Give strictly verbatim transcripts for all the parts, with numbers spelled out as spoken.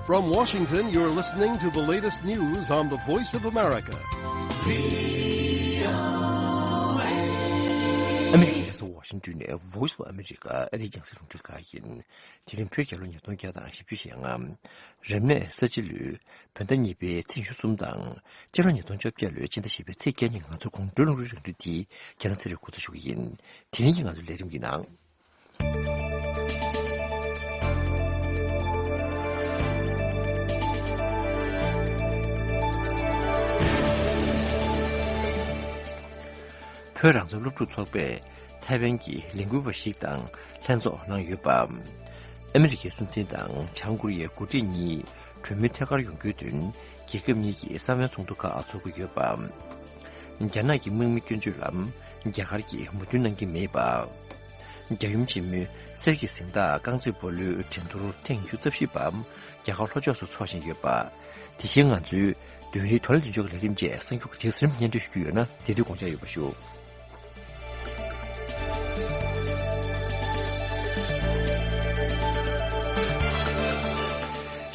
From Washington, you're listening to the latest news on the Voice of America. ཨ་མི་རི་ཀའི་རྒྱལ་ས་ཝ་ཤིང་ཏོན་ནས་Voice of America ཨ་རིའི་རྒྱང་སྲིང་རླུང་འཕྲིན་ཁང་ཡིན། དེ་རིང་བོད་རྒྱལ་ལོ་ཉིས་སྟོང་བརྒྱ་དང་བཞི་བཅུ་ཞེ་ལྔ། རབ་གནས་ས་བྱི་ལོའི་བོད་ཟླ་གཉིས་པའི་ཚེས་ཉི་ཤུ་གསུམ་དང་། སྤྱི་ལོ་ཉིས་སྟོང་བཅོ་བརྒྱད་ལོའི་སྤྱི་ཟླ་བཞི་པའི་ཚེས་བརྒྱད་ཉིན་ང་ཚོའི་དགོང་དྲོའི་རླུང་འཕྲིན་རིང་ལུགས་འདི་རྒྱལ་ནང་ཚེ་རིང་འགོ་འཛུགས་ཞུ་གི་ཡིན། དེ་རིང་གི་ང་ཚོའི་ལས་རིམ་གྱི་ནང་། བོད་རང་བཙན་སློབ་ཕྲུག་ཚོགས་པས་ཐའེ་ཝན་གྱི་ལས་འགུལ་བ་ཞིག་དང་ལྷན་ཚོགས་གནང་ཡོད་པ། ཨ་མི་རི་ཀའི་སྲིད་འཛིན་དང་བྱང་ཀོ་རི་ཡའི་འགོ་ཁྲིད་གཉིས་གྲོས་མོལ་ཐད་ཀར་ཡོང་རྒྱུའི་དོན་རྒྱལ་ཁབ་གཉིས་ཀྱི་གསང་བའི་ཚོགས་འདུ་ཁག་འཚོགས་ཀྱི་ཡོད་པ། རྒྱ་ནག་གི་དམག་མི་སྐྱོན་བརྗོད་ལ་རྒྱ་གར་གྱིས་མོས་མཐུན་གནང་གི་མེད་པ། རྒྱལ་ཡུམ་ཆེན་མོའི་གསེར་གྱི་གཟེངས་རྟགས་རྐང་རྩེད་སྤོ་ལོའི་འགྲན་བསྡུར་ཐེངས་ཉི་ཤུ་རྩ་བཞི་པ་རྒྱ་གར་ལྷོ་ཕྱོགས་སུ་འཚོགས་བཞིན་ཡོད་པ། དེ་བཞིན་ང་ཚོའི་བདུན་རེའི་དོན་ལ་འདུན་ཕྱོགས་ཀྱི་ལས་རིམ་བཅས་གསར་འགྱུར་གྱི་གྲས་སུ་རིམ་སྙན་སྒྲོན་ཞུ་རྒྱུ་ཡོད་ན་དེ་དུས་དགོངས་འཇགས་ཡོད་པ་ཞུ།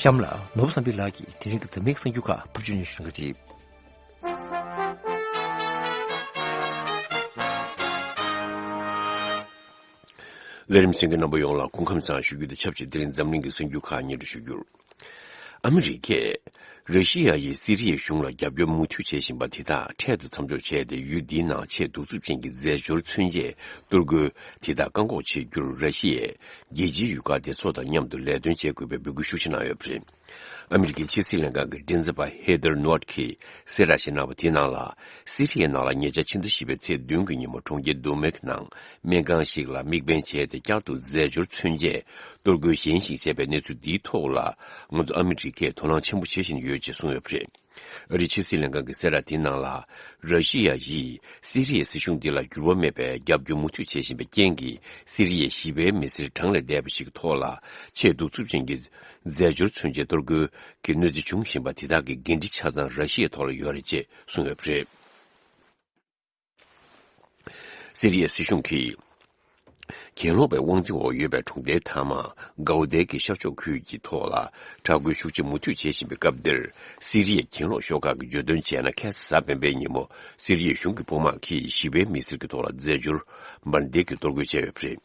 གཤམ་ལ་ནོར་བུ་བསམ་འཕེལ་ལགས་ཀྱིས་དེ་རིང་གི་འཛམ་གླིང་གསར་འགྱུར་ཁག་ཕབ་སྒྱུར་སྙན་ཞུ་གནང་གི་རེད། ལས་རིམ་གསན་མཁན་རྣམ་པ་ཡོངས་ལ་སྐུ་ཁམས་བཟང་ཞུ་རྒྱུ་དང་ཆབས་ཅིག་དེ་རིང་འཛམ་གླིང་གི་གསར་འགྱུར་ཁག་སྙན་སྒྲོན་ཞུ་རྒྱུར། ཨ་མི་རི་ཀས་ར་ཤི་ཡ་ཡིས་སི་རི་ཡའི་གཞུང་ལ་རྒྱབ་སྐྱོར་མུ་མཐུད་བྱེད་བཞིན་པ་དེ་དག་འཕྲལ་དུ་མཚམས་འཇོག་བྱས་ཏེ། ཡུལ་འདིའི་ནང་ཆེས་གདུག་རྩུབ་ཅན་གྱི་རྫས་སྦྱོར་མཚོན་ཆས་གཏོར་རྒོལ་དེ་དག་བཀག་འགོག་བྱེད་རྒྱུར་ར་ཤི་ཡས་རྒྱལ་སྤྱིའི་ཡུལ་ཁག་སྡེ་ཚོགས་དང་མཉམ་དུ་ལས་དོན་བྱེད་དགོས་པའི་འབོད་སྐུལ་ཤུགས་ཆེ་གནང་ཡོད་པ་རེད། ཨ་མི་རི་ཀའི་ཕྱི་སྲིད་ལྷན་ཁང་གི་མགྲིན་ཚབ་པ་ཧེ་དར་ནུའར་ཁིས་གསལ་བསྒྲགས་ཤིག་གནང་བ་དེའི་ནང་ལ། སི་རི་ཡའི་ནང་ལ་ཉེ་ཆར་ཕྱི་ཟླ་བཞི་པའི་ཚེས་བདུན་གྱི་ཉིན་མོ་གྲོང་ཁྱེར་རྡོ་མེག་ནང་སྨན་ཁང་ཞིག་ལ་དམིགས་འབེན་བྱས་ཏེ། བསྐྱར་དུ་རྫས་སྦྱོར་མཚོན་ཆས་གཏོར་རྒོལ་གཞན་ཞིག་བྱས་པའི་གནས་ཚུལ་འདིའི་ཐོག་ལ། ང་ཚོ་ཨ་མི་རི་ཀས་དོ་སྣང་ཆེན་པོ་བྱེད་བཞིན་ཡོད་ཅེས་གསུངས་ཡོད་པ་རེད། ཨ་རིའི་ཕྱི་སྲིད་ལྷན་ཁང་གི་གསལ་བསྒྲགས་དེའི་ནང་ལ། ར་ཤི་ཡ་ཡིས་སི་རི་ཡའི་སྲིད་གཞུང་འདི་ལ་འགྱུར་བ་མེད་པའི་རྒྱབ་སྐྱོར་མུ་མཐུད་བྱེད་བཞིན་པའི་རྐྱེན་གྱིས། སི་རི་ཡའི་ཞི་བའི་མི་སེར་གྲངས་ལས་འདས་པ་ཞིག་གི་ཐོག་ལ་ཆེས་གདུག་རྩུབ་ཅན་གྱི་རྫས་སྦྱོར་མཚོན་ཆའི་གཏོར་རྒོལ་གྱི་གནོད་འཚེ་འབྱུང་བཞིན་པ་དེ་དག་གི་འགན་འཁྲི་ཆ་ཚང་ར་ཤི་ཡའི་ཐོག་ལ་ཡོད་རེད་ཅེས་གསུངས་ཡོད་པ་རེད། སི་རི་ཡའི་སྲིད་གཞུང་གིས་གྱེན་ལོག་པའི་དབང་འཛིན་འོག་ཡོད་པའི་གྲོང་རྡལ་མཐའ་མ་གའུ་དེ་གི་ཤར་ཕྱོགས་ཁུལ་གྱི་ཐོག་ལ་དྲག་རྒོལ་ཤུགས་ཆེ་མུ་མཐུད་བྱེད་བཞིན་པའི་སྐབས་འདིར། སི་རི་ཡའི་གྱེན་ལོག་ཤོག་ཁག་གིས་བརྗོད་དོན་བྱས་ན། ཁ་སང་གཟའ་སྤེན་པའི་ཉིན་མོ་སི་རི་ཡའི་གཞུང་གི་དཔུང་དམག་གིས་ཞི་བའི་མི་སེར་གྱི་ཐོག་ལ་རྫས་སྦྱོར་འབར་མདེལ་གྱིས་གཏོར་རྒོལ་བྱས་ཡོད་པ་རེད།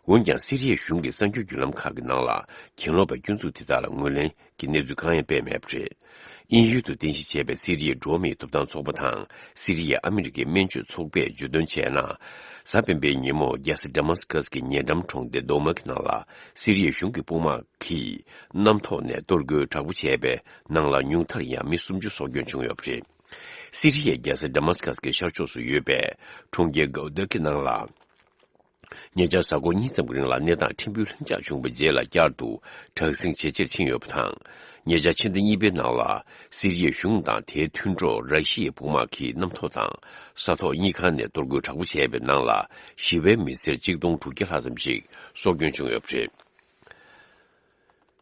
འོན་ཀྱང་། སི་རི་ཡའི་གཞུང་གི་གསར་འགྱུར་བརྒྱུད་ལམ་ཁག་གི་ནང་ལ་གྱེན་ལོག་པའི་སྐྱོན་འཛུགས་དེ་དག་ལ་ངོས་ལེན་གྱི་གནས་ཚུལ་གང་ཡང་སྤེལ་མེད་པ་རེད། དབྱིན་ཡུལ་དུ་རྟེན་གཞི་བྱས་པའི་སི་རི་ཡའི་འགྲོ་བ་མིའི་ཐོབ་ཐང་ཚོགས་པ་དང་། སི་རི་ཡའི་ཨ་མི་རི་ཀའི་སྨན་བཅོས་ཚོགས་པས་བརྗོད་དོན་བྱས་ན། གཟའ་སྤེན་པའི་ཉིན་མོ་རྒྱལ་ས་ཌ་མཱ་སི་ཀཱས་ཀྱི་ཉེ་འགྲམ་གྲོང་སྡེ་རྡོ་མག་ནང་ལ་སི་རི་ཡའི་གཞུང་གི་དཔུང་དམག་གིས་གནམ་ཐོག་ནས་གཏོར་རྒོལ་དྲག་པོ་བྱས་པའི་ནང་ལ་ཉུང་མཐར་ཡང་མི་སུམ་ཅུ་སྲོག་སྐྱོན་བྱུང་ཡོད་པ་རེད། སི་རི་ཡའི་རྒྱལ་ས་ཌ་མཱ་སི་ཀཱས་ཀྱི་ཤར་ཕྱོགས་སུ་ཡོད་པའི་གྲོང་ཁྱེར་གའུ་དེ་ཀི་ནང་ལ། ཉེ་ཆར་གཟའ་འཁོར་གཉིས་ཙམ་གྱི་རིང་ལ་གནས་སྟངས་ཕྲན་བུ་ལྷིང་འཇགས་བྱུང་བའི་རྗེས་ལ་བསྐྱར་དུ་དྲག་ཟིང་ཇེ་ཆེར་ཕྱིན་ཡོད་པ་དང་། ཉེ་ཆར་ཕྱི་ཟླ་གཉིས་པའི་ནང་ལ་སི་རི་ཡའི་གཞུང་དང་དེའི་མཐུན་གྲོགས་ར་ཤི་ཡའི་དཔུང་དམག་གིས་གནམ་ཐོག་དང་ས་ཐོག་གཉིས་ཁང་ནས་གཏོར་རྒོལ་དྲག་པོ་བྱས་པའི་ནང་ལ་ཞི་བའི་མི་སེར་གཅིག་སྟོང་དྲུག་བརྒྱ་ལྷག་ཙམ་ཞིག་སྲོག་སྐྱོན་བྱུང་ཡོད་པ་རེད།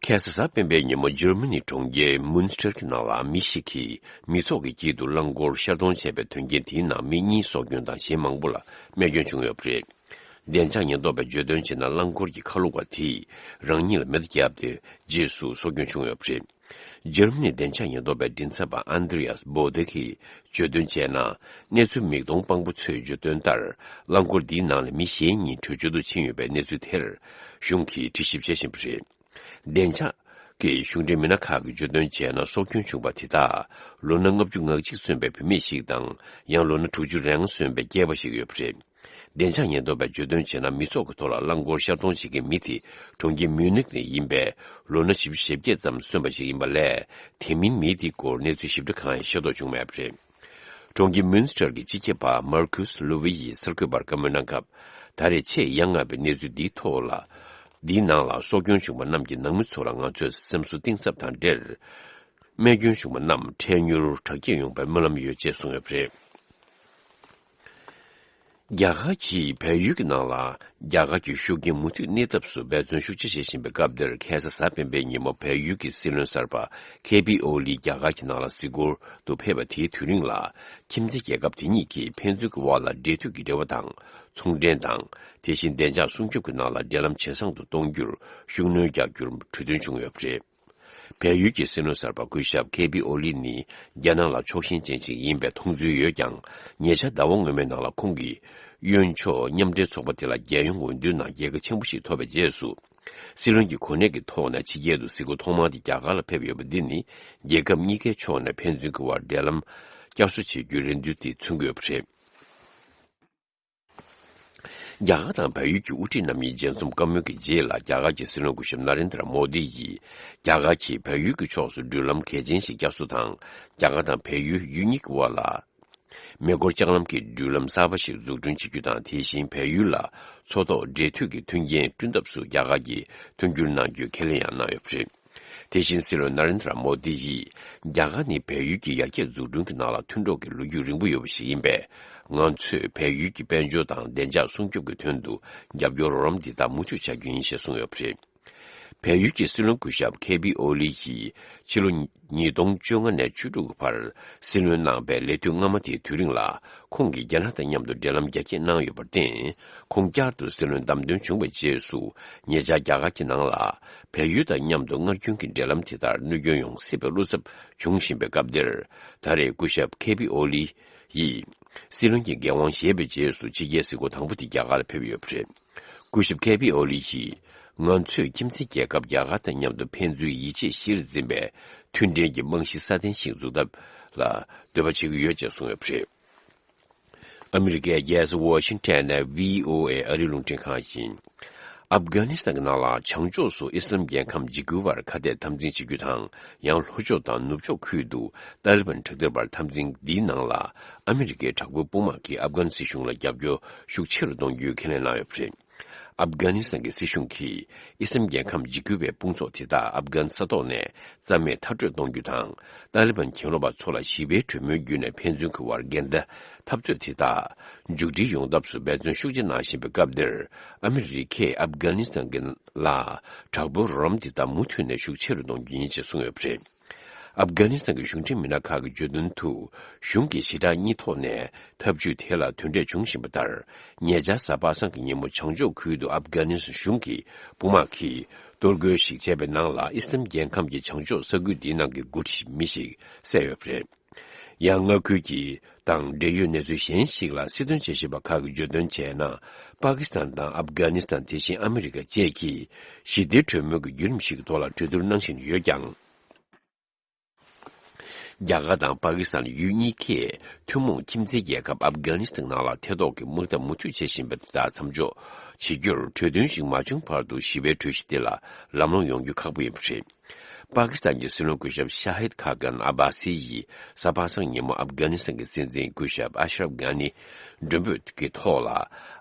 ཁ་སང་གཟའ་སྤེན་པའི་ཉིན་མོ་འཇར་མ་ནི་གྲོང་ཁྱེར་མུན་སི་ཊར་གྱི་ནང་ལ་མི་ཞིག་གིས་མི་ཚོགས་ཀྱི་དཀྱིལ་དུ་རླངས་འཁོར་ཤར་གཏོང་བྱས་པའི་དོན་རྐྱེན་དེའི་ནང་མི་གཉིས་སྲོག་སྐྱོན་དང་གཞན་མང་པོ་ལ་རྨས་སྐྱོན་བྱུང་ཡོད་པ་རེད། བདེ་འཇགས་ཉེན་རྟོག་པས་བརྗོད་དོན་བྱས་ན། རླངས་འཁོར་གྱི་ཁ་ལོ་བ་དེས་རང་ཉིད་ལ་མེ་མདའ་བརྒྱབ་སྟེ་རྗེས་སུ་སྲོག་སྐྱོན་བྱུང་ཡོད་པ་རེད། འཇར་མ་ནིའི་བདེ་འཇགས་ཉེན་རྟོག་པའི་མགྲིན་ཚབ་པ་ཨན་དྲི་ཡཱས་བྷོ་དེ་གིས་བརྗོད་དོན་བྱས་ན། གནས་ཚུལ་མིག་མཐོང་དཔང་པོ་ཚོས་བརྗོད་དོན་ལྟར། རླངས་འཁོར་འདིའི་ནང་ལ་མི་གཞན་གཉིས་བྲོས་བྱོལ་དུ་ཕྱིན་ཡོད་པའི་གནས་ཚུལ་དེར་གཞུང་གིས་དྲི་ཞིབ་བྱེད་བཞིན་པ་རེད། བདེ་འཇགས་ཀྱི་གཞུང་འབྲེལ་མི་སྣ་ཁག་གིས་བརྗོད་དོན་བྱས་ན། སྲོག་སྐྱོན་བྱུང་བ་དེ་དག་ལོ་ན་ལྔ་བཅུ་ང་གཅིག་སོན་པའི་བུད་མེད་ཞིག་དང་། ཡང་ལོ་ན་དྲུག་ཅུ་རེ་ལྔ་སོན་པའི་སྐྱེས་པ་ཞིག་ཡོད་པ་རེད། བདེ་འཇགས་ཉེན་རྟོག་པས་བརྗོད་དོན་བྱས་ན། མི་ཚོགས་ཀྱི་ཐོག་ལ་རླངས་འཁོར་ཤར་གཏོང་བྱེད་མཁན་མི་དེ་གྲོང་ཁྱེར་མིའུ་ནིག་ནས་ཡིན་པའི་ལོ་ན་བཞི་བཅུ་ཞེ་བརྒྱད་ཙམ་སོན་པ་ཞིག་ཡིན་པ་ལས། དེ་མིན་མི་དེའི་སྐོར་གནས་ཚུལ་ཞིབ་ཕྲ་གང་ཡང་ཤེས་རྟོགས་བྱུང་མེད་པ་རེད། གྲོང་ཁྱེར་མུན་སི་ཊར་གྱི་སྤྱི་ཁྱབ་པ་མར་ཁུས་ལུ་ཝི་ཡིས་གསར་འགོད་པར་བཀའ་མོལ་གནང་སྐབས། ད་རེས་ཆེས་ཡ་ང་བའི་གནས་ཚུལ་འདིའི་ཐོག་ལ། འདིའི་ནང་ལ་སྲོག་སྐྱོན་བྱུང་བ་རྣམས་ཀྱི་ནང་མི་ཚོ་ལ་ང་ཚོས་སེམས་གསོ་གཏིང་ཟབ་དང་འབྲེལ། རྨས་སྐྱོན་བྱུང་བ་རྣམས་འཕྲལ་མྱུར་དྲག་སྐྱེད་ཡོང་བའི་སྨོན་ལམ་ཡོད་ཅེས་གསུངས་ཡོད་པ་རེད། རྒྱ་གར་གྱིས་བལ་ཡུལ་གྱི་ནང་ལ་རྒྱ་གར་གྱི་ཤུགས་རྐྱེན་མུ་མཐུད་གནས་ཐབས་སུ་འབད་བརྩོན་ཤུགས་ཆེ་བྱེད་བཞིན་པའི་སྐབས་འདིར། ཁ་སང་གཟའ་སྤེན་པའི་ཉིན་མོ་བལ་ཡུལ་གྱི་སྲིད་བློན་གསར་པ་ཁེ་པི་ཨོ་ལི་རྒྱ་གར་གྱི་ནང་ལ་གཟིགས་སྐོར་དུ་ཕེབས་པ་དེའི་དུས་རིང་ལ། ཁྱིམ་མཚེས་རྒྱལ་ཁབ་དེ་གཉིས་ཀྱིས་ཕན་ཚུན་གྱི་དབར་ལ་འབྲེལ་མཐུད་ཀྱི་འབྲེལ་བ་དང་། ཚོང་འབྲེལ་དང་། དེ་བཞིན་བདེ་འཇགས་སྲུང་སྐྱོབ་ཀྱི་ནང་ལ་འབྲེལ་ལམ་ཇེ་བཟང་དུ་གཏོང་རྒྱུར་ཤུགས་སྣོན་རྒྱག་རྒྱུར་གྲོས་མཐུན་བྱུང་ཡོད་པ་རེད། བལ་ཡུལ་གྱི་སྲིད་བློན་གསར་པ་སྐུ་ཞབས་ཁེ་པི་ཨོ་ལི་ནི་རྒྱ་ནག་ལ་ཕྱོགས་ཞེན་ཅན་ཞིག་ཡིན་པའི་མཐོང་ཚུལ་ཡོད་ཀྱང་། ཉེ་ཆར་ཟླ་བ་སྔོན་མའི་ནང་ལ་ཁོང་གིས་གཡོན་ཕྱོགས་མཉམ་འབྲེལ་ཚོགས་པ་དེ་ལ་རྒྱལ་ཡོངས་འོས་བསྡུའི་ནང་རྒྱལ་ཁ་ཆེན་པོ་ཞིག་ཐོབ་པའི་རྗེས་སུ། སྲིད་བློན་གྱི་གོ་གནས་ཀྱི་ཐོག་ནས་ཕྱི་རྒྱལ་དུ་གཟིགས་སྐོར་ཐོག་མར་དེ་རྒྱ་གར་ལ་ཕེབས་ཡོད་པ་འདི་ནི། རྒྱལ་ཁབ་གཉིས་ཀའི་ཕྱོགས་ནས་ཕན་ཚུན་གྱི་དབར་འབྲེལ་ལམ་བསྐྱར་གསོ་བྱེད་རྒྱུའི་རེ་འདུན་དེ་མཚོན་གྱི་ཡོད་པ་རེད། རྒྱ་གར་དང་བལ་ཡུལ་གྱི་དབུ་ཁྲིད་རྣམ་གཉིས་མཇལ་འཛོམས་བཀའ་མོལ་གྱི་རྗེས་ལ། རྒྱ་གར་གྱི་སྲིད་བློན་སྐུ་ཞབས་ན་རེན་དྲ་མོ་དི་ཡིས། རྒྱ་གར་གྱིས་བལ་ཡུལ་གྱི་ཕྱོགས་སུ་འགྲུལ་ལམ་གལ་ཆེན་ཞིག་བསྐྱར་གསོ་དང་། རྒྱ་གར་དང་བལ་ཡུལ་ཡུལ་གཉིས་ཀྱི་དབར་ལ། མེ་འཁོར་ལྕགས་ལམ་གྱི་འགྲུལ་ལམ་གསར་པ་ཞིག་འཛུགས་སྐྲུན་བྱེད་རྒྱུ་དང་། དེ་བཞིན་བལ་ཡུལ་ལ་མཚོ་ཐོག་འབྲེལ་མཐུད་ཀྱི་མཐུན་རྐྱེན་བསྐྲུན་ཐབས་སུ་རྒྱ་གར་གྱིས་མཐུན་འགྱུར་གནང་རྒྱུའི་ཁས་ལེན་ཡང་གནང་ཡོད་པ་རེད། དེ་བཞིན་སྲིད་བློན་ན་རེན་དྲ་མོ་དི་ཡིས། རྒྱ་གར་ནི་བལ་ཡུལ་གྱི་ཡར་རྒྱས་འཛུགས་སྐྲུན་གྱི་ནང་ལ་མཐུན་གྲོགས་ཀྱི་ལོ་རྒྱུས་རིང་པོ་ཡོད་པ་ཞིག་ཡིན་པས། ང་ཚོས་བལ་ཡུལ་གྱི་དཔལ་འབྱོར་དང་བདེ་འཇགས་སྲུང་སྐྱོབ་ཀྱི་དོན་དུ་རྒྱབ་སྐྱོར་རོགས་རམ་འདི་དག་མུ་མཐུད་བྱ་རྒྱུ་ཡིན་ཞེས་གསུངས་ཡོད་པ་རེད། བལ་ཡུལ་གྱི་སྲིད་བློན་སྐུ་ཞབས་ཁེ་པི་ཨོ་ལི་ཡིས་ཕྱི་ལོ་ཉིས་སྟོང་བཅོ་ལྔ་ནས་བཅུ་དྲུག་གི་བར་སྲིད་བློན་གནང་བའི་ལས་དུས་སྔ་མ་དེའི་དུས་རིང་ལ། ཁོང་གིས་རྒྱ་ནག་དང་མཉམ་དུ་འབྲེལ་ལམ་རྒྱ་སྐྱེད་གནང་ཡོད་པར་བརྟེན། ཁོང་བསྐྱར་དུ་སྲིད་བློན་བདམས་ཐོན་བྱུང་བའི་རྗེས་སུ། ཉེ་ཆར་རྒྱ་གར་གྱི་ནང་ལ་བལ་ཡུལ་དང་མཉམ་དུ་སྔར་རྒྱུན་གྱི་འབྲེལ་ལམ་དེ་དག་གནོད་སྐྱོན་ཡོང་སྲིད་པའི་བློ་འཚབ་བྱུང་བཞིན་པའི་སྐབས་འདིར། ད་རེས་སྐུ་ཞབས་ཁེ་པི་ཨོ་ལི་ཡིས་སྲིད་བློན་གྱི་འགན་དབང་བཞེས་པའི་རྗེས་སུ། ཕྱི་རྒྱལ་གཟིགས་སྐོར་དང་པོ་དེ་རྒྱ་གར་ལ་ཕེབས་ཡོད་པ་རེད། སྐུ་ཞབས་ཁེ་པི་ཨོ་ལི་ཡིས། ང་ཚོས་ཁྱིམ་མཚེས་རྒྱལ་ཁབ་རྒྱ་གར་དང་མཉམ་དུ་ཕན་ཚུན་ཡིད་ཆེས་གཞིར་འཛིན་པའི་མཐུན་འབྲེལ་གྱི་རྨང་གཞི་སྲ་བརྟན་ཞིག་འཛུགས་ཐབས་ལ་འདོད་པ་བྱེད་ཀྱི་ཡོད་ཅེས་གསུངས་ཡོད་པ་རེད། ཨ་མི་རི་ཀའི་རྒྱལ་ས་ཝ་ཤིང་ཊོན་ནས་བྷི་ཨོ་ཨེ་ཨ་རིའི་རླུང་འཕྲིན་ཁང་ཡིན། ཨབ་གྷ་ནི་སི་ཐན་གྱི་ནང་ལ་བྱང་ཕྱོགས་སུ་ཨི་སི་ལམ་རྒྱལ་ཁམས་འཇིགས་སྐུལ་བར་ཁ་གཏད་འཐབ་འཛིང་བྱེད་རྒྱུ་དང་། ཡང་ལྷོ་ཕྱོགས་དང་ནུབ་ཕྱོགས་ཁུལ་དུ་ཏཱ་ལི་བན་དྲག་སྡེ་བར་འཐབ་འཛིང་འདིའི་ནང་ལ། ཨ་མི་རི་ཀའི་དྲག་པོའི་དཔུང་དམག་གིས་ཨབ་གྷ་ནི་སི་ཤུགས་ལ་རྒྱབ་སྐྱོར་ཤུགས་ཆེ་རུ་གཏོང་རྒྱུའི་ཁས་ལེན་གནང་ཡོད་པ་རེད། ཨབ་གྷ་ནི་སི་ཐན་གྱི་སྲིད་གཞུང་གིས་ཨི་སི་ལམ་རྒྱལ་ཁམས་འཇིགས་སྐུལ་བའི་དཔུང་ཚོགས་དེ་དག་ཨབ་གྷ་ནི་ས་ཐོག་ནས་རྩ་མེད་མཐར་སྐྲོད་གཏོང་རྒྱུ་དང་། ཏཱ་ལི་བན་གྱེན་ལོག་པ་ཚོ་ལ་ཞི་བའི་གྲོས་མོལ་བརྒྱུད་ནས་ཕན་ཚུན་གྱི་དབར་འགལ་ཟླ་འཐབ་རྩོད་དེ་དག་མཇུག་སྒྲིལ་ཡོང་ཐབས་སུ་འབད་བརྩོན་ཤུགས་ཆེ་གནང་བཞིན་པའི་སྐབས་འདིར། ཨ་མི་རི་ཀས་ཨབ་གྷ་ནི་སི་ཐན་གྱི་ལ་དྲག་པོའི་རོགས་རམ་དེ་དག་མུ་མཐུད་ནས་ཤུགས་ཆེ་རུ་གཏོང་རྒྱུ་ཡིན་ཞེས་གསུངས་ཡོད་པ་རེད། ཨབ་གྷ་ནི་སི་ཐན་གྱི་གཞུང་འབྲེལ་མི་སྣ་ཁག་གིས་བརྗོད་དོན་དུ། གཞུང་གིས་ཞི་དྲག་གཉིས་ཐོག་ནས་འཐབ་ཇུས་དེ་ལ་དོན་འབྲས་བྱུང་བཞིན་པ་ལྟར། ཉེ་ཆར་གཟའ་པ་སངས་ཀྱི་ཉིན་མོ་བྱང་ཕྱོགས་ཁུལ་དུ་ཨབ་གྷ་ནི་སི་ཐན་གཞུང་གི་དཔུང་དམག་གིས་གཏོར་རྒོལ་ཞིག་བྱས་པའི་ནང་ལ། ཨི་སི་ལམ་རྒྱལ་ཁམས་ཀྱི་བྱང་ཕྱོགས་ས་ཁུལ་འདིའི་ནང་གི་འགོ་ཁྲིད་མི་ཞིག་བསད་ཡོད་པ་རེད། ཡང་མངའ་ཁུལ་གྱི་དང་འབྲེལ་ཡོད་གནས་ཚུལ་གཞན་ཞིག་ལ་སྲིད་དོན་དཔྱད་ཞིབ་པ་ཁག་གིས་བརྗོད་དོན་བྱས་ན། པ་ཀི་སི་ཐན་དང་ཨབ་གྷ་ནི་སི་ཐན། དེ་བཞིན་ཨ་མི་རི་ཀ་བཅས་ཀྱིས་ཞི་བདེའི་གྲོས་མོལ་གྱི་བརྒྱུད་རིམ་ཞིག་གི་ཐོག་ལ་གྲོས་བསྡུར་གནང་བཞིན་ཡོད་ཀྱང་། རྒྱ་གར་དང་པ་ཀི་སི་ཐན་ཡུལ་གཉིས་ཀས་ཐུན་མོང་ཁྱིམ་མཚེས་རྒྱལ་ཁབ་ཨབ་གྷ་ནི་སི་ཐན་ནང་ལ་ཐེ་གཏོགས་ཀྱི་དམག་འཐབ་མུ་མཐུད་བྱེད་བཞིན་པ་དེ་དག་མཚམས་འཇོག་བྱེད་རྒྱུར། གྲོས་མཐུན་ཞིག་མ་བྱུང་བར་དུ་ཞི་བའི་གྲོས་གཞི་དེ་ལ་ལམ་ལྷོང་ཡོང་རྒྱུ་ཁག་པོ་ཡིན་པ་རེད། པ་ཀི་སི་ཐན་གྱི་སྲིད་བློན་སྐུ་ཞབས་ཤ་ཧིད་ཁ་གྷན་ཨ་བྷ་སི་ཡིས་གཟའ་པ་སངས་ཉིན་མོ་ཨབ་གྷ་ནི་སི་ཐན་གྱི་སྲིད་འཛིན་སྐུ་ཞབས་ཨ་ཤ་རབ་གྷ་ནི་མགྲོན་འབོད་ཀྱི་ཐོག་ལ།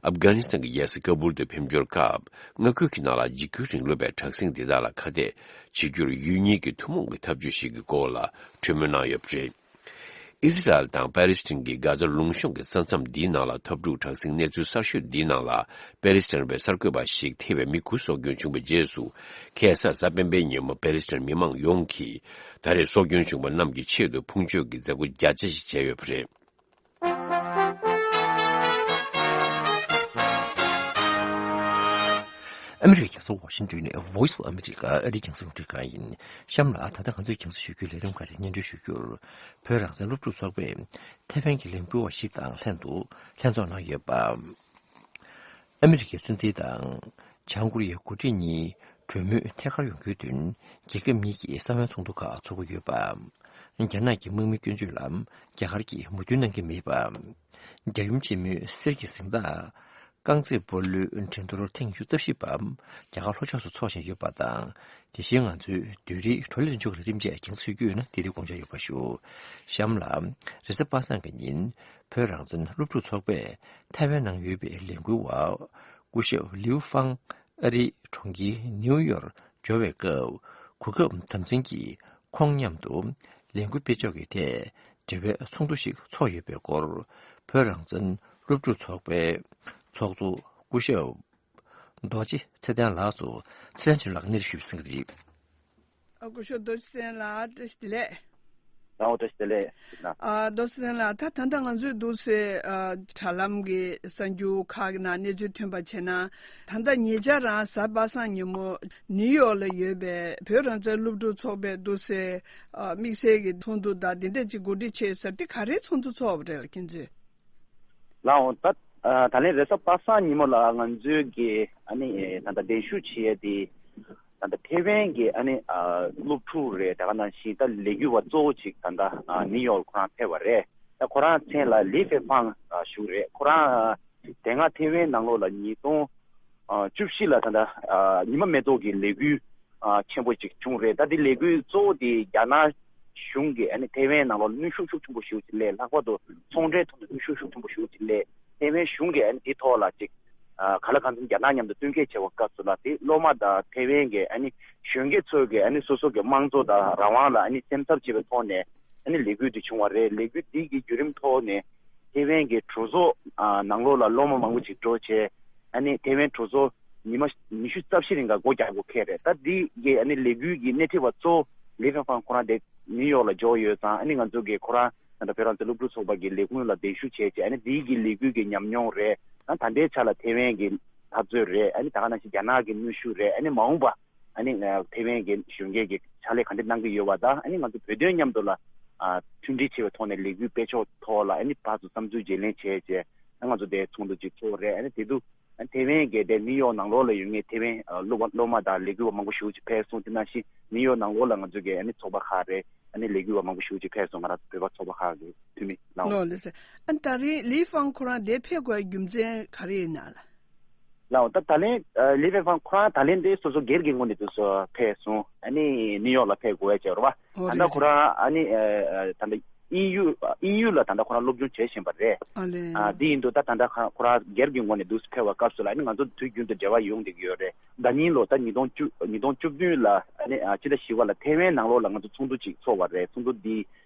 ཨབ་གྷ་ནི་སི་ཐན་གྱི་རྒྱལ་ས་ཀ་བུལ་དུ་ཕེབས་འབྱོར་སྐབས། མངའ་ཁུལ་གྱི་ནང་ལ་འཇིགས་སྐུལ་རིང་ལུགས་པའི་དྲག་ཟིང་འདི་དག་ལ་ཁ་གཏད་བྱེད་རྒྱུར་ཡུལ་གཉིས་ཀྱི་ཐུན་མོང་གི་འཐབ་ཇུས་ཤིག་གི་སྐོར་ལ་གྲོས་མོལ་གནང་ཡོད་པ་རེད། ཨི་སི་རལ་དང་པ་ལི་སི་ཐན་གྱི་གྷ་ཛ་ལུང་གཤོང་གི་ས་མཚམས་འདིའི་ནང་ལ་འཐབ་འཁྲུག་དྲག་ཟིང་གནས་ཚུལ་གསར་ཤོས་འདིའི་ནང་ལ། པེ་ལེ་སི་ཐན་པའི་གསར་འགོད་པ་ཞིག་ཐེ་བའི་མི་དགུ་སྲོག་སྐྱོན་བྱུང་བའི་རྗེས་སུ། ཁ་སང་གཟའ་སྤེན་པའི་ཉིན་མོ་པེ་ལེ་སི་ཐན་མི་མང་ཡོངས་ཀྱིས། ད་རེས་སྲོག་སྐྱོན་བྱུང་བ་རྣམས་ཀྱི་ཆེད་དུ་ཕུང་མཆོད་ཀྱི་མཛད་སྒོ་བརྒྱ་ཆ་ཞིག་བྱས་ཡོད་པ་རེད། ཨ་མི་རི་ཀའི་རྒྱལ་ས་ཝ་ཤིང་ཏོན་ནས་Voice of America ཨ་རིའི་རྒྱང་སྲིང་རླུང་འཕྲིན་ཁང་ཡིན། གཤམ་ལ་ད་ལྟ་ང་ཚོའི་རྒྱང་སྲིང་ཞུ་རྒྱུའི་ལས་རིམ་ཁག་དེ་སྙན་སྒྲོན་ཞུ་རྒྱུར། བོད་རང་བཙན་སློབ་ཕྲུག་ཚོགས་པས་ཐའེ་ཝན་གྱི་ལས་འགུལ་བ་ཞིག་དང་ལྷན་དུ་ལྷན་ཚོགས་གནང་ཡོད་པ། ཨ་མི་རི་ཀའི་སྲིད་འཛིན་དང་བྱང་ཀོ་རི་ཡའི་འགོ་ཁྲིད་གཉིས་གྲོས་མོལ་ཐད་ཀར་ཡོང་རྒྱུའི་དོན་རྒྱལ་ཁབ་གཉིས་ཀྱི་གསང་བའི་ཚོགས་འདུ་ཁག་འཚོགས་ཀྱི་ཡོད་པ། རྒྱ་ནག་གི་དམག་མིའི་སྐྱོན་བརྗོད་ལ་རྒྱ་གར་གྱིས་མོས་མཐུན་གནང་གི་མེད་པ། རྒྱལ་ཡུམ་ཆེན་མོའི་གསེར་གྱི་གཟེངས་རྟགས་རྐང་རྩེད་སྤོ་ལོའི་འགྲན་བསྡུར་ཐེངས་ཉི་ཤུ་རྩ་བཞི་པ་རྒྱ་གར་ལྷོ་ཕྱོགས་སུ་འཚོགས་བཞིན་ཡོད་པ་དང་། དེ་བཞིན་ང་ཚོའི་བོད་རིགས་བགྲོ་གླེང་ཕྱོགས་ཀྱི་རིམ་བཅས་རྒྱང་སྲིང་ཞུ་རྒྱུ་ཡོད་ན་དེ་རིང་དགོངས་འཇགས་ཡོད་པ་ཞུ། གཤམ་ལ། རེས་གཟའ་པ་སངས་ཀྱི་ཉིན་བོད་རང་བཙན་སློབ་ཕྲུག་ཚོགས་པས་ཐའེ་ཝན་ནང་ཡོད་པའི་ལས་འགུལ་བ་སྐུ་ཞབས་ལིའུ་ཧྥང་ཨ་རིའི་གྲོང་ཁྱེར་ནིའུ་ཡོར་འབྱོར་བའི་སྐབས། གོ་སྐབས་དམ་འཛིན་གྱིས་ཁོང་མཉམ་དུ་ལས་འགུལ་སྤེལ་ཕྱོགས་ཀྱི་ཐད་འབྲེལ་བའི་ཚོགས་འདུ་ཞིག་འཚོགས་ཡོད་པའི་སྐོར། བོད་རང་བཙན་སློབ་ཕྲུག་ཚོགས་པའི་ཚོགས་གཙོ་སྐུ་ཞབས་རྡོ་རྗེ་ཚེ་བརྟན་ལགས་སུ་ཚེ་བརྟན་ཆོས་ལགས་གནས་ཞུས་པ་གསན་གྱི་རེད། ཨ། སྐུ་ཞབས་རྡོ་རྗེ་ཚེ་བརྟན་ལགས། བཀྲ་ཤིས་བདེ་ལེགས། ལགས་འོ། བཀྲ་ཤིས་བདེ་ལེགས། ཨ། རྡོ་རྗེ་ལགས། ད་ད་ལྟ་ང་ཚོས་འདུག་སེ་ཨ་དྲ་ལམ་གྱི་གསར་འགྱུར་ཁག་གི་ནང་གནས་ཚུལ་ཐོན་པ་བྱས་ན། ད་ལྟ་ཉེ་ཆར་རང་གཟའ་པ་སངས་ཉིན་མོ་ནིའུ་ཡོག་ལ་ཡོད་པའི་བོད་རང་བཙན་སློབ་ཕྲུག་ཚོགས་པས་འདུག་སེ་ཨ་དམིགས་བསལ་གྱི་ཚོགས་འདུ་དང་འདི་འདྲ་ཅིག་གོ་སྒྲིག་བྱས་ཟེར་དེ་ག་རེའི་ཚོགས་འདུ་ཚོགས་པ་རེད་ལ་ཁྱེད་ཚོས། ལགས་འོ། ད་ཨ་ད་ལན་རེས་གཟའ་པ་སངས་ཉིན་མོ་ལ་ང་ཚོའི་གི་ཨ་ནི་ད་ལྟ་གདན་ཞུ་བྱས་ཏེ། ད་ལྟ་ཐེ་ཝན་གྱི་ཨ་ནི་ཨ་སློབ་ཕྲུག་རེད། ད་ག་ནང་བཞིན་ད་ལས་འགུལ་བ་གཙོ་བོ་ཅིག་ད་ལྟ་ཨ་ནིའུ་ཡོག་ཁོ་རང་ཕེབས་པ་རེད། ད་ཁོ་རང་མཚན་ལ་ལི་ཧྥེ་ཧྥང་ཞུ་རེད། ཁོ་རང་དེ་སྔ་ཐེ་ཝན་ནང་ལོགས་ལ་ཉིས་སྟོང་བཅུ་བཞི་ལ་ད་ལྟ་ཉི་མ་མེ་ཏོག་གི་ལས་འགུལ་ཆེན་པོ་ཅིག་བྱུང་རེད། ད་དེ་ལས་འགུལ་གཙོ་བོ་དེ་རྒྱ་ནག་གཞུང་གིས་ཨ་ནི་ཐེ་ཝན་ནང་ལོགས་གནོན་ཤུགས་ཤུགས་ཆེན་པོ་ཞེ་པོ་ཅིག་སླེབས། ལྷག་པར་དུ་ཚོང་འབྲེལ་ཐོག་ནས་གནོན་ཤུགས་ཤུགས་ཆེན་པོ་ཞེ་པོ་ཅིག་སླེབས། ཐེ་ཝན་གཞུང་གིས་ཨ་ནི་དེ་ཐོག་ལ་ཅིག་ཨ་ག་ལ་གང་འཚམ་རྒྱ་ནག་མཉམ་དུ་བསྟུན་མཁས་བྱེད་པའི་སྐབས་སུ་ལ་དེ་སློབ་མ་དང་ཐེ་ཝན་གྱི་ཨ་ནི་གཞོན་སྐྱེས་ཚོ་གིས་ཨ་ནི་སོ་སོ་གི་དམངས་གཙོ་དང་རང་དབང་ལ་ཨ་ནི་སེམས་འཚབ་བྱེད་པའི་ཐོག་ནས་ཨ་ནི་ལས་འགུལ་དེ་བྱུང་བ་རེད། ལས་འགུལ་འདི་གི་བརྒྱུད་རིམ་ཐོག་ནས་ཐེ་ཝན་གྱི་གྲོས་ཚོགས་ཨ་ནང་ལོགས་ལ་སློབ་མ་མང་པོ་ཅིག་འགྲོ་བྱས། ཨ་ནི་ཐེ་ཝན་གྲོས་ཚོགས་ཉི་མ་ཉི་ཤུ་རྩ་བཞི་རིང་ག་སྒོ་རྒྱག་དགོས་ཁེལ་རེད། ད་འདི་གི་ཨ་ནི་ལས་འགུལ་གྱི་སྣེ་ཁྲིད་པ་གཙོ་བོ་ལི་ཧྥེ་ཧྥང་ཁོ་རང་དེ་ནིའུ་ཡོག་ལ་འབྱོར་ཡོད་ཙང་། ཨ་ནི་ང་ཚོ་གི་ཁོ་རང་ད་ལྟ་བོད་རང་བཙན་སློབ་ཕྲུག་ཚོགས་པ་གི་ལས་ཁུངས་ལ་གདན་ཞུ་བྱས་བྱས། ཨ་ནི་འདི་གི་ལས་འགུལ་གྱི་ཉམས་མྱོང་རེད། ཨ་ད་ལྟའི་ཆ་ལ་ཐེ་ཝན་གྱི་འཐབ་རྩོད་རེད། ཨ་ནི་ད་ག་ནང་བཞིན་རྒྱ་ནག་གི་གནོན་ཤུགས་རེད། ཨ་ནི་མ་འོངས་པ་ཨ་ནི་ཐེ་ཝན་གྱི་གཞོན་སྐྱེས་ཀྱི་ཕྱག་ལས་ག་འདྲ་གནང་གི་ཡོད་པ་དང་། ཨ་ནི་ང་ཚོ་བོད་དོན་མཉམ་དུ་ལ་ཨ་མཐུན་སྒྲིལ་བྱེད་པའི་ཐོག་ནས་ལས་འགུལ་སྤེལ་ཕྱོགས་ཐོག་ལ་ཨ་ནི་ཕར་ཚུར་བསམ་ཚུལ་བརྗེ་ལེན་བྱས་བྱས། ཨ་ང་ཚོ་དེ་ཚོགས་འདུ་ཅིག་ཚོགས་རེད། ཨ་ནི་དེ་དུས་ཨ་ཐེ་ཝན་གྱི་དེ་ནིའུ་ཡོག་ནང་ལོགས་ལ་ཡོད་མཁན་ཐེ་ཝན་ཨ་སློབ་སློབ་མ་དང་ལས་འགུལ་བ་མང་པོ་ཞེ་པོ་ཅིག་ཕེབས་སོང་། དེ་ནང་བཞིན་ནིའུ་ཡོག་ནང་ལོགས་ལ་ང་ཚོ་གི་ཨ་ནི་ཚོགས་པ་ཁག་རེད། ཨ་ནི་ལས་འགུལ་བ་མང་པོ་ཞེ་པོ་ཅིག་ཕེབས་སོང་། ང་རང་ཚོ་བོད་པ་ཚོགས་པ་ཁག་གི་འཐུས་མི་ལགས། ལགས་ལགས་སེ། ཨ་ད་རིང་ལི་ཧྥང་ཁོ་རང་དེ་ཕེབས་དགོས་རྒྱུ་མཚན་ག་རེ་ཡིན་ན་ལགས། ལགས་འོ། ད་ད་ལན་ཨ་ལི་ཧྥེ་ཧྥང་ཁོ་རང་ད་ལན་དེ་སོ་སོ་སྒེར་གྱི་ངོས་ནས་དུ་སོ་ཕེབས་སོང་། ཨ་ནི་ནིའུ་ཡོག་ལ་ཕེབས་དགོས་ཡ་བྱས་རེད་བ། ཨོ་ད་ལྟ་རེད་ཁོ་རང་ཨ་ནི་ཨ་ད་ལྟ་དབྱིན་ཡུལ་དབྱིན་ཡུལ་ལ་ད་ལྟ་ཁོ་རང་སློབ་སྦྱོང་བྱེད་བཞིན་པ་རེད། ཨ་ལེ། ཨ་དེ་ཡིན་དུས་ད་ད་ལྟ་ཁོ་ཁོ་རང་སྒེར་གྱི་ངོས་ནས་དུ་ཕེབས་པའི་སྐབས་སུ་ལ་ཨ་ནི་ང་ཚོ་དུས་རྒྱུན་དུ་འབྲེལ་བ་ཡོང་བསྡད་ཀྱི་ཡོད་རེད། ཟླ་ཉིན་ལོ་ད་ཉིས་སྟོང་བཅུ་ཉིས་སྟོང་བཅུ་བདུན་ལ་ཨ་ནི་ཨ་ཕྱི་ཟླ་བཞི་པ་ལ་ཐེ་ཝན་ནང་ལོགས་ལ་ང་ཚོ་ཚོགས་འདུ་ཅིག་ཚོགས་པ་རེད། ཚོགས་འདུ་འདི་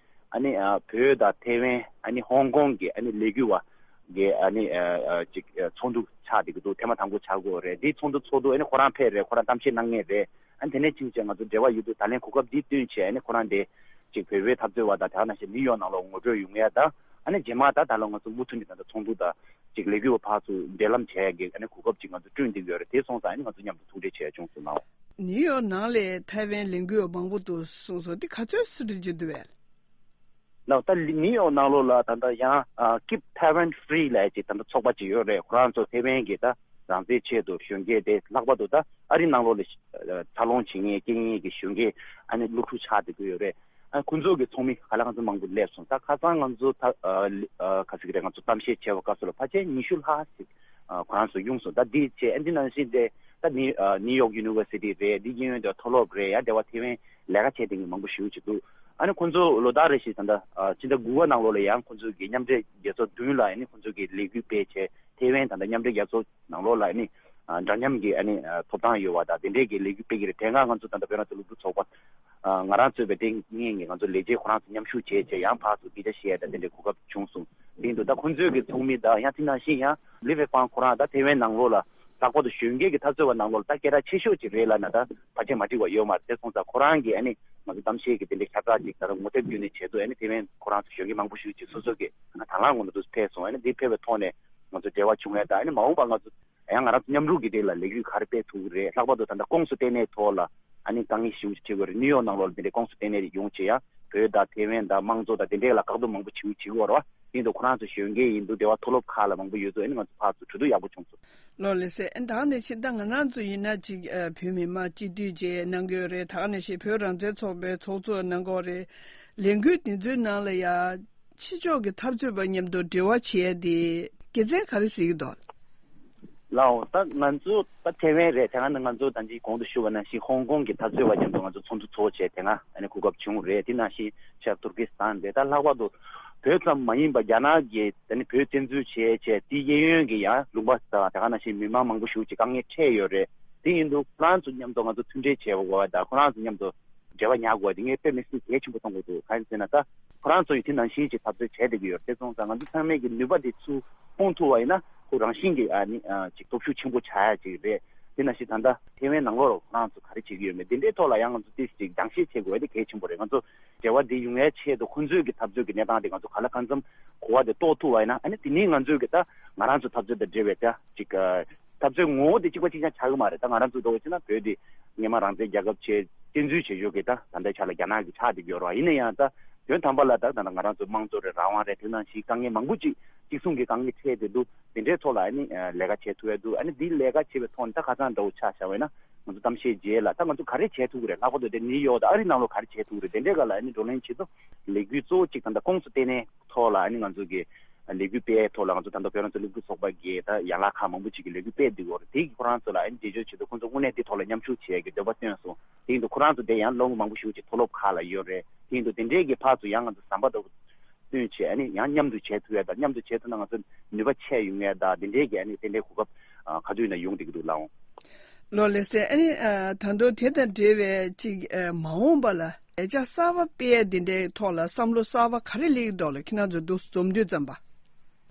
ཨ་ནི་ཨ་བོད་དང་ཐེ་ཝན་ཨ་ནི་ཧོང་ཀོང་གི་ཨ་ནི་ལས་འགུལ་བ་གི་ཨ་ནི་ཨ་ཨ་ཅིག་ཨ་ཚོགས་འདུ་ཆགས་བསྡད་ཀྱི་འདུག་ཐེངས་མ་དང་པོ་ཆགས་ཀྱི་ཡོད་རེད། འདི་ཚོགས་འདུ་ཚོགས་དུས་ཨ་ནི་ཁོ་རང་ཕེབས་རེད། ཁོ་རང་གཏམ་བཤད་གནང་མཁན་རེད། ཨ་ནི་དེ་ནས་ཕྱིན་བྱས་ང་ཚོ་འབྲེལ་བ་ཡོད་དུས་ད་ལན་གོ་སྐབས་འདི་བསྟུན་བྱས་ཨ་ནི་ཁོ་རང་དེ་ཅིག་བོད་པའི་འཐབ་རྩོད་པ་དང་དེ་ག་ནང་བཞིན་ནིའུ་ཡོག་ནང་ལོགས་ངོ་སྤྲོད་ཡོང་ཡ་དང་། ཨ་ནི་རྗེས་མ་ད་ད་ལོ་ང་ཚོ་མུ་མཐུད་ནས་ད་ལྟ་ཚོགས་འདུ་དང་ཅིག་ལས་འགུལ་བ་ཕར་ཚུར་འབྲེལ་ལམ་བྱས་ཡ་གི་ཨ་ནི་གོ་སྐབས་ཅིག་ང་ཚོ་བསྐྲུན་བསྡད་ཀྱི་ཡོད་རེད། དེ་སོང་ཙང་ཨ་ནི་ང་ཚོ་མཉམ་དུ་ཐུག་འཕྲད་བྱས་ཡ་བྱུང་སོང་ལགས། ནིའུ་ཡོག་ནང་ལ་ཐའེ་ཝན་ལས་འགུལ་བ་མང་པོ་འདུག་གསུངས་སོང་། འདི་ག་ཚོད་སུ་འགྲིག་རྒྱུ་འདུག་བས། ལགས་ད་ནིའུ་ཡོག་ནང་ལོགས་ལ་ད་ལྟ་ཡང་ཨ་Keep Taiwan Free ལབ་ཅིག་ད་ལྟ་ཚོགས་པ་ཅིག་ཡོད་རེད། ཁོ་རང་ཚོ་ཐའེ་ཝན་གྱི་ད་རང་བཙན་ཆེད་དུ་གཞོན་སྐྱེས་དེ་ལྷག་པར་དུ་ད་ཨ་རི་ནང་ལོགས་ལ་འཚར་ལོངས་བྱེད་མཁན་སྐྱེ་མཁན་གྱི་གཞོན་སྐྱེས་ཨ་ནི་སློབ་ཕྲུག་ཆགས་བསྡད་ཀྱི་ཡོད་རེད། ཨ་ཁོང་ཚོ་གི་ཚོགས་མི་ག་ལ་གང་འཚམ་མང་པོ་སླེབས་སོང་། ད་ཁ་སང་ང་ཚོ་ད་ཨ་ལི་ཨ་ག་ཟེར་གི་རེད། ང་ཚོ་གཏམ་བཤད་བྱས་པའི་སྐབས་སུ་ལ་ཕལ་ཆེར་ཉི་ཤུ་ལྷག་ཅིག་ཨ་ཁོ་རང་ཚོ་ཡོང་སོང་། ད་འདི་བྱས་ཨ་འདི་ནང་བཞིན་དེ་ད་ནི་ཨ་ནིའུ་ཡོག་ཡུ་ནི་ཝར་སི་ཊི་རེད། འདི་གཡས་གཡོན་དེ་མཐོ་སློབ་རེད། ཡང་དེ་བ་ཐེ་ཝན་ལས་ཀ་བྱས་བསྡད་མཁན་མང་པོ་ཞེ་པོ་ཅིག་འདུག་ཨ་ནི་ཁོང་ཚོ་ལོ་ལྟར་རེ་བཞིན་ད་ལྟ་ཨ་ཕྱི་ཟླ་དགུ་པ་ནང་ལོགས་ལ་ཡང་ཁོང་ཚོ་གི་མཉམ་འབྲེལ་རྒྱལ་ཚོགས་བདུན་ལ་ཨ་ནི་ཁོང་ཚོ་གི་ལས་འགུལ་སྤེལ་བྱས། ཐེ་ཝན་ད་ལྟ་མཉམ་འབྲེལ་རྒྱལ་ཚོགས་ནང་ལོགས་ལ་ཨ་ནི་ཨ་འདྲ་མཉམ་གྱི་ཨ་ནི་ཨ་ཐོབ་ཐང་ཡོད་པ་དང་དེ་འདྲའི་གི་ལས་འགུལ་སྤེལ་གྱི་རེད། དེ་སྔ་ང་ཚོ་ད་ལྟ་བོད་རང་བཙན་སློབ་ཕྲུག་ཚོགས་པ་ཨ་ང་རང་གཙོས་པའི་དེ་སྔོན་གྱི་ང་ཚོ་ལས་བྱེད་ཁོ་རང་ཚོ་མཉམ་ཞུགས་བྱས་བྱས་ཡང་ཕར་ཚུར་སྐད་ཆ་བཤད་ཡ་དང་དེ་འདྲའི་གོ་སྐབས་བྱུང་སོང་། དེ་ཡིན་དུས་ད་ཁོང་ཚོའི་གི་ཚོགས་མི་དང་ཡང་དེ་ནང་བཞིན་ཡང་ལི་ཧྥེ་ཧྥང་ཁོ་རང་ད་ཐེ་ཝན་ནང་ལོགས་ལ་ལྷག་པར་དུ་གཞོན་སྐྱེས་ཀྱི་འཐབ་རྩོད་པ་ནང་ལོགས་ལ་ད་སྐད་གྲགས་ཆེ་ཤོས་ཅིག་རེད་ལབ་ན་ད་ཕལ་ཆེར་མ་འགྲིག་པ་ཡོད་མ་རེད། དེ་སོང་ཙང་ཁོ་རང་གི་ཨ་ནི་ང་ཚོ་གཏམ་བཤད་ཀྱི་དེ་འདྲའི་ཁྱབ་བསྒྲགས་ཅིག་ད་རུང་ངོ་དེབ་བརྒྱུད་ནས་བྱས་དུས་ཨ་ནི་ཐེ་ཝན་ཁོ་རང་ཚོ་གཞོན་སྐྱེས་མང་པོ་ཞིག་ཅིག་སོ་སོ་གི་ད་ལང་ངོ་ནས་འདུག་ཕེབས་སོང་། ཨ་ནི་འདི་ཕེབས་པའི་ཐོག་ནས་ང་ཚོ་འབྲེལ་བ་བྱུང་ཡ་དང་། ཨ་ནི་མ་འོངས་པ་ང་ཚོ་ཡང་ང་རང་ཚོ་མཉམ་རུབ་ཀྱི་སྟེང་ལ་ལས་འགུལ་ག་རེ་སྤེལ་ཐུབ་ཀྱི་རེད། ལྷག་པར་དུ་ད་ལྟ་ཁོངས་སུ་ལྟེ་གནས་ཐོག་ལ་ཨ་ནི་དཀའ་ངལ་ཞེ་པོ་ཅིག་འཕྲད་ཀྱི་རེད། ནིའུ་ཡོག་ནང་ལོགས་ལ་འདི་འདྲའི་ཁོངས་སུ་ལྟེ་གནས་ཡོང་བྱས་ཡང་བོད་དང་ཐེ་ཝན་དང་དམངས་གཙོ་དང་དེ་འདྲའི་ལ་བཀག་སྡོམ་མང་པོ་བྱེད་ཀྱི་ཡོད་རེད་བ། དེ་ཡིན་དུས་ཁོ་རང་ཚོ་གཞོན་སྐྱེས་ཡིན་དུས་སྡེ་བ་མཐོ་སློབ་ཁག་ལ་མང་པོ་ཡོད་དུས་ཨ་ནི་ང་ཚོ་ཕར་ཚུར་གྲོས་བསྡུར་ཡག་པོ་བྱུང་སོང་། ལགས་ལགས་སེ། ཨ་ད་ནས་ཕྱིན་ད་ང་རང་ཚོ་ཡིན་ན་ཅིག་ཨ་བོད་མི་མང་སྤྱི་འཐུས་བཅས་གནང་གི་ཡོད་རེད། ད་ག་ནང་བཞིན་བོད་རང་བཙན་ཚོགས་པའི་ཚོགས་གཙོ་གནང་གི་ཡོད་རེད། ལས་འགུལ་འདི་ཚོའི་ནང་ལ་ཡ་ཕྱི་ཕྱོགས་ཀྱི་འཐབ་རྩོད་པ་མཉམ་དུ་འབྲེལ་བ་བྱེད་ཡ་དེ་དགེ་མཚན་ག་རེ་གཟིགས་ཀྱི་འདུག་ལགས་འོ། ད་ང་ཚོ་ད་ཐེ་ཝན་རེད། དེ་སྔ་ནི་ང་ཚོ་ད་ཅི་གོང་དུ་ཞུས་པ་ནང་བཞིན་ཧོང་ཀོང་གི་འཐབ་རྩོད་པ་མཉམ་དུ་ང་ཚོ་ཚོགས་འདུ་ཚོགས་བྱས་དེ་སྔ་ཨ་ནི་གོ་སྐབས་བྱུང་རེད། དེ་ནང་བཞིན་ཤར་ཏུར་ཀི་སི་ཐན་རེད། ད་ལྷག་པར་དུ་བོད་ཙམ་མ་ཡིན་པ་རྒྱ་ནག་གིས་ད་ནི་བོད་བཙན་འཛུལ་བྱས་བྱས་དེའི་གཡས་གཡོན་གྱི་ཡང་ལུང་པ་དང་དེ་ག་ནང་བཞིན་མི་མང་མང་པོ་ཞིག་ཅིག་དཀའ་ངལ་འཕྲད་ཡོད་རེད། དེ་ཡིན་དུས་ཁོ་རང་ཚོ་མཉམ་དུ་ང་ཚོ་མཐུན་འབྲེལ་བྱས་པ་དང་ཁོ་རང་ཚོ་མཉམ་དུ་འབྲེལ་བ་ཉར་དགོས་པ་དེ་ངས་དཔེ་མི་སྲིད་གལ་ཆེན་པོ་མཐོང་གི་འདུག་གང་ཡིན་ཟེར་ན་ད་ཁོ་རང་ཚོ་ཡིས་དེ་ནང་བཞིན་གྱི་འཐབ་རྩོད་བྱས་བསྡད་ཀྱི་ཡོད་རེད། དེ་སོང་ཙང་ང་ཚོ་ཚང་མས་ཀྱི་ནུས་པ་དེ་ཚུར་སྤུངས་ཐུབ་པ་ཡིན་ན་ཁོ་རང་བཞིན་གྱི་ཨ་ནི་ཨ་ཅིག་སྟོབས་ཤུགས་ཆེན་པོ་ཆགས་ཡ་ཅིག་རེད། དེ་ནང་བཞིན་ད་ལྟ་ཐེ་ཝན་ནང་ལོགས་ལ་ཁོ་རང་ཚོ་ག་རེ་བྱེད་ཀྱི་ཡོད་མེད་དེ་འདྲའི་ཐོག་ལ་ཡང་ང་ཚོ་ཏོག་ཙམ་ཅིག་སྦྱང་བཤད་བྱེད་དགོས་དེ་གལ་ཆེན་པོ་རེད། ང་ཚོ་འབྲེལ་བ་འདི་ཡོང་ཡའི་ཆེད་དུ་ཁོ་ཚོའི་གི་འཐབ་རྩོད་ཀྱི་གནས་སྟངས་དེ་ང་ཚོ་ག་ལ་གང་འཚམ་གོ་བ་དེ་རྟོགས་ཐུབ་པ་ཡིན་ན། ཨ་ནི་དེ་ནས་ང་ཚོའི་གི་ད་ང་རང་ཚོ་འཐབ་རྩོད་དང་འབྲེལ་བའི་ད་ཅིག་འཐབ་རྩོད་ངོ་བོ་དེ་གཅིག་པ་གཅིག་རྐྱང་ཆགས་ཀྱི་མ་རེད། ད་ང་རང་ཚོ་འདྲ་བོ་བྱས་ན་བོད་དེ་སྔོན་མ་རང་བཙན་རྒྱལ་ཁབ་བྱས་བཙན་འཛུལ་བྱེད་ཞོར་གི་ད་ད་ལྟའི་ཆ་ལ་རྒྱ་ནག་གི་ཆགས་བསྡད་ཀྱི་ཡོད་རེད་བ། ཡིན་ན་ཡང་ད་དོན་དམ་པ་ལ་ད་ད་ང་རང་ཚོ་དམངས་གཙོ་རེད། རང་དབང་རེད། དེ་ནང་བཞིན་དཀའ་ངལ་མང་པོ་ཅིག་གཅིག་མཚུངས་ཀྱི་དཀའ་ངལ་འཕྲད་བསྡད་འདུག་དེ་འདྲའི་ཐོག་ལ་ཨ་ནི་ལས་ཀ་བྱེད་ཐུབ་ཡ་འདུག་ཨ་ནི་འདི་ལས་ཀ་བྱེད་པའི་ཐོག་ནས་ད་ཁ་སང་འདྲ་བོ་ཆ་བཞག་པ་ཡིན་ན་ང་ཚོ་གཏམ་བཤད་རྗེས་ལ་ད་ང་ཚོ་ག་རེ་བྱེད་ཐུབ་ཀྱི་རེད། ལྷག་པར་དུ་དེ་ནིའུ་ཡོག་དང་ཨ་རི་ནང་ལོགས་ག་རེ་བྱེད་ཐུབ་ཀྱི་རེད། དེ་འདྲའི་སྒང་ལ་ཨ་ནི་བགྲོ་གླེང་བྱེད་དུས་ལས་འགུལ་གཙོ་བོ་གཅིག་ད་ལྟ་ཁོངས་སུ་གཏན་ནས་ཐོག་ལ་ཨ་ནི་ང་ཚོ་གི་ལས་འགུལ་སྤེལ་ཐོག་ལ་ང་ཚོ་ད་ལྟ་བོད་རང་བཙན་སློབ་ཕྲུག་ཚོགས་པ་གིས་ད་ཡན་ལག་ཁག་མང་པོ་ཅིག་གི་ལས་འགུལ་སྤེལ་བསྡད་ཡོད་རེད། དེ་གི་ཁོ་རང་ཚོ་ལ་ཨ་ནི་འགྲེལ་བརྗོད་བྱེད་དུས་ཁོང་ཚོ་དངོས་གནས་དེ་ཐོག་ལ་མཉམ་ཞུགས་བྱེད་ཡ་གི་འདོད་པ་བཏོན་སོང་། དེ་ཡིན་དུས་ཁོ་རང་ཚོ་དེ་ཡང་ལོ་མང་པོ་ཞིག་ཅིག་མཐོ་སློབ་ཁག་ལ་ཡོད་རེད། དེ་ཡིན་དུས་དེ་འདྲའི་གི་ཕར་ཚུར་ཡང་ང་ཚོ་ཟམ་པ་འདྲ་བོ་བཏོན་བྱས་ཨ་ནི་ཡང་མཉམ་དུ་བྱེད་ཐུབ་ཡ་དང་མཉམ་དུ་བྱེད་ཐུབ་ན་ང་ཚོ་ནུས་པ་ཆེ་ཡོང་ཡ་དང་དེ་འདྲའི་གི་ཨ་ནི་དེ་འདྲའི་གོ་སྐབས་ཨ་ག་དུས་ཡིན་ན་ཡོང་བསྡད་ཀྱི་འདུག་ལགས་འོང་། ལགས་ལགས་སེ། ཨ་ནི་ཨ་ད་དུང་དེ་དང་འབྲེལ་བའི་ཅིག་ཨ་མ་འོངས་པ་ལ་ལས་འཆར་གསར་པ་སྤེལ་ཡ་དེ་འདྲའི་ཐོག་ལ་བསམ་བློ་གསར་པ་ག་རེ་སླེབས་ཀྱི་འདུག་ལགས། ཁྱེད་རང་ཚོ་འདུག་འཛོམས་དུས་ཙམ་པ།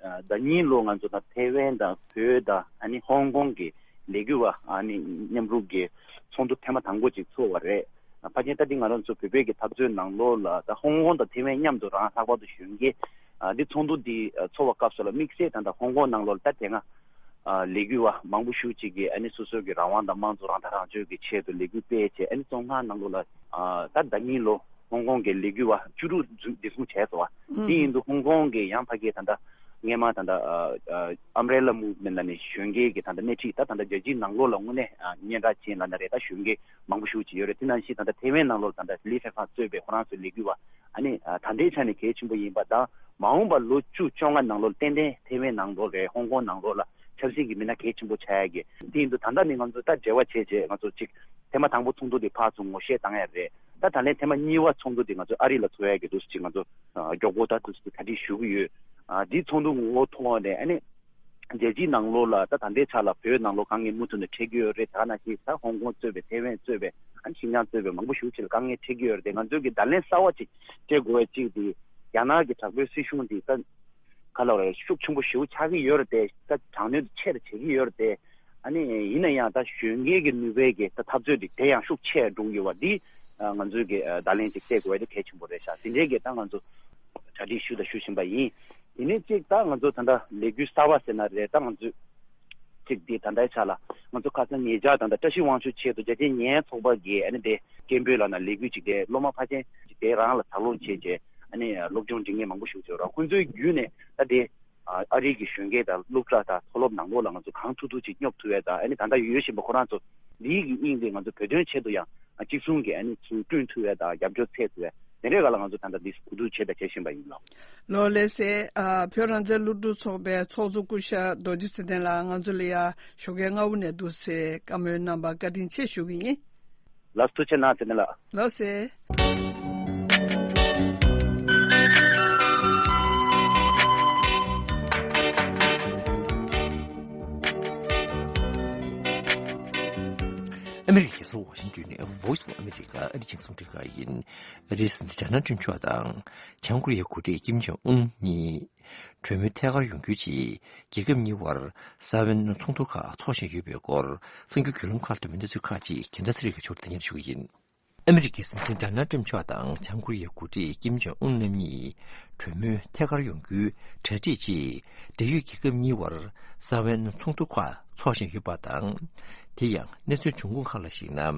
ཨ་ཟླ་གཉིས་ལོ་ང་ཚོ་ད་ཐེ་ཝན་དང་བོད་དང་ཨ་ནི་ཧོང་ཀོང་གི་ལས་འགུལ་བ་ཨ་ནི་མཉམ་རུབ་ཀྱི་ཚོགས་འདུ་ཐེངས་མ་དང་པོ་ཅིག་ཚོགས་པ་རེད། ཕལ་ཆེར་ད་འདི་ང་རང་ཚོ་བོད་པའི་གི་འཐབ་རྩོད་ནང་ལོགས་ལ་ད་ཧོང་ཀོང་དང་ཐེ་ཝན་མཉམ་དུ་རང་ལྷག་པར་དུ་གཞོན་སྐྱེས་ཨ་འདི་ཚོགས་འདུ་འདི་ཚོགས་པ་སྐབས་སུ་ལ་དམིགས་བསལ་ད་ད་ཧོང་ཀོང་ནང་ལོགས་ལ་ད་དེ་སྔ་ཨ་ལས་འགུལ་བ་མང་པོ་ཞེ་ཅིག་གིས་ཨ་ནི་སོ་སོའི་གི་རང་དབང་དང་དམངས་གཙོ་རང་ཐག་རང་གཅོད་ཀྱི་ཆེད་དུ་ལས་འགུལ་སྤེལ་བྱས་ཨ་ནི་བཙོན་ཁང་ནང་ལོགས་ལ་ཨ་ད་ཟླ་གཉིས་ལོ་ཧོང་ཀོང་གི་ལས་འགུལ་བ་བཅུ་དྲུག་འཛུལ་འཛིན་བཟུང་བྱས་སོང་བ། དེ་ཡིན་དུས་ཧོང་ཀོང་གི་ཡང་ཕ་གིའི་ད་ལྟ་སྔས་མ་ད་ལྟ་ཨ་ཨ་Umbrella Movement ལབ་ནས་གཞོན་སྐྱེས་ཀྱི་ད་ལྟ་སྣེ་ཁྲིད་ད་ད་ལྟ་རྒྱལ་སྤྱིའི་ནང་ལོགས་ལ་དངོས་གནས་ཨ་སྙན་གྲགས་ཅན་ལབ་ན་རེད། ད་གཞོན་སྐྱེས་མང་པོ་ཞེ་ཅིག་ཡོད་རེད། དེ་ནང་བཞིན་ད་ལྟ་ཐེ་ཝན་ནང་ལོགས་ད་ལྟ་ལི་ཧྥེ་ཧྥང་གཙོས་པའི་ཁོ་རང་ཚོའི་ལས་འགུལ་བ་ཨ་ནི་ཨ་ད་ལྟའི་ཆ་ནས་གལ་ཆེན་པོ་ཡིན་པ་དང་མ་འོངས་པ་ལོ་བཅུ་བཅོ་ལྔ་ནང་ལོགས་ཏན་ཏན་ཐེ་ཝན་ནང་ལོགས་རེད། ཧོང་ཀོང་ནང་ལོགས་ལ་ཆབ་སྲིད་ཀྱི་མི་སྣ་གལ་ཆེན་པོ་ཆགས་ཡ་གི་དེ་ཡིན་དུས་ད་ལྟ་ནས་ང་ཚོ་ད་འབྲེལ་བ་བྱས་བྱས་ང་ཚོ་གཅིག་ཐེངས་མ་དང་པོ་ཚོགས་འདུ་དེ་ཕར་ཚུར་ངོ་ཤེས་བཏང་ཡ་རེད། ད་ད་ལན་ཐེངས་མ་གཉིས་པ་ཚོགས་འདུ་དེ་ང་ཚོ་ཨ་རི་ལ་ཚོགས་ཡ་གི་འདུག་སེ་ཅིག་ང་ཚོ་ཨ་མགྱོགས་པོ་ད་འདུག་སེ་གྲ་སྒྲིག་ཞུ་གི་ཡོད། ཨ་འདི་ཚོགས་འདུ་ངོ་བོ་ཐོག་ནས་ཨ་ནི་རྒྱལ་སྤྱིའི་ནང་ལོགས་ལ་ད་ད་ལྟའི་ཆ་ལ་བོད་ནང་ལོགས་དཀའ་ངལ་མུ་མཐུད་ནས་འཕྲད་ཀྱི་ཡོད་རེད། ད་ནང་བཞིན་ད་ཧོང་ཀོང་གཙོས་པའི་ཐེ་ཝན་གཙོས་པའི་ཨ་ནི་ཤིན་ཅང་གཙོས་པའི་མང་པོ་ཞེ་ཅིག་ལ་དཀའ་ངལ་འཕྲད་ཀྱི་ཡོད་རེད་དེ། ང་ཚོའི་གི་བརྡ་ལན་གསར་བ་ཅིག་སྤྲད་དགོས་པ་ཅིག་དེ་རྒྱ་ནག་གི་དྲག་པོའི་སྲིད་གཞུང་དེ་ད་ག་ལབ་རེད། ཤུགས་ཆེན་པོ་ཞེ་པོ་ཆགས་ཀྱི་ཡོད་རེད་དེ། ད་དྲག་གནོན་དེ་ཆེ་རུ་བྱེད་ཀྱི་ཡོད་རེད་དེ། ཨ་ནི་ཡིན་ན་ཡང་ད་གཞོན་སྐྱེས་ཀྱི་ནུས་པའི་གི་ད་འཐབ་རྩོད་དེ་དེ་ཡང་ཤུགས་ཆེ་འགྲོ་གི་ཡོད་པ་འདི་ང་ཚོའི་གི་བརྡ་ལན་ཅིག་སྤྲད་དགོས་པ་དེ་གལ་ཆེན་པོ་རེད་ཤག་དེ་འདྲའི་གི་ད་ང་ཚོ་གྲ་སྒྲིག་ཞུ་དང་ཞུ་བཞིན་པ་ཡིན། དེ་ནས་གཅིག་ད་ང་ཚོ་ད་ལྟ་ལས་འགུལ་གསར་བ་ཟེར་ན་རེད། ད་ང་ཚོས་གཅིག་དེ་ད་ལྟའི་ཆ་ལ་ང་ཚོ་ཁ་སང་ཉེ་ཆར་ད་ལྟ་བཀྲ་ཤིས་དབང་ཕྱུག་ཆེད་དུ་རྒྱ་ཆེའི་ཉེན་ཚོགས་པ་གིས་ཨ་ནི་དེ་སྐད་འབོད་ལབ་ན་ལས་འགུལ་ཅིག་དེ་སློབ་མ་ཕལ་ཆེར་ཅིག་དེ་རང་ལ་ད་ལོ་བྱས་བྱས་ཨ་ནི་སློབ་སྦྱོང་འབྲི་མཁན་མང་པོ་ཞིག་ཡོད་ར། ཁོང་ཚོའི་བརྒྱུད་ནས་ད་དེ་ཨ་རིའི་གི་གཞོན་སྐྱེས་དང་སློབ་གྲྭ་དང་མཐོ་སློབ་ནང་ལོགས་ལ་ང་ཚོ་གང་ཐུབ་ཐུབ་ཅིག་སྙོབ་ཐུབ་ཡས་དང་ཨ་ནི་ད་ལྟ་ཡོད་བཞིན་པ་ཁོ་རང་ཚོ་འདིའི་གི་དབྱིངས་དེ་ང་ཚོ་བོད་དོན་ཆེད་དུ་ཡང་གཅིག་མཚུངས་ཀྱི་ཨ་ནི་ཚུར་བསྐྲུན་ཐུབ་ཡས་དང་རྒྱབ་སྐྱོར་འཚོལ་ཐུབ་ཡས་དེ་འདྲའི་སྒང་ལ་ང་ཚོ་ད་ལྟ་འདི་གོ་བསྡུར་བྱས་དང་བྱེད་བཞིན་པ་ཡིན་ལགས། ལགས་ལགས་སེ། ཨ་བོད་རང་བཙན་སློབ་ཕྲུག་ཚོགས་པའི་ཚོགས་གཙོ་སྐུ་ཞབས་རྡོ་རྗེ་ཚེ་བརྟན་ལགས་ང་ཚོ་ལ་ཡ་ཞོགས་ཀའི་སྔ་པོ་ནས་འདུག་སེ་བཀའ་མོལ་གནང་བར་བཀའ་དྲིན་ཆེ་ཞུ་གི་ཡིན། ལགས་ཐུགས་རྗེ་གནང་ཚེ་བརྟན་ལགས། ལགས་སེ། ཨ་མི་རི་ཀའི་རྒྱལ་ས་ཝ་ཤིང་ཏོན་ནས་Voice of America ཨ་རིའི་རྒྱང་སྲིང་རླུང་འཕྲིན་ཁང་ཡིན། ཨ་རིའི་སྲིད་འཛིན་ཌོ་ནལ་ཊམ་མཆོག་དང་བྱང་ཀོ་རི་ཡའི་འགོ་ཁྲིད་ཀིམ་ཇོང་ཨུན་གཉིས་གྲོས་མོལ་ཐད་ཀར་ཡོང་རྒྱུའི་ཆེད་རྒྱལ་ཁབ་གཉིས་དབར་ས་བོན་ཚོགས་འདུ་ཁག་འཚོགས་བཞིན་ཡོད་པའི་སྐོར་གསར་འགྱུར་བརྒྱུད་ལམ་ཁག་དང་གནས་ཚུལ་ཁག་ཅིག་རྒྱལ་མཚན་ཚེ་རིང་གིས་ཕྱོགས་སྒྲིག་སྙན་ཞུ་གི་ཡིན། ཨ་མི་རི་ཀའི་སྲིད་འཛིན་ཌོ་ནལ་ཊམ་མཆོག་དང་བྱང་ཀོ་རི་ཡའི་འགོ་ཁྲིད་ཀིམ་ཇོང་ཨུན་རྣམ་གཉིས་གྲོས་མོལ་ཐད་ཀར་ཡོང་རྒྱུའི་གྲ་སྒྲིག་ཆེད་འབྲེལ་ཡོད་རྒྱལ་ཁབ་གཉིས་དབར་ས་བོན་ཚོགས་འདུ་ཁག་འཚོགས་བཞིན་ཡོད་པ་དང་། དེ་ཡང་གནས་ཚུལ་འབྱུང་ཁུངས་ཁག་ལ་གཞིགས་ན།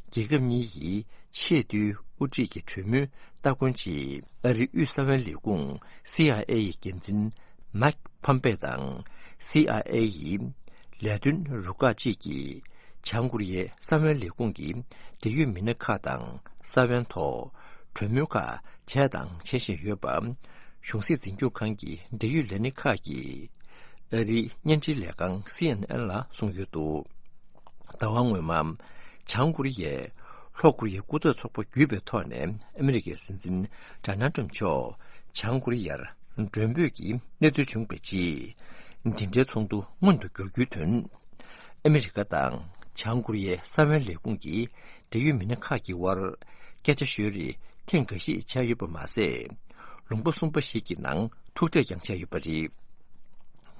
རྒྱལ་ཁབ་གཉིས་ཀྱི་ཆེས་མཐོའི་དབུ་ཁྲིད་ཀྱི་གྲོས་མོལ་སྟ་གོན་ཆེད་ཨ་རིའི་དབུས་ས་བོན་ལས་ཁུངས་སི་ཨའི་ཨེ་ཡི་འགན་འཛིན་མཱིག་ཕོམ་པེ་དང་སི་ཨའི་ཨེ་ཡི་ལས་དོན་རུ་ཁག་ཅིག་གིས་བྱང་ཀོ་རི་ཡའི་ས་བོན་ལས་ཁུངས་ཀྱི་འབྲེལ་ཡོད་མི་སྣ་ཁག་དང་ས་བོན་ཐོག་གྲོས་མོལ་ཁག་བྱས་དང་བྱེད་བཞིན་ཡོད་པ། གཞུང་སྲིད་འཛིན་སྐྱོང་ཁང་གི་འབྲེལ་ཡོད་ལས་སྣེ་ཁག་གིས་ཨ་རིའི་བརྙན་འཕྲིན་ལས་ཁང་སི་ཨེན་ཨེན་ལ་གསུངས་ཡོད་འདུག་ཟླ་བ་སྔོན་མ། བྱང་ཀོ་རི་ཡས་ལྷོ་ཀོ་རི་ཡའི་སྐུ་ཚབ་ཚོགས་པ་བརྒྱུད་པའི་ཐོག་ནས་ཨ་མི་རི་ཀའི་སྲིད་འཛིན་ཌོ་ནལ་ཊམ་མཆོག་བྱང་ཀོ་རི་ཡར་མགྲོན་འབོད་ཀྱི་གནས་ཚུལ་བྱུང་བའི་རྗེས། འདི་འདྲའི་ཚོགས་འདུ་སྔོན་དུ་འགྱུར་རྒྱུའི་དོན། ཨ་མི་རི་ཀ་དང་བྱང་ཀོ་རི་ཡའི་ས་བོན་ལས་ཁུངས་ཀྱི་འབྲེལ་ཡོད་མི་སྣ་ཁག་གི་དབར་སྐད་ཆ་ཤོད་རེས་ཐེངས་འགའ་ཤས་བྱས་ཡོད་པ་མ་ཟད། ལུང་པ་གསུམ་པ་ཞིག་གི་ནང་ཐུག་འཕྲད་ཀྱང་བྱས་ཡོད་པ་རེད།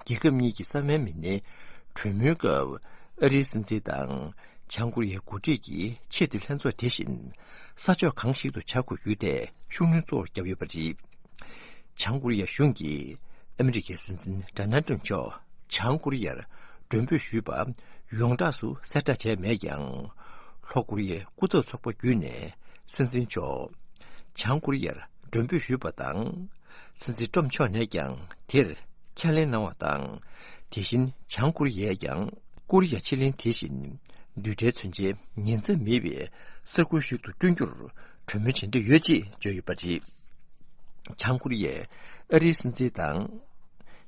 རྒྱལ་ཁབ་གཉིས་ཀྱི་ས་བོན་མི་སྣའི་གྲོས་མོལ་སྐབས། ཨ་རིའི་སྲིད་འཛིན་དང་བྱང་ཀོ་རི་ཡའི་འགོ་ཁྲིད་ཀྱི་ཆེས་མཐོའི་ལྷན་ཚོགས་དེ་བཞིན་ས་ཕྱོགས་གང་ཞིག་ཏུ་བྱ་དགོས་རྒྱུའི་ཐད་ཤུགས་སྣོན་གཙོ་བོར་བརྒྱབ་ཡོད་པ་རེད། བྱང་ཀོ་རི་ཡ་གཞུང་གིས་ཨ་མི་རི་ཀའི་སྲིད་འཛིན་ཌོ་ནལ་ཊམ་མཆོག་བྱང་ཀོ་རི་ཡར་མགྲོན་འབོད་ཞུས་པ་ཡོངས་གྲགས་སུ་གསལ་བསྒྲགས་བྱས་མེད་ཀྱང་། ལྷོ་ཀོ་རི་ཡའི་སྐུ་ཚབ་ཚོགས་པ་བརྒྱུད་ནས་སྲིད་འཛིན་མཆོག་བྱང་ཀོ་རི་ཡར་མགྲོན་འབོད་ཞུས་པ་དང་། སྲིད་འཛིན་ཊམ་མཆོག་ནས་ཀྱང་དེར་ཁས་ལེན་གནང་བ་དང་། དེ་བཞིན་བྱང་ཀོ་རི་ཡས་ཀྱང་ཀོ་རི་ཡ་ཕྱེད་གླིང་དེ་བཞིན་རྡུལ་ཕྲན་མཚོན་ཆའི་ཉེན་ཚབས་མེད་པའི་ས་ཁུལ་ཞིག་ཏུ་བསྐྲུན་རྒྱུར་གྲོས་མོལ་བྱེད་འདོད་ཡོད་ཅེས་བརྗོད་ཡོད་པ་རེད། བྱང་ཀོ་རི་ཡས་ཨ་རིའི་སྲིད་འཛིན་དང་།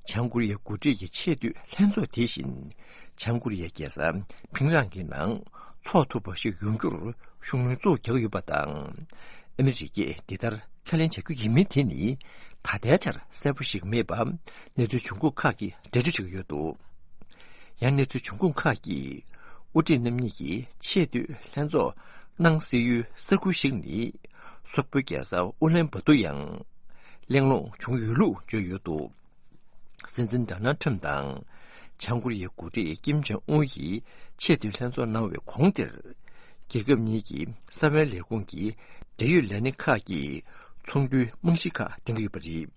བྱང་ཀོ་རི་ཡའི་འགོ་ཁྲིད་ཀྱི་ཆེས་མཐོའི་ལྷན་ཚོགས་དེ་བཞིན། བྱང་ཀོ་རི་ཡའི་རྒྱལ་ས་ཕིང་རང་གི་ནང་འཚོགས་ཐུབ་པ་ཞིག་ཡོང་རྒྱུར་ཤུགས་སྣོན་གཙོ་བོ་རྒྱག་གི་ཡོད་པ་དང་། ཨ་མི་རི་ཀས་འདི་ལྟར་ཁས་ལེན་བྱ་རྒྱུ་ཡིན་མིན་དེ་ནི་ད་ལྟའི་ཆར་གསལ་པོ་ཞིག་མེད་པ་གནས་ཚུལ་འབྱུང་ཁུངས་ཁག་གིས་འགྲེལ་བརྗོད་བྱེད་ཀྱི་ཡོད་འདུག་ཡང་གནས་ཚུལ་འབྱུང་ཁུངས་ཁག་གིས་དབུ་ཁྲིད་རྣམ་གཉིས་ཀྱིས་ཆེས་མཐོའི་ལྷན་ཚོགས་གནང་སྲིད་ཡུལ་ས་ཁུལ་ཞིག་ནི་སོག་པོའི་རྒྱལ་ས་ཨུ་ལན་བ་ཏུ་ཡང་གླེང་སློང་བྱུང་ཡོད་ལུགས་བརྗོད་ཡོད་འདུག་སྲིད་འཛིན་ཌོ་ནལ་ཊམ་དང་། བྱང་ཀོ་རི་ཡའི་འགོ་ཁྲིད་ཀིམ་ཇོང་ཨུན་ཡིས་ཆེས་མཐོའི་ལྷན་ཚོགས་གནང་བའི་གོང་དེར། རྒྱལ་ཁབ་གཉིས་ཀྱི་གསང་བའི་ལས་ཁུངས་ཀྱི་འབྲེལ་ཡོད་ལས་སྣེ་ཁག་གིས་ཚོགས་འདུའི་རྨང་གཞི་ཁག་འདིང་གི་ཡོད་པ་རེད།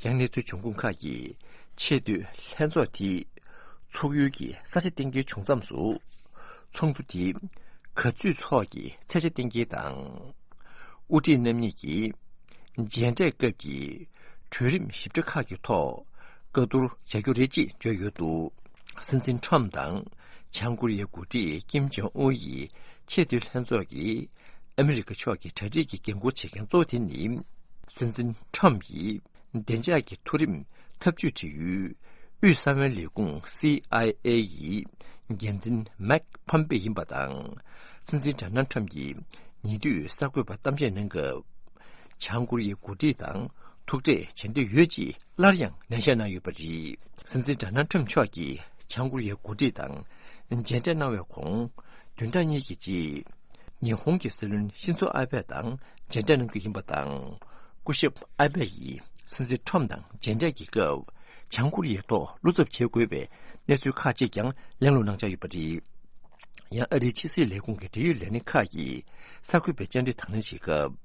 ཡང་གནས་ཚུལ་འབྱུང་ཁུངས་ཁག་གིས་ཆེས་མཐོའི་ལྷན་ཚོགས་དེའི་ཚོགས་ཡུལ་གྱི་ས་ཆ་གཏན་འཁེལ་བྱུང་མཚམས་སུ། ཚོགས་འདུ་དེ་ག་ཚོད་འཚོགས་ཀྱི་ཚད་ཆ་གཏན་འཁེལ་དང་། དབུ་ཁྲིད་རྣམ་གཉིས་ཀྱིས་མཇལ་འཕྲད་སྐབས་ཀྱི་གྲོས་རིམ་ཞིབ་ཕྲ་ཁག་གི་ཐོག་བཀའ་བསྡུར་བྱ་རྒྱུ་རེད་ཅེས་བརྗོད་ཡོད་འདུག་སྲིད་འཛིན་ཊམ་དང་བྱང་ཀོ་རི་ཡའི་འགོ་ཁྲིད་ཀིམ་ཇོང་ཨུན་ཡི་ཆེས་མཐོའི་ལྷན་ཚོགས་ཀྱིས་ཨ་མི་རི་ཀ་ཕྱོགས་ཀྱི་གྲ་སྒྲིག་གི་འགན་འཁུར་བྱེད་མཁན་གཙོ་བོ་དེ་ནི། སྲིད་འཛིན་ཊམ་ཡིས་བདེ་འཇགས་ཀྱི་མཐོ་རིམ་ཐབས་ཇུས་འབྲེལ་ཡོད་དབུས་གསང་བའི་ལས་ཁུངས་སི་ཨའི་ཨེ་ཡི་འགན་འཛིན་མེག་ཕམ་པེ་ཡིན་པ་དང་། སྲིད་འཛིན་ཌོ་ནལ་ཊམ་གྱིས་ཉེ་དུས་གསར་འགོད་པར་གཏམ་བཤད་གནང་སྐབས། བྱང་ཀོ་རི་ཡའི་འགོ་ཁྲིད་དང་ཐུག་འཕྲད་བྱེད་འདོད་ཡོད་ཅེས་སླར་ཡང་ནན་བཤད་གནང་ཡོད་པ་རེད། སྲིད་འཛིན་ཌོ་ནལ་ཊམ་མཆོག་གིས་བྱང་ཀོ་རི་ཡའི་འགོ་ཁྲིད་དང་མཇལ་འཕྲད་གནང་བའི་གོང་། བདུན་ཕྲག་གཉིས་ཀྱི་རྗེས། ཉི་ཧོང་གི་སྲིད་བློན་ཤིན་ཛོ་ཨ་བྷེ་དང་མཇལ་འཕྲད་གནང་རྒྱུ་ཡིན་པ་དང་། སྐུ་ཞབས་ཨ་བྷེ་ཡིས་སྲིད་འཛིན་ཊམ་དང་མཇལ་འཕྲད་ཀྱི་སྐབས། བྱང་ཀོ་རི་ཡའི་ཐོག་བློ་འཚབ་བྱེད་དགོས་པའི་གནས་ཚུལ་ཁག་ཅིག་ཀྱང་གླེང་སློང་གནང་འཆར་ཡོད་པ་རེད། ཡང་ཨ་རིའི་ཕྱི་སྲིད་ལས་ཁུངས་ཀྱི་འབྲེལ་ཡོད་ལས་སྣེ་ཁག་གིས་གསར་འགོད་པའི་བཅར་འདྲི་དང་ལེན་བྱེད་སྐབས།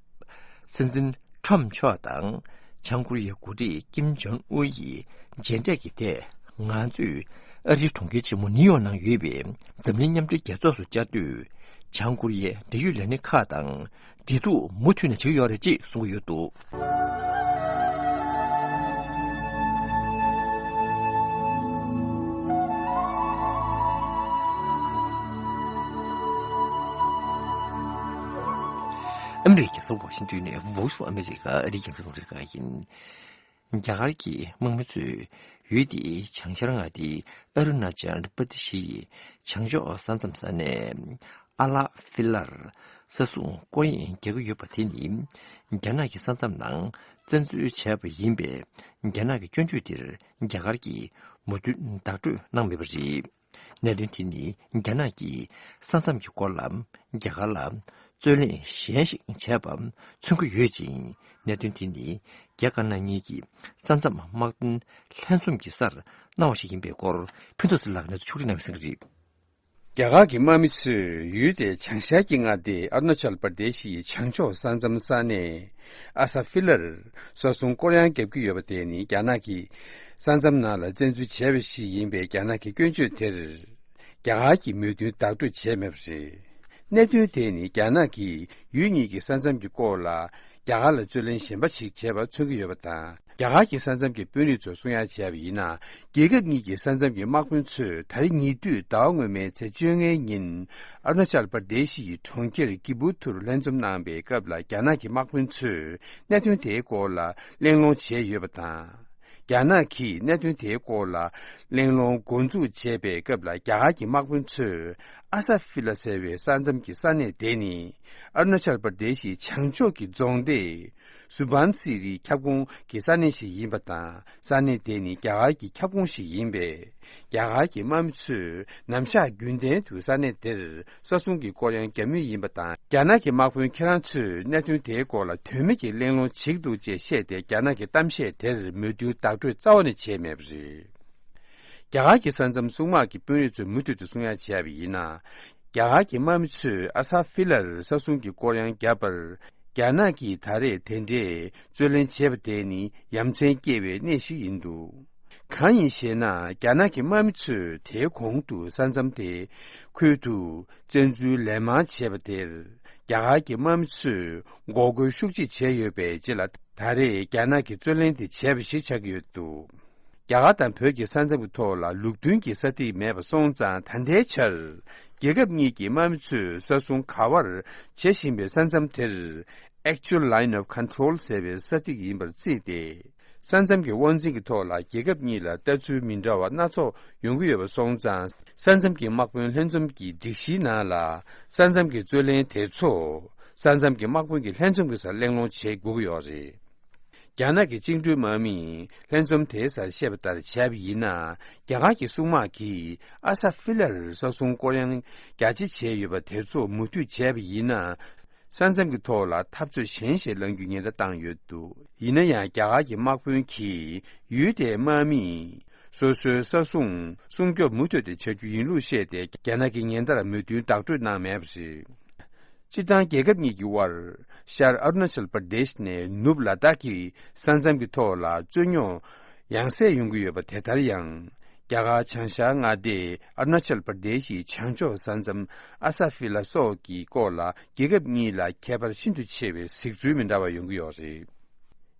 སྲིད་འཛིན་ཊམ་མཆོག་དང་། བྱང་ཀོ་རི་ཡའི་འགོ་ཁྲིད་ཀིམ་ཇོང་ཨུན་ཡིས་མཇལ་འཕྲད་ཀྱི་ཐད། ང་ཚོས་ཨ་རིའི་གྲོང་ཁྱེར་ཆེན་མོ་ནིའུ་ཡོག་ནང་ཡོད་པའི་འཛམ་གླིང་མཉམ་འབྲེལ་རྒྱལ་ཚོགས་སུ་བཅར་དུས། བྱང་ཀོ་རི་ཡའི་འབྲེལ་ཡོད་ལས་སྣེ་ཁག་དང་འབྲེལ་གཏུག་མུ་མཐུད་ནས་བྱེད་ཀྱི་ཡོད་རེད་ཅེས་གསུང་གི་ཡོད་འདུག་ཨ་མི་རི་ཀའི་རྒྱལ་ས་ཝ་ཤིང་ཏོན་ནས་Voice of America ཨ་རིའི་རྒྱང་སྲིང་རླུང་འཕྲིན་ཁང་ཡིན། རྒྱ་གར་གྱི་དམག་མི་ཚོས་ཡུལ་དེའི་བྱང་ཤར་མངའ་སྡེ་ཨ་རུ་ན་ཅལ་པ་ཏི་ཤི་ཡི་བྱང་ཕྱོགས་ས་མཚམས་ས་གནས་ཨ་ལ་ཧྥི་ལར་ས་སྲུང་སྐོར་གཡེང་རྒྱག་གི་ཡོད་པ་དེ་ནི། རྒྱ་ནག་གི་ས་མཚམས་ནང་བཙན་འཛུལ་བྱས་པ་ཡིན་པས། རྒྱ་ནག་གི་སྐྱོན་བརྗོད་དེར་རྒྱ་གར་གྱིས་མོས་མཐུན་བདག་སྤྲོད་གནང་མེད་པ་རེད། གནད་དོན་དེ་ནི་རྒྱ་ནག་གིས་ས་མཚམས་ཀྱི་སྐོར་ལ་རྒྱ་གར་ལ་རྩོད་གླེང་གཞན་ཞིག་བྱས་པ་མཚོན་གྱི་ཡོད་ཅིང་། གནད་དོན་དེ་ནི་རྒྱ་དཀར་ནག་གཉིས་ཀྱི་ས་མཚམས་དམག་དོན་ལྷན་འཛོམས་ཀྱི་སར་གནང་བ་ཞིག་ཡིན་པའི་སྐོར། ཕུན་ཚོགས་ཟེར་ལགས་ནས་ཕྱོགས་སྒྲིག་གནང་བའི་གསན་གྱི་རེད། རྒྱ་གར་གྱི་དམག་མི་ཚོས་ཡུལ་དེའི་བྱང་ཤར་གྱི་མངའ་སྡེ་ཨ་རུ་ན་ཅལ་པར་དེ་ཤི་ཡི་བྱང་ཕྱོགས་ས་མཚམས་ས་གནས་ཨ་ས་ཧྥི་ལར་ས་སྲུང་སྐོར་གཡེང་བརྒྱབ་ཀྱི་ཡོད་པ་དེ་ནི་རྒྱ་ནག་གིས་ས་མཚམས་ནང་ལ་བཙན་འཛུལ་བྱས་པ་ཞིག་ཡིན་པའི་རྒྱ་ནག་གི་སྐྱོན་བརྗོད་དེར། རྒྱ་གར་གྱིས་མོས་མཐུན་བདག་སྤྲོད་བྱས་མེད་པ་རེད། གནད་དོན་དེ་ནི་རྒྱ་ནག་གིས་ཡུལ་གཉིས་ཀྱི་ས་མཚམས་ཀྱི་སྐོར་ལ་རྒྱ་གར་ལ་རྩོད་གླེང་གཞན་པ་ཞིག་བྱས་པ་མཚོན་གྱི་ཡོད་པ་དང་། རྒྱ་གར་གྱི་ས་མཚམས་ཀྱི་དཔོན་རིགས་ཚོས་གསུང་ཡ་བྱས་པ་ཡིན་ན། རྒྱལ་ཁབ་གཉིས་ཀྱི་ས་མཚམས་ཀྱི་དམག་དཔོན་ཚོས་ད་རེས་ཉེ་དུས་ཟླ་བ་སྔོན་མའི་ཚེས་བཅོ་ལྔའི་ཉིན། ཨ་རུ་ན་ཅལ་པར་དེ་ཤི་ཡི་གྲོང་ཁྱེར་ཀི་བུ་ཐུར་ལྷན་འཛོམས་གནང་པའི་སྐབས་ལ་རྒྱ་ནག་གི་དམག་དཔོན་ཚོས་གནད་དོན་དེའི་སྐོར་ལ་གླེང་སློང་བྱས་ཡོད་པ་དང་། རྒྱ་ནག་གིས་གནད་དོན་དེའི་སྐོར་ལ་གླེང་སློང་འགོ་འཛུགས་བྱས་པའི་སྐབས་ལ་རྒྱ་གར་གྱི་དམག་དཔོན་ཚོས་ཨ་ས་ཧྥི་ལ་ཟེར་བའི་ས་མཚམས་ཀྱི་ས་གནས་དེ་ནི་ཨ་རུ་ན་ཅལ་པར་དེ་ཤི་བྱང་ཕྱོགས་ཀྱི་རྫོང་སྡེ་སུ་བན་སི་རིའི་ཁྱབ་ཁོངས་ཀྱི་ས་གནས་ཤིག་ཡིན་པ་དང་། ས་གནས་དེ་ནི་རྒྱ་གར་གྱི་ཁྱབ་ཁོངས་ཤིག་ཡིན་པས། རྒྱ་གར་གྱི་དམག་མི་ཚོས་ནམ་ཞག་རྒྱུན་ལྡན་དུ་ས་གནས་དེར་ས་སྲུང་གི་སྐོར་གཡེང་བརྒྱབ་མུས་ཡིན་པ་དང་། རྒྱ་ནག་གི་དམག་དཔོན་ཁྱེད་རང་ཚོས་གནད་དོན་དེའི་སྐོར་ལ་དོན་མེད་ཀྱི་གླེང་སློང་བྱེད་ཀྱི་འདུག་ཅེས་བཤད་དེ། རྒྱ་ནག་གི་གཏམ་བཤད་དེར་མོས་མཐུན་བདག་སྤྲོད་རྩ་བ་ནས་བྱས་མེད་པ་རེད། རྒྱ་གར་གྱི་ས་མཚམས་སྲུང་དམག་གི་དཔོན་རིགས་ཚོས་མུ་མཐུད་དུ་སྲུང་ཡག་བྱས་པ་ཡིན་ན། རྒྱ་གར་གྱི་དམག་མི་ཚོས་ཨ་ས་ཧྥི་ལར་ས་སྲུང་གི་སྐོར་གཡང་བརྒྱབ་པར། རྒྱ་ནག་གིས་ད་རེས་དེ་འདྲའི་རྩོད་ལེན་བྱས་པ་དེ་ནི་ཡ་མཚན་སྐྱེ་བའི་གནས་ཤིག་ཡིན་འདུག་གང་ཡིན་ཞེ་ན། རྒྱ་ནག་གི་དམག་མི་ཚོས་དེའི་གོང་དུ་ས་མཚམས་དེ་ཁུལ་དུ་བཙན་འཛུལ་ལན་མང་བྱས་པ་དེར། རྒྱ་གར་གྱི་དམག་མི་ཚོས་འགོག་རྒོལ་ཤུགས་ཆེ་བྱས་ཡོད་པའི་རྗེས་ལ། ད་རེས་རྒྱ་ནག་གིས་རྩོད་ལེན་དེ་བྱས་པ་ཞིག་ཆགས་ཀྱི་ཡོད་འདུག་རྒྱ་གར་དང་བོད་ཀྱི་ས་མཚམས་ཀྱི་ཐོག་ལ་ལུགས་མཐུན་གྱི་ས་ཐིག་མེད་པ་སོང་ཙང་། ད་ལྟའི་ཆར་རྒྱལ་ཁབ་གཉིས་ཀྱི་དམག་མི་ཚོས་ས་སྲུང་ག་བར་བྱེད་བཞིན་པའི་ས་མཚམས་དེར། Actual Line of Control ཟེར་བའི་ས་ཐིག་ཡིན་པར་བརྩིས་ཏེ། ས་མཚམས་ཀྱི་དབང་འཛིན་གྱི་ཐོག་ལ་རྒྱལ་ཁབ་གཉིས་ལ་ལྟ་ཚུལ་མི་འདྲ་བ་སྣ་ཚོགས་ཡོང་གི་ཡོད་པ་སོང་ཙང་། ས་མཚམས་ཀྱི་དམག་དཔོན་ལྷན་འཛོམས་ཀྱི་སྒྲིག་གཞིའི་ནང་ལ། ས་མཚམས་ཀྱི་རྩོད་ལེན་དེ་ཚོ་ས་མཚམས་ཀྱི་དམག་དཔོན་གྱི་ལྷན་འཛོམས་ཀྱི་སར་གླེང་སློང་བྱེད་དགོས་ཀྱི་ཡོད་རེད། རྒྱ་ནག་གི་བཅིངས་འགྲོལ་དམག་མིས་ལྷན་འཛོམས་དེའི་སར་བཤད་པ་ལྟར་བྱས་པ་ཡིན་ན། རྒྱ་གར་གྱི་སྲུང་དམག་གིས་ཨ་ས་ཧྥི་ལར་ས་སྲུང་སྐོར་གཡང་རྒྱ་ཆེ་བྱས་ཡོད་པ་དེ་ཚོ་མུ་མཐུད་བྱས་པ་ཡིན་ན། ས་མཚམས་ཀྱི་ཐོག་ལ་འཐབ་རྩོད་གཞན་ཞིག་བསླང་རྒྱུའི་ཉེན་བརྡ་བཏང་ཡོད་འདུག་ཡིན་ན་ཡང་། རྒྱ་གར་གྱི་དམག་དཔོན་གྱིས་ཡུལ་དེའི་དམག་མིས་སོ་སོའི་ས་སྲུང་སྲུང་སྐྱོབ་མུ་མཐུད་དེ་བྱ་རྒྱུ་ཡིན་ལུགས་བཤད་དེ། རྒྱ་ནག་གི་ཉེན་བརྡར་མོས་མཐུན་བདག་སྤྲོད་གནང་མེད་པ་རེད། སྤྱིར་བཏང་རྒྱལ་ཁབ་གཉིས་ཀྱི་དབར་ཤར་ཨ་རུ་ན་ཅལ་པར་དེཤ་ནས་ནུབ་ལ་དྭགས་ཀྱི་ས་མཚམས་ཀྱི་ཐོག་ལ་རྩོད་རྙོག་ཡང་སེ་ཡོང་གི་ཡོད་པ་དེ་ལྟར་ཡང་། རྒྱ་གར་བྱང་ཤར་མངའ་སྡེ་ཨ་རུ་ན་ཅལ་པར་དེཤ་ཡི་བྱང་ཕྱོགས་ས་མཚམས་ཨ་ས་ཧྥི་ལ་སོགས་ཀྱི་སྐོར་ལ་རྒྱལ་ཁབ་གཉིས་ལ་ཁྱད་པར་ཤིན་ཏུ་ཆེ་བའི་གཟིགས་ཚུལ་མི་འདྲ་བ་ཡོང་གི་ཡོད་རེད།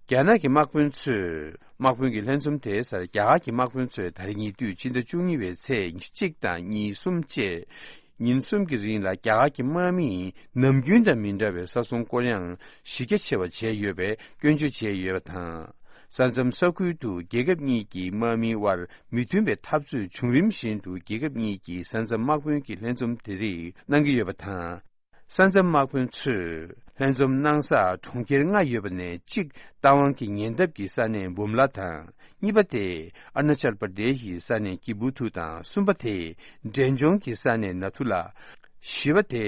རྒྱ་ནག་གི་དམག་དཔོན་ཚོས། དམག་དཔོན་གྱི་ལྷན་འཛོམས་དེའི་སར་རྒྱ་གར་གྱི་དམག་དཔོན་ཚོས་ད་རེས་ཉེ་དུས་ཕྱི་ཟླ་བཅུ་གཉིས་པའི་ཚེས་གཅིག་དང་གཉིས་གསུམ་བཅས་ཉིན་གསུམ་གྱི་རིང་ལ་རྒྱ་གར་གྱི་དམག་མིས་ནམ་རྒྱུན་དང་མི་འདྲ་བའི་ས་སྲུང་སྐོར་གཡང་གཞི་རྒྱ་ཆེ་བ་བྱས་ཡོད་པའི་སྐྱོན་བརྗོད་བྱས་ཡོད་པ་དང་། ས་མཚམས་ས་ཁུལ་དུ་རྒྱལ་ཁབ་གཉིས་ཀྱི་དམག་མིའི་དབར་མི་མཐུན་པའི་འཐབ་རྩོད་བྱུང་རིམ་བཞིན་དུ་རྒྱལ་ཁབ་གཉིས་ཀྱི་ས་མཚམས་དམག་དཔོན་གྱི་ལྷན་འཛོམས་དེ་རིགས་གནང་གི་ཡོད་པ་དང་། ས་མཚམས་དམག་དཔོན་ཚོས་ལྷན་འཛོམས་གནང་སར་གྲོང་ཁྱེར་ལྔ་ཡོད་པ་ནས་གཅིག་རྟ་དབང་གི་ཉེ་འདབས་ཀྱི་ས་གནས་འབུམ་ལ་དང་། གཉིས་པ་དེ་ཨ་རུ་ན་ཅལ་པར་དེཤ་ཡི་ས་གནས་ཀི་བུ་ཐུ་དང་། གསུམ་པ་དེ་འབྲས་ལྗོངས་ཀྱི་ས་གནས་ན་ཐུ་ལ། བཞི་པ་དེ་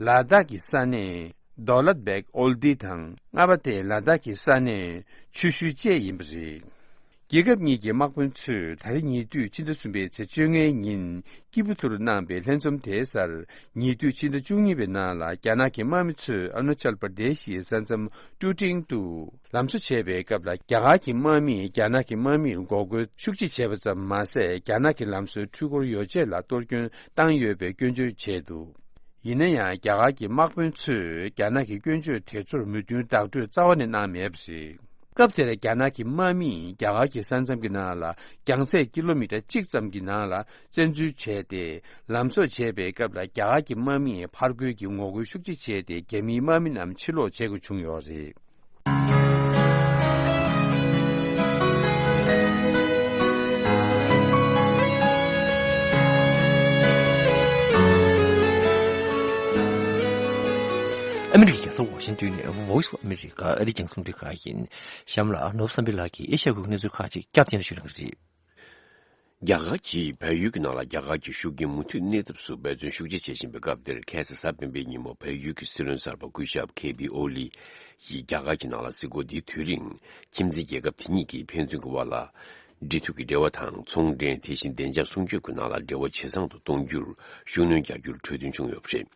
ལ་དྭགས་ཀྱི་ས་གནས་རྡོ་ལད་བེག་ཨོལ་ཏི་དང་། ལྔ་པ་དེ་ལ་དྭགས་ཀྱི་ས་གནས་ཆུ་ཤུར་བཅས་ཡིན་པ་རེད། རྒྱལ་ཁབ་གཉིས་ཀྱི་དམག་དཔོན་ཚོས་ད་རེས་ཉེ་དུས་ཕྱི་ཟླ་གསུམ་པའི་ཚེས་བཅོ་ལྔའི་ཉིན་ཀི་བུ་ཐུ་རུ་གནང་པའི་ལྷན་འཛོམས་དེའི་སར། ཉེ་དུས་ཕྱི་ཟླ་བཅུ་གཉིས་པའི་ནང་ལ་རྒྱ་ནག་གི་དམག་མི་ཚོས་ཨ་རུ་ན་ཅལ་པར་དེཤ་ཡི་ས་མཚམས་ཀྲུ་ཀྲིང་དུ་ལམ་བཟོ་བྱས་པའི་སྐབས་ལ། རྒྱ་གར་གྱི་དམག་མིས་རྒྱ་ནག་གི་དམག་མིར་འགོག་རྒོལ་ཤུགས་ཆེ་བྱས་པ་ཙམ་མ་ཟད། རྒྱ་ནག་གི་ལམ་བཟོའི་འཕྲུལ་འཁོར་ཡོ་བྱད་ལ་གཏོར་སྐྱོན་བཏང་ཡོད་པའི་སྐྱོན་བརྗོད་བྱས་འདུག་ཡིན་ན་ཡང་། རྒྱ་གར་གྱི་དམག་དཔོན་ཚོས་རྒྱ་ནག་གི་སྐྱོན་བརྗོད་དེ་ཚོར་མོས་མཐུན་བདག་སྤྲོད་རྩ་བ་ནས་གནང་མེད་པ་རེད། སྐབས་དེར་རྒྱ་ནག་གི་དམག་མིས་རྒྱ་གར་གྱི་ས་མཚམས་ཀྱི་ནང་ལ་རྒྱང་ཚད་ཀི་ལོ་མི་ཊར་གཅིག་ཙམ་གྱི་ནང་ལ་བཙན་འཛུལ་བྱས་ཏེ། ལམ་བཟོ་བྱས་པའི་སྐབས་ལ་རྒྱ་གར་གྱི་དམག་མིས་ཕར་རྒོལ་གྱི་ངོ་རྒོལ་ཤུགས་ཆེ་བྱས་ཏེ། རྒྱ་མིའི་དམག་མི་རྣམས་ཕྱིར་ལོག་བྱེད་དགོས་བྱུང་ཡོད་རེད། ཨ་མི་རི་ཀའི་རྒྱལ་ས་ཝ་ཤིང་ཏོན་ནས་Voice of America ཨ་རིའི་རྒྱང་སྲིང་རླུང་འཕྲིན་ཁང་ཡིན། གཤམ་ལ་ནོར་བུ་བསམ་འཕེལ་ལགས་ཀྱིས་ཨེ་ཤ་ཡ་ཁུལ་གྱི་གནས་ཚུལ་ཁག་ཅིག་བསྐྱར་དུ་སྙན་སྒྲོན་ཞུ་གནང་གི་རེད། རྒྱ་གར་གྱིས་བལ་ཡུལ་གྱི་ནང་ལ་རྒྱ་གར་གྱི་ཤུགས་རྐྱེན་མུ་མཐུད་གནས་ཐབས་སུ་འབད་བརྩོན་ཤུགས་ཆེ་བྱེད་བཞིན་པའི་སྐབས་དེར། ཁ་སང་གཟའ་སྤེན་པའི་ཉིན་མོ་བལ་ཡུལ་གྱི་སྲིད་བློན་གསར་པ་སྐུ་ཞབས་ཁེ་པི་ཨོ་ལི་ཡིས་རྒྱ་གར་གྱི་ནང་ལ་གཟིགས་སྐོར་འདིའི་དུས་རིང་། ཁྱིམ་མཚེས་རྒྱལ་ཁབ་དེ་གཉིས་ཀྱིས་ཕན་ཚུན་གྱི་དབར་ལ་འབྲེལ་མཐུད་ཀྱི་འབྲེལ་བ་དང་། ཚོང་འབྲེལ། དེ་བཞིན་བདེ་འཇགས་སྲུང་སྐྱོབ་ཀྱི་ནང་ལ་འབྲེལ་བ་ཇེ་བཟང་དུ་གཏོང་རྒྱུར་ཤུགས་སྣོན་རྒྱག་རྒྱུར་གྲོས་མཐུན་བྱུང་ཡོད་པ་རེད།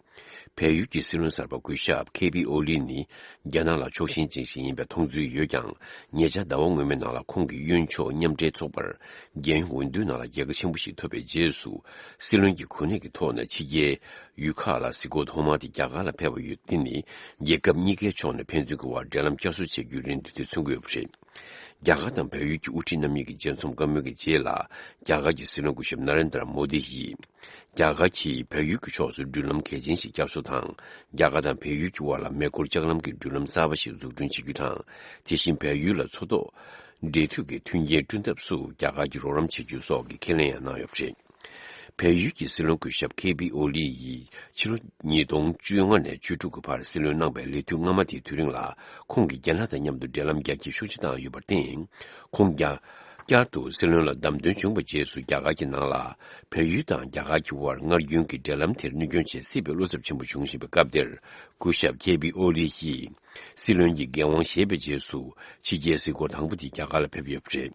བལ་ཡུལ་གྱི་སྲིད་བློན་གསར་པ་སྐུ་ཞབས་ཁེ་པི་ཨོ་ལི་ནི་རྒྱ་ནག་ལ་ཕྱོགས་ཞེན་ཅན་ཞིག་ཡིན་པའི་མཐོང་ཚུལ་ཡོད་ཀྱང་། ཉེ་ཆར་ཟླ་བ་སྔོན་མའི་ནང་ལ་ཁོང་གིས་གཡོན་ཕྱོགས་མཉམ་འབྲེལ་ཚོགས་པར་རྒྱལ་ཡོངས་འོས་བསྡུའི་ནང་ལ་རྒྱལ་ཁ་ཆེན་པོ་ཞིག་ཐོབ་པའི་རྗེས་སུ། སྲིད་བློན་གྱི་གོ་གནས་ཀྱི་ཐོག་ནས་ཕྱི་རྒྱལ་ཡུལ་ཁག་ལ་གཟིགས་སྐོར་ཐོག་མ་དེ་རྒྱ་གར་ལ་ཕེབས་པ་ཡོད། དེ་ནི་རྒྱལ་ཁབ་གཉིས་ཀའི་ཕྱོགས་ནས་ཕན་ཚུན་གྱི་དབར་འབྲེལ་ལམ་བསྐྱར་གསོ་བྱེད་རྒྱུའི་རེ་འདུན་དེ་མཚོན་གྱི་ཡོད་པ་རེད། རྒྱ་གར་དང་བལ་ཡུལ་གྱི་དབུ་ཁྲིད་རྣམ་གཉིས་ཀྱི་མཇལ་འཛོམས་བཀའ་མོལ་གྱི་རྗེས་ལ། རྒྱ་གར་གྱི་སྲིད་བློན་སྐུ་ཞབས་ན་རེན་དྲ་མོ་དི་ཡིས། རྒྱ་གར་གྱིས་བལ་ཡུལ་གྱི་ཕྱོགས་སུ་མདུན་ལམ་གལ་ཆེན་ཞིག་བསྐྱར་གསོ་དང་། རྒྱ་གར་དང་བལ་ཡུལ་གྱི་དབར་ལ་མེ་འཁོར་ལྕགས་ལམ་གྱི་འགྲུལ་ལམ་གསར་པ་ཞིག་འཛུགས་སྐྲུན་བྱེད་རྒྱུ་དང་། དེ་བཞིན་བལ་ཡུལ་ལ་མཚོ་ཐོག་འབྲེལ་མཐུད་ཀྱི་མཐུན་རྐྱེན་བསྐྲུན་ཐབས་སུ་རྒྱ་གར་གྱིས་རོགས་རམ་བྱེད་རྒྱུ་སོགས་ཀྱི་ཁས་ལེན་ཡང་གནང་ཡོད་པ་རེད། བལ་ཡུལ་གྱི་སྲིད་བློན་སྐུ་ཞབས་ཁེ་པི་ཨོ་ལི་ཡིས་ཕྱི་ལོ་ཉིས་སྟོང་བཅོ་ལྔ་ནས་བཅུ་དྲུག་གི་བར་སྲིད་བློན་གནང་པའི་ལས་དུས་སྔ་མ་དེའི་དུས་རིང་ལ། ཁོང་གིས་རྒྱ་ནག་དང་མཉམ་དུ་འབྲེལ་ལམ་རྒྱ་སྐྱེད་ཤུགས་ཆེ་བཏང་ཡོད་པར་བརྟེན། ཁོང་རྒྱ། བསྐྱར་དུ་སྲིད་བློན་ལ་བདམས་ཐོན་བྱུང་བའི་རྗེས་སུ། རྒྱ་གར་གྱི་ནང་ལ་བལ་ཡུལ་དང་རྒྱ་གར་གྱི་དབར་སྔར་རྒྱུན་གྱི་འབྲེལ་ལམ་དེར་གནོད་སྐྱོན་བྱེད་སྲིད་པའི་བློ་འཚབ་ཆེན་པོ་བྱུང་བཞིན་པའི་སྐབས་དེར། སྐུ་ཞབས་ཁེ་པི་ཨོ་ལི་ཡིས་སྲིད་བློན་གྱི་འགན་དབང་བཞེས་པའི་རྗེས་སུ། ཕྱི་རྒྱལ་གཟིགས་སྐོར་དང་པོ་དེ་རྒྱ་གར་ལ་ཕེབས་ཡོད་པ་རེད།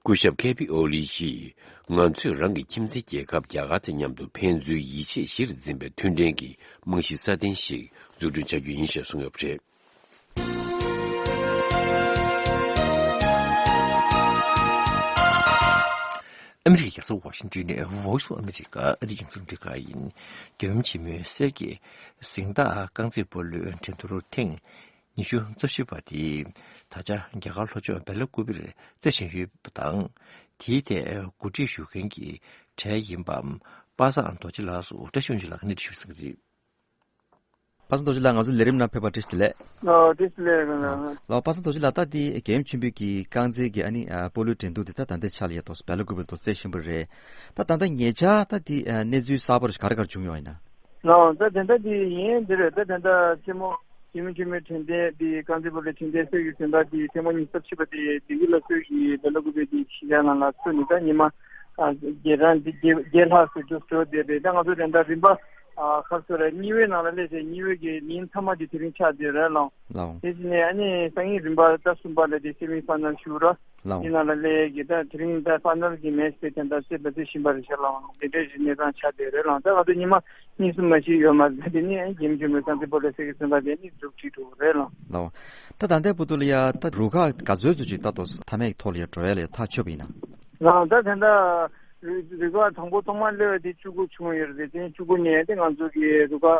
སྐུ་ཞབས་ཁེ་པི་ཨོ་ལི་ཡིས། ང་ཚོས་རང་གི་ཁྱིམ་མཚེས་རྒྱལ་ཁབ་རྒྱ་གར་དང་མཉམ་དུ་ཕན་ཚུན་ཡིད་ཆེས་གཞིར་འཛིན་པའི་མཐུན་འབྲེལ་གྱི་རྨང་གཞི་སྲ་བརྟན་ཞིག་འཛུགས་སྐྲུན་བྱ་རྒྱུ་ཡིན་ཞེས་གསུངས་ཡོད་པ་རེད། ཨ་མི་རི་ཀའི་རྒྱལ་ས་ཝ་ཤིང་ཏོན་ནས་Voice of America ཨ་རིའི་རྒྱང་སྲིང་རླུང་འཕྲིན་ཁང་ཡིན། རྒྱལ་ཡུམ་ཆེན་མོའི་གསེར་གྱི་གཟེངས་རྟགས་རྐང་རྩེད་སྤོ་ལོའི་འགྲན་བསྡུར་ཐེངས་ཉི་ཤུ་རྩ་བཞི་པ་དེ་ད་ཆ་རྒྱ་གར་ལྷོ་ཕྱོགས་སྦེ་ལ་ཀུ་པེར་རྩེ་བཞིན་ཡོད་པ་དང་། དེའི་ཐད་གོ་སྒྲིག་ཞུ་མཁན་གྱི་གྲས་ཡིན་པ་པ་སངས་རྡོ་རྗེ་ལགས་སུ་བཀྲ་ཤིས་དབང་ཕྱུག་ལགས་ཀྱིས་གནས་འདྲི་ཞུས་ཟིན་པ་རེད། པ་སངས་རྡོ་རྗེ་ལགས། ང་ཚོའི་ལས་རིམ་ནང་ཕེབས་པར་བཀྲ་ཤིས་བདེ་ལེགས། ཨོ། བཀྲ་ཤིས་བདེ་ལེགས། ལགས། ལགས། པ་སངས་རྡོ་རྗེ་ལགས། ད་འདི་རྒྱལ་ཡུམ་ཆེན་པོའི་གི་རྐང་རྩེད་ཀྱི་ཨ་ནི་ཨ་སྤོ་ལོའི་འགྲན་བསྡུར་འདི་ད་ད་ལྟའི་ཆ་ལ་ཡ་ཏོག་སྦེ་ལ་ཀུ་པེར་ཏོག་རྩེ་བཞིན་པ་རེད། ད་ད་ལྟ་ཉེ་ཆར་ད་འདི་ཨ་གནས་ཚུལ་གསར་པ་རེ་ག་རེ་ག་རེ་བྱུང་ཡོད་ཡིན་ན། ལགས། ད་དེ་འདྲ་འདི་ཡིན་འདི་རེད། ད་དེ་འདྲ་རྩེད་མོ་རྒྱལ་ཡུམ་ཆེན་མོའི་དྲན་རྟེན་འདི་རྐང་རྩེད་སྤོ་ལོའི་དྲན་རྟེན་གསེར་གྱི་གཟེངས་རྟགས་འདི་ཐེངས་མ་ཉི་ཤུ་རྩ་བཞི་པ་འདི་བདེ་སྐྱིད་ལ་གསོལ་གྱི་སྦེ་ལ་ཀུ་པེར་འདི་གཞིས་ཆགས་ནང་ལ་ཚུད་ནས་ད་ཉི་མ་ཨ་བརྒྱད་གྲངས་འདི་བརྒྱད་བརྒྱད་ལྷག་ཙམ་འགྲོ་འགྲོ་བསྡད་རེད། ད་ང་ཚོ་དེ་འདྲ་རིམ་པ་ཨ་ག་རེ་ཟེར་རེད། གཉིས་པའི་ནང་ལ་སླེབས་བྱས་གཉིས་པའི་གི་ཉིན་མཐའ་མ་འདི་དེ་རིང་ཆགས་བསྡད་རེད་ལགས། ལགས། དེ་བཞིན་ནས་ཨ་ནི་སང་ཉིན་རིམ་པ་ཟླ་གསུམ་པ་ལ་དེ་སེ་མི་ཕ་ནལ་ཞུ་ར། ལགས། དེ་ནང་ལ་སླེབས་ཀྱི་ད་དེ་རིང་ད་ཕ་ནལ་གྱི་མེ་ཆི་དེ་དེ་འདྲ་རྩེ་ད་རྩེ་བཞིན་པ་རེད་ཤག་ལགས། དེ་འདྲའི་ཞིག་གནས་སྟངས་ཆགས་བསྡད་རེད་ལགས། ད་ང་ཚོ་ཉི་མ་གཉིས་གསུམ་མ་ཞིག་ཡོད་མ་རེད། དེ་ནི་ཨ་རྒྱལ་ཡུམ་ཆེན་མོའི་རྐང་རྩེད་སྤོ་ལོའི་གསེར་གྱི་གཟེངས་རྟགས་དེ་ནི་མཇུག་སྒྲིལ་འགྲོ་གི་རེད་ལགས། ལགས། ད་ད་ལྟའི་བར་དུ་ལ་ཡ་ད་རུ་ཁག་ག་ཚོད་ཙམ་ཅིག་ད་ལྟ་མཐའ་མའི་ཐོག་ལ་ཡ་འགྲོ་ཡ་ལ་ཡ་ཐག་ཆོད་པ་ཡིན་ན། ལགས། ད་དེ་འདྲ་རུ་རུ་ཁག་དང་པོ་ཐོག་མར་སླེབས་པ་དེ་བཅུ་དགུ་བྱུང་ཡོད་རེད། དེ་བཅུ་དགུ་ནས་དེ་ང་ཚོ་གི་རུ་ཁག་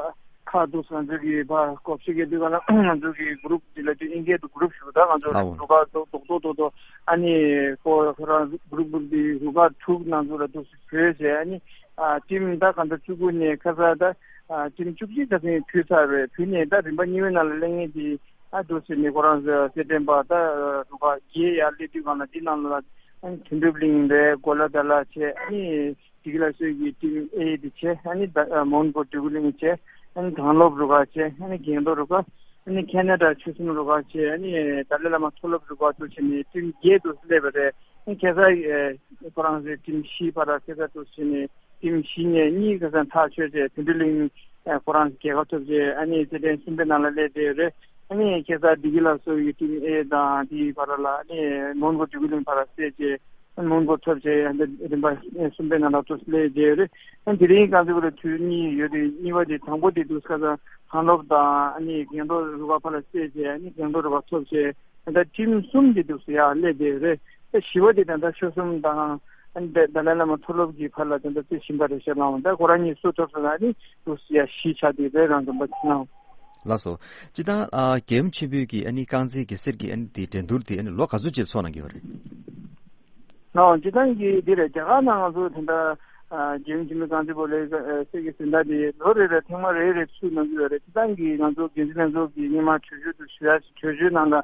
ཁག་འདུག་ང་ཚོ་གི་ཕར་སྐོར་ཞིག་གི་དུས་སྒང་ལ་ང་ཚོ་གི་གུ་རུབ་འདི་ལ་དུས་ཨིན་སྐད་དུ་གུ་རུབ་ཞུ། ད་ང་ཚོ་ལའོ། རུ་ཁག་རྡོག་རྡོག་རྡོག་རྡོག་ཨ་ནི་ཁོ་ཁོ་རང་གུ་རུབ་གུ་རུབ་འདི་རུ་ཁག་དྲུག་ནང་ཚོ་ལ་འདུག་སེ་བཟོས་བྱས། ཨ་ནི་ཨ་ཊིམ་ད་གང་ལྟར་བཅུ་དགུ་ནས་ཁ་སང་ད་ཨ་ཊིམ་བཅུ་གཅིག་ཁ་སང་ཕུལ་ཚར་བས། ཕུལ་ནས་ད་རིམ་པ་གཉིས་པའི་ནང་ལ་སླེབས་མཁན་དེ་ཨ་འདུག་སེ་ནི་ཁོ་རང་རྩེད་འགྲན་པ་ད་རུ་ཁག་བརྒྱད་ཡར་སླེབས་དུས་སྒང་ལ་འདི་ནང་ལ་ཨ་ནི་དོན་གྲུབ་གླིང་རེད། གོ་ལ་ད་ལ་བྱས། ཨ་ནི་བདེ་སྐྱིད་ལ་གསོལ་གྱི་ཊིམ་ཨེ་དེ་བྱས། ཨ་ནི་ད་མོན་གྷོ་འདོད་རྒུ་གླིང་བྱས། ཨ་ནི་གངས་ལོབ་རུ་ཁག་བྱས། ཨ་ནི་རྒན་རྡོ་རུ་ཁག་ཨ་ནི་ཁེ་ན་ཌ་ཆོལ་གསུམ་རུ་ཁག་བྱས། ཨ་ནི་ཏཱ་ལའི་བླ་མ་མཐོ་སློབ་རུ་ཁག་ཏུ་བྱས་ནས་ཊིམ་བརྒྱད་དུ་སླེབས་པ་རེད། ཨ་ནི་ཁ་སང་ཁོ་རང་ཚོའི་ཊིམ་བཞི་བར་ལ་ཁ་སང་དུ་བྱས་ནས་ཊིམ་བཞི་ནས་གཉིས་ཁ་སང་ཐག་ཆོད་བྱས། དོན་གྲུབ་གླིང་ཁོ་རང་རྒྱལ་ཁ་ཐོབ་བྱས། ཨ་ནི་རྩེད་འགྲན་གསུམ་པའི་ནང་ལ་སླེབས་བསྡད་རེད། ཨ་ནི་ཁ་སང་བདེ་སྐྱིད་ལ་གསོལ་གྱི་ཊིམ་ཨེ་དང་དེའི་བར་ལ་ཨ་ནི་མོན་གྷོ་འདོད་རྒུ་གླིང་བར་ལ་སླེབས་བྱས། མོན་གྷོ་ཐོབ་བྱས། ཡང་འདི་རིམ་པ་གསུམ་པའི་ནང་ལ་ཐོབ་སླེབས་བསྡད་རེད། ཨ་དེ་རིང་རྐང་རྩེད་སྤོ་ལོ་དུས་གཉིས་ཡོད་རེད། གཉིས་པ་དེ་དང་པོ་དེ་འདུག་ཁ་སང་གངས་ལོབ་དང་ཨ་ནི་རྒན་རྡོ་རུ་ཁག་བར་ལ་སླེབས་བྱས། ཨ་ནི་རྒན་རྡོ་རུ་ཁག་ཐོབ་བྱས། ད་ལྟ་ཊིམ་གསུམ་དེ་འདུག་སེ་ཡར་སླེབས་བསྡད་རེད། ད་བཞི་པ་དེ་ད་ལྟ་ཆོལ་གསུམ་དང་ཨ་ནི་ཏཱ་ལའི་བླ་མ་མཐོ་སློབ་ཀྱི་བར་ལ་ད་ལྟ་རྩེ་བཞིན་པ་རེད་ཤག་ལགས། ད་ཁོ་རང་གཉིས་སུ་ཐོབ་སོང་ན་ཨ་ནི་འདུག་སེ་ཡར་བཞི་ཆགས་བསྡད་རེད། རང་འདོན་པ་ཕྱི་ནང་། ལགས་སོ། སྤྱིར་བཏང་ཨ་རྒྱལ་ཡུམ་ཆེན་པོའི་གི་ཨ་ནི་རྐང་རྩེད་ཀྱི་གསེར་གྱི་ཨ་ནི་དེ་འགྲན་བསྡུར་དེ་ཨ་ནི་ལོ་ག་ཚོད་ཅིག་ཚོགས་གནང་གི་ཡོད་རེད། ལགས། སྤྱིར་བཏང་གི་འདི་རེད། རྒྱ་གར་ནང་ང་ཚོ་དེ་འདྲ་ཨ་རྒྱལ་ཡུམ་ཆེན་མོའི་རྐང་རྩེད་སྤོ་ལོའི་ཨ་གསེར་གྱི་གཟེངས་རྟགས་དེ་ལོ་རེ་རེ་ཐེངས་མ་རེ་རེ་ཚུགས་གནང་གི་ཡོད་རེད། སྤྱིར་བཏང་གི་ང་ཚོ་འགན་འཛིན་ལྷན་ཚོགས་ཀྱིས་སྔོན་མ་གྲོས་ཆོད་དུ་ཞུ་ཡ་ཞིག་གྲོས་ཆོད་ནང་ལ་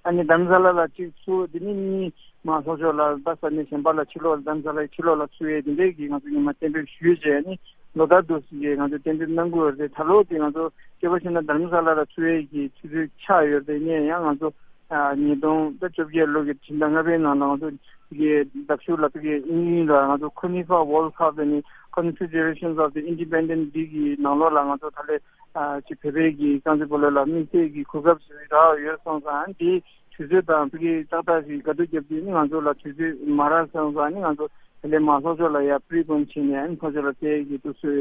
ཨ་ནི་དྷ་རམ་ས་ལ་ལ་གཅིག་ཚུགས། དེ་ནས་གཉིས་མར་ལྷོ་ཕྱོགས་ལ་ད་ས་གནས་གཞན་པ་ལ་ཕྱི་ལོགས་ལ་དྷ་རམ་ས་ལའི་ཕྱི་ལོགས་ལ་ཚུགས་ཡས་དེ་འདྲས་ཀྱི་ང་ཚོ་སྔོན་མ་གཏན་འབེབས་ཞུས་བྱས། ཨ་ནི་ལོ་ལྟར་དུ་ཞིག་གི་ང་ཚོ་གཏན་འབེབས་གནང་གི་ཡོད་རེད། ད་ལོ་དེ་ང་ཚོ་སྐྱོ་པོ་བྱས་ན་དྷ་རམ་ས་ལ་ལ་ཚུགས་ཡས་ཀྱི་ཆུ་ཚོད་ཆགས་ཡོད་རེད། ཡིན་ན་ཡང་ང་ཚོ་ཨ་ཉིས་སྟོང་ད་བཅོ་བརྒྱད་ལོ་གི་ཕྱི་ཟླ་ལྔ་པའི་ནང་ལ་ང་ཚོ་དེ་གའི་ཟླ་ཤུ་ལ་དེ་གའི་དབྱིན་ཡུལ་ལ་ང་ཚོ་ཁོ་ནི་ཧྥ་ཝོལ་ཌི་ཀབ་ནི་Confederations of the Independent League གི་ནང་ལོགས་ལ་ང་ཚོ་ད་ལས་ཨ་ཅིག་བོད་པའི་གི་རྐང་རྩེད་སྤོ་ལོ་ལ་དམིགས་བསལ་གྱི་གོ་སྐབས་ཤིག་རག་ཡོད་སོང་ཙང་། དེའི་དུས་ཚོད་དང་དེ་གའི་ཏག་ཏག་ཞིག་དགའ་སྡུག་རྒྱབ་དུས་ནི་ང་ཚོ་ལ་དུས་ཚོད་མ་རག་སོང་ཙང་། ནི་ང་ཚོ་དེ་ལས་མར་ལྷོ་ཕྱོགས་ལ་ཡར་པི་རི་པོན་བྱས་ནས་ཨ་ནི་ལྷོ་ཕྱོགས་ལ་རྩེ་གི་འདུག་སེ་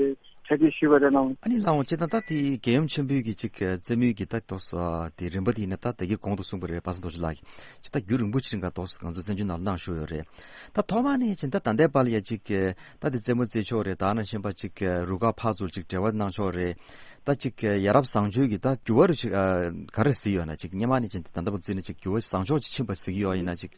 གྲ་སྒྲིག་ཞུས་པ་རེད་ལགས། ཨ་ནི་ལགས་འོང་། སྤྱིར་བཏང་ད་དེ་རྒྱལ་ཡུམ་ཆེན་པོའི་གི་ཅིག་རྩེད་མོའི་གི་ད་དོགས་དེ་རིམ་པ་དེ་ཡིན་ན་ད་ད་གི་གོང་དུ་གསུངས་པ་རེད། པ་སངས་རྡོ་རྗེ་ལགས་ཀྱིས་ཅིག་ད་རྒྱུན་རིང་པོ་ཅིག་རིང་ག་དོགས་ང་ཚོ་བཙན་བྱོལ་ནང་ལ་གནང་བཞུགས་ཡོད་རེད། ད་ཐོག་མ་ནས་ཅིག་ད་ད་ལྟའི་བར་ལ་ཡ་ཅིག་ད་དེ་རྩེད་མོ་རྩེ་ཕྱོགས་རེད། ད་ནང་བཞིན་པ་ཅིག་རུ་ཁག་ཕར་ཚུར་ཅིག་འབྲེལ་བ་གནང་ཕྱོགས་རེད། ད་ཅིག་ཡ་རབས་བཟང་སྤྱོད་ཀྱི་ད་འགྱུར་བ་རེ་ཞིག་ག་རེ་གཟིགས་ཡོད་ན། ཅིག་སྔོན་མ་ནས་ཅིག་ད་ལྟ་བར་བརྩིས་ན་ཅིག་འགྱུར་བ་བཟང་ཕྱོགས་ཅིག་ཕྱིན་པ་གཟིགས་ཡོད་ཡིན་ན་ཅིག་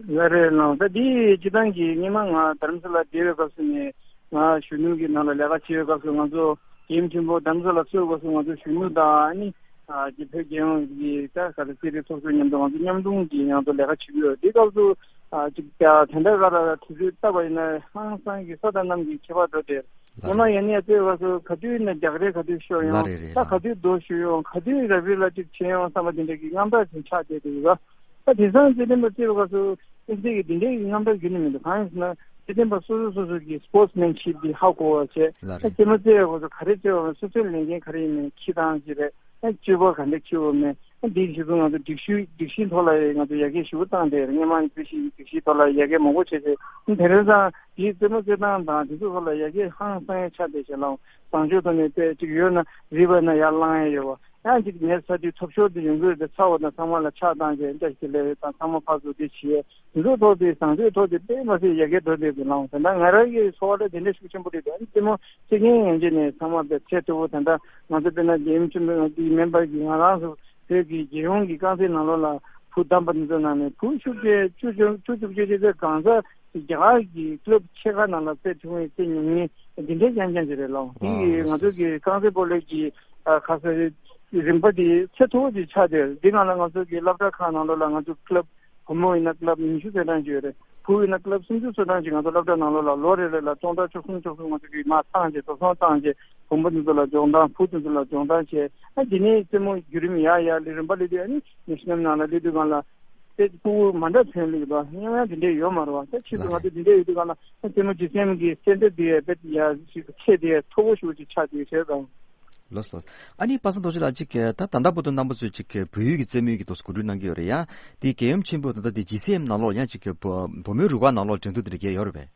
ལགས་རེད་ལགས། ད་འདི་སྤྱིར་བཏང་གི་སྔོན་མ་ང་དྷ་རམ་ས་ལ་བསྡད་པའི་སྐབས་སུ་ནས་ང་གཞོན་ནུ་གི་ནང་ལ་ལས་ཀ་བྱེད་པའི་སྐབས་སུ་ང་ཚོ་རྒྱལ་ཡུམ་ཆེན་པོ་དྷ་རམ་ས་ལ་གསོལ་བའི་སྐབས་སུ་ང་ཚོ་གཞོན་ནུ་དང་ཨ་ནི་ཨ་ཅིག་བོད་རྒྱལ་ཡོངས་ཀྱི་ད་ག་རེ་རྩེད་རིགས་ཚོགས་ཆུང་མཉམ་དུ་ང་ཚོ་མཉམ་རུབ་ཀྱིས་ང་ཚོ་ལས་ཀ་བྱེད་ཀྱི་ཡོད། འདི་སྐབས་སུ་ཨ་ཅིག་ད་ད་ལྟ་ག་ལ་དུས་ཚོད་བལྟས་པ་ཡིན་ན་ཧང་སང་གི་ས་དང་གནམ་གྱི་ཁྱད་པར་འགྲོ་བསྡད། ལགས་སྔོན་མ་རེད། ཡང་ནས་རྩེད་པའི་སྐབས་སུ་ག་དུས་ནས་རྒྱག་རེས་ག་དུས་ཤོར་ཡོང་། ལགས་རེད་རེད། ད་ག་ལགས་དུས་རྡོ་ཤོར་ཡོང་། ག་དུས་རབ་རིབ་ལ་ཅིག་ཆད་ཡོང་བསམ་པ་དེ་འདྲ་གི་དངངས་སྐྲག་ཅིག་ཆགས་བསྡད་འདུག་ག་ད་དེང་སང་རྩེད་འགྲན་པ་རྩེད་པའི་སྐབས་སུ་ཨེ་ཙི་གི་དེ་འདྲའི་དངངས་སྐྲག་ཁྱོན་ནས་མི་འདུག་གང་ཡིན་ཟེར་ན་རྩེད་འགྲན་པ་སོ་སོ་སོ་སོ་གི་སི་པོར་ཊི་སི་མེན་ཤིབ་འདི་ཧ་གོ་བ་བྱས། ལགས་ད་རེད། རྩེད་མོ་རྩེད་པའི་སྐབས་སུ་ག་རེ་རྩེད་པ་སོ་སོའི་ལས་འགན་ག་རེ་ཡིན་མིན་ཁྱི་སྟངས་ཅིག་རེད། ཨ་སྤྱོད་པ་ག་འདྲ་ཁྱི་འོ་མེད། འདིའི་ཕྱིས་སུ་ང་ཚོ་སྒྲིག་གཞི་སྒྲིག་གཞིའི་ཐོག་ལ་ང་ཚོ་ཡར་རྒྱས་ཞེ་པོ་བཏང་བསྡད་རེད། སྔོན་མ་སྒྲིག་གཞི་སྒྲིག་གཞིའི་ཐོག་ལ་ཡར་རྒྱས་མང་པོ་བྱས་ཏེ། དེ་རིང་སང་དེའི་རྩེད་མོ་རྩེ་སྟངས་དང་དེ་ཚོའི་ཐོག་ལ་ཡར་རྒྱས་ཧང་སང་ཡ་ཆགས་བསྡད་བྱས་ལ། བཟང་སྤྱོད་ཐོག་ནས་དཔེ་གཅིག་ཡོད་ན་རིག་པ་ན་ཡར་ལངས་ཡ་ཡོད་པ། ཡང་གཅིག་ངའི་ས་དེའི་ཐོབ་ཤོར་དེ་ཡོང་གི་རེད་དེ། ཚ་བ་དང་ཚང་མ་ལ་ཕྱག་བཏང་བྱས་བཀྲ་ཤིས་བདེ་ལེགས་དང་ཚང་མ་ཕར་ཚུར་དེ་བྱས། དེ་ཚོའི་ཐོག་དེ་བཟང་སྤྱོད་ཐོག་དེ་དཔེ་མ་སྲིད་ཡར་རྒྱས་འགྲོ་བསྡད་འདུག་ལགས། དེ་འདྲ་ང་རང་གི་ཚོར་བ་ལ་དེ་འདྲ་ཤུགས་ཆེན་པོ་རེད་འདུག་ཨ་ནི་རྩེད་མོ་རྩེ་མཁན་ཡན་ཆད་ནས་ཚང་མ་དཔེ་ཚད་མཐོ་པོ། དེ་འདྲ་ང་ཚོ་དཔེར་ན་རྒྱལ་ཡུམ་ཆེན་མོའི་དེའི་མེམ་བར་གྱི་ང་རང་ཚོ་བོད་ཀྱི་རྒྱལ་ཡོངས་ཀྱི་རྐང་རྩེད་ནང་ལོགས་ལ་བུ་བདམས་པ་འདི་ཚོ་ནང་ནས་བུ་བཅུ་བརྒྱད་བཅུ་བཅུ་བཅུ་བཅུ་བཅུ་བཅུ་གང་ས་རྒྱ་གར་གྱི་ཀླབ་ཆེ་ཁག་ནང་ལ་རྩེད་ཐུབ་མཁན་རྩེད་མྱོང་མཁན་འདི་འདྲའི་རྐྱང་རྐྱང་ཅིག་རེད་ལགས། འདི་ཡིས་ང་ཚོ་གི་རྐང་རྩེད་སྤོ་ལོའི་གི་ཨ་ཁ་ས་རིམ་པ་འདི་ཚད་མཐོ་པོ་ཅིག་ཆགས་བསྡད་ཡོད་རེད། འདི་སྒང་ལ་ང་ཚོ་གི་སློབ་གྲྭ་ཁག་ནང་ལོགས་ལ་ང་ཚོ་ཀླབ་བུ་མོ་ཡིན་ན་ཀླབ་ཉི་ཤུ་ཙམ་ཅིག་ཡོད་རེད། བུ་ཡིན་ན་ཀླབ་སུམ་ཅུ་སོ་གྲངས་ཅིག་ང་ཚོ་སློབ་གྲྭ་ནང་ལོགས་ལ་ལོ་རེ་རེ་ལ་སྟོང་ཕྲག་བཅུ་གསུམ་བཅུ་གསུམ་ང་ཚོ་གིས་མར་བཏང་བྱས་འགྲོ་སོང་བཏང་བྱས་བུ་མོ་དེ་ཚོ་ལ་སྦྱོང་བཏང་། བུ་དེ་ཚོ་ལ་སྦྱོང་བཏང་བྱས། ཨ་འདི་ནས་རྩེད་མོ་བརྒྱུད་རིམ་ཡར་ཡར་སླེབས། རིམ་པ་སླེབས་དུས་ཨ་ནི་ནེ་ཤ་ནལ་ནང་ལ་སླེབས་དུས་སྒང་ལ་དཔེ་ཕྲུ་གུ་མ་འདྲ་ཐོན་ལེ་ཡོད་པ་སྔོན་མ་དེ་འདྲས་ཡོད་མ་རེད་པ། ད་ཕྱིས་སུ་ང་ཚོ་དེ་འདྲས་ཡོད་དུས་སྒང་ལ་ཨ་རྩེད་མོ་ཇི་སི་ཨེམ་གི་སི་ཊེན་ཌར་དེ་དཔེ་ཡར་ཞིག་ཆེ་དེ་མཐོ་པོ་ཞེ་པོ་ཅིག་ཆགས་བསྡད་ཡོད་ཟེར་དང་། ལགས་སོ། ཨ་ནི་པ་སངས་རྡོ་རྗེ་ལགས་ཅིག་ད་ད་ལྟ་བར་དུ་རྣམ་པ་ཚོས་ཅིག་བོད་ཡུལ་གྱི་རྩེད་མོའི་གི་ཐོག་གོ་སྒྲིག་གནང་གི་ཡོད་རེད་ཡ། དེ་རྒྱལ་ཡུམ་ཆེན་མོའི་ད་ལྟ་དེ་ཇི་སི་ཨེམ་ནང་ལོགས་ཡང་ཅིག་བུ་མོའི་རུ་ཁག་ནང་ལོགས་འགྲན་བསྡུར་དེ་འདྲ་རྒྱག་ཡོད་རེད་པས།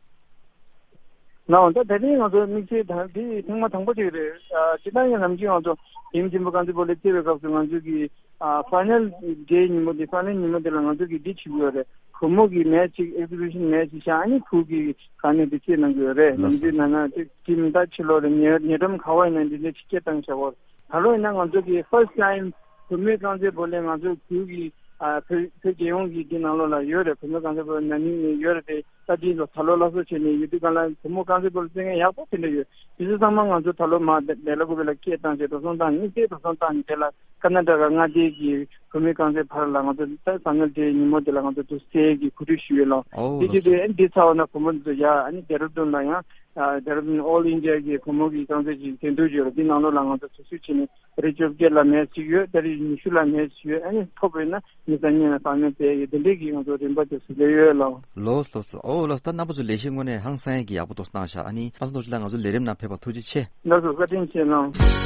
ནའོ། ད་དེ་རིང་ང་ཚོ་དམིགས་བསལ་དང་དེ་ཐེངས་མ་དང་པོ་ཅིག་རེད། ཨ་སྤྱིར་བཏང་ཡང་ནམ་རྒྱུན་ང་ཚོ་རྒྱལ་ཡུམ་ཆེན་མོ་རྐང་རྩེད་སྤོ་ལོ་རྩེ་བའི་སྐབས་སུ་ང་ཚོ་གི་ཨ་ཕའི་ནལ་ཌེ་ཉིན་མོ་དེ་ཕའི་ནལ་ཉིན་མོ་དེ་ལ་ང་ཚོ་གི་འདི་བྱེད་ཀྱི་ཡོད་རེད། བུ་མོ་གི་མེ་ཆི་ཅིག་ཨེག་ཟི་བྷི་ཤན་མེ་ཆི་ཅིག་བཞག་ཨ་ནི་བུ་གི་ག་ནས་འདི་རྩེད་གནང་གི་ཡོད་རེད། ལགས་སོ། ནམ་རྒྱུན་ནང་ན་ཅིག་ཅིག་མི་ད་ཕྱི་ལོགས་ལ་ཉེ་ཉེ་འགྲམ་ག་བ་ཡིན་ན་འདི་འདྲ་ཅིག་སྐད་བཏང་བྱ་བར། ད་ལོ་ཡིན་ན་ང་ཚོ་གི་ཕར་སི་ཊི་ཊེམ་བུ་མོའི་རྐང་རྩེད་སྤོ་ལོ་ང་ཚོ་བོད་ཀྱི་ཨ་བོད་བོད་རྒྱལ་ཡོངས་ཀྱི་འདི་ནང་ལོགས་ལ་ཡོད་རེད། བུ་མོའི་རྐང་རྩེད་སྤོ་ལོ་ན་ནིང་ནས་ཡོད་རེད་དེ། ད་འདི་ལོ་ད་ལོ་སླར་གསོ་བྱས་ནས་ཡོད་དུས་སྒང་ལ་བུ་མོ་རྐང་རྩེད་སྤོ་ལོ་རྩེད་མཁན་ཡག་པོ་དེ་འདྲ་ཡོད། དེ་ཚོ་ཚང་མ་ང་ཚོ་ད་ལོ་མར་བེ་ལ་ཀུ་པེ་ལ་སྐད་བཏང་བྱས་འགྲོ་སོང་བཏང་ནས་རྩེད་འགྲོ་སོང་བཏང་ནས་དེ་ལ་ཀར་ན་ཊ་ཀ་མངའ་སྡེའི་གི་བུ་མོའི་རྐང་རྩེད་བར་ལ་ང་ཚོ་ད་ཕའི་ནལ་ཌེ་ཉིན་མོ་དེ་ལ་ང་ཚོ་དུ་རྩེད་ཀྱི་གོ་སྒྲིག་ཞུས་ཡོད་ལོ། ཨོ་དེ་ལགས་བྱས་སོ། དུས་ཨ་ནི་འདི་ཚར་བ་ན་བུ་མོ་ཚོ་ཡ་ཨ་ནི་ལྡེ་ར་ལྡུན་ལ་ཡང་ལྡེ་ར་ལྡུན་ཨོལ་ཨིན་ཌི་ཡ་གི་བུ་མོ་གི་རྐང་རྩེད་ཀྱི་འགྲན་བསྡུར་ཡོད་ལ་འདི་ནང་ལོགས་ལ་ང་ཚོ་དུས་ཚོད་བྱས་ནས་རེ་བཅོ་བརྒྱད་ལ་མེ་ཆི་ཅིག་ཡོད། ད་རེས་ཉི་ཤུ་ལ་མེ་ཆི་ཅིག་ཡོད། ཨ་ནི་ཐོབ་པ་ཡིན་ན་ཉི་ཤུ་རྩ་གཉིས་ལ་ཕའི་ནལ་ཌེ་ཡོད། དེ་འདྲས་ཀྱི་ང་ཚོ་རིམ་པ་དེ་ཚོ་སླེབས་ཡོད་ལོ། ལགས་སོ་ལགས་སོ། ཨོ་ལགས་སོ། ད་རྣམ་པ་ཚོ་ལས་གཞི་དངོས་གནས་ཧང་སང་ཡ་གི་ཡག་པོ་ཏོག་ཙམ་བཏང་ཤག་ཨ་ནི་པ་སངས་རྡོ་རྗེ་ལགས་ང་ཚོ་ལས་རིམ་ནང་ཕེབས་པར་ཐུགས་རྗེ་ཆེ། ལགས་སོ། བཀའ་དྲིན་ཆེ་གནང་།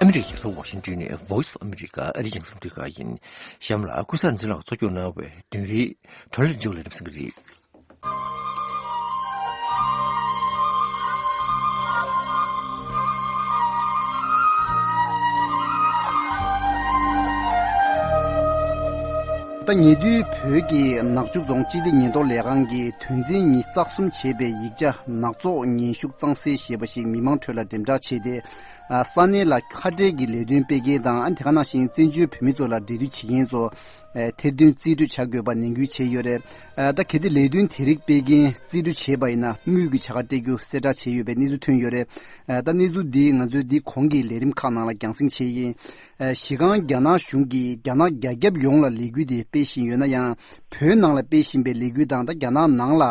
ཨ་མི་རི་ཀའི་རྒྱལ་ས་ཝ་ཤིང་ཏོན་ནས་Voice of America ཨ་རིའི་རྒྱང་སྲིང་རླུང་འཕྲིན་ཁང་ཡིན། གཤམ་ལ་ཀུན་བཟང་འཛིན་ལགས་གཙོ་སྐྱོང་གནང་བའི་བདུན་རེའི་བགྲོ་གླེང་མཇུག་ལ་འགྲེམས་ཟིན་གྱི་རེད། ད་ཉེ་དུས་བོད་ཀྱི་ནག་ཆུ་རྫོང་སྤྱི་བདེ་ཉེན་རྟོག་ལས་ཁང་གིས་དོན་ཚན་ཉིས་བརྩེགས་གསུམ་བྱས་པའི་ཡིག་ཆ་ནག་ཚོགས་ངན་ཞུགས་གཙང་སེལ་ཞེས་པ་ཞིག་མི་མང་ཁྲོད་ལ་འགྲེམས་བསྒྲགས་བྱས་ཏེ། ཨ་ས་གནས་ལ་ཁ་བྲལ་གྱི་ལས་དོན་སྤེལ་མཁན་དང་ཨ་དེ་ག་ནང་བཞིན་བཙན་བྱོལ་བོད་མི་ཚོ་ལ་འབྲེལ་མཐུད་བྱེད་མཁན་ཚོ་ཨ་ཐེར་འདོན་རྩིས་སྤྲོད་བྱ་དགོས་པ་ནན་སྐུལ་བྱས་ཡོད་རེད། ཨ་ད་གལ་ཏེ་ལས་དོན་དེ་རིགས་སྤེལ་མཁན་རྩིས་སྤྲོད་བྱས་པ་ཡིན་ན་དངུལ་གྱི་བྱ་དགའ་སྤྲད་རྒྱུ་གསལ་བསྒྲགས་བྱས་ཡོད་པའི་གནས་ཚུལ་ཐོན་ཡོད་རེད། ཨ་ད་གནས་ཚུལ་འདི་ང་ཚོས་འདི་གོང་གི་ལས་རིམ་ཁག་ནང་ལ་རྒྱང་སྲིང་བྱས་ཡིན། ཨ་གཞི་རྐང་རྒྱ་ནག་གཞུང་གིས་རྒྱ་ནག་རྒྱ་ཁྱབ་ཡོངས་ལ་ལས་འགུལ་དེ་སྤེལ་བཞིན་ཡོད་ན་ཡང་བོད་ནང་ལ་སྤེལ་བཞིན་པའི་ལས་འགུལ་དང་ད་རྒྱ་ནག་ནང་ལ་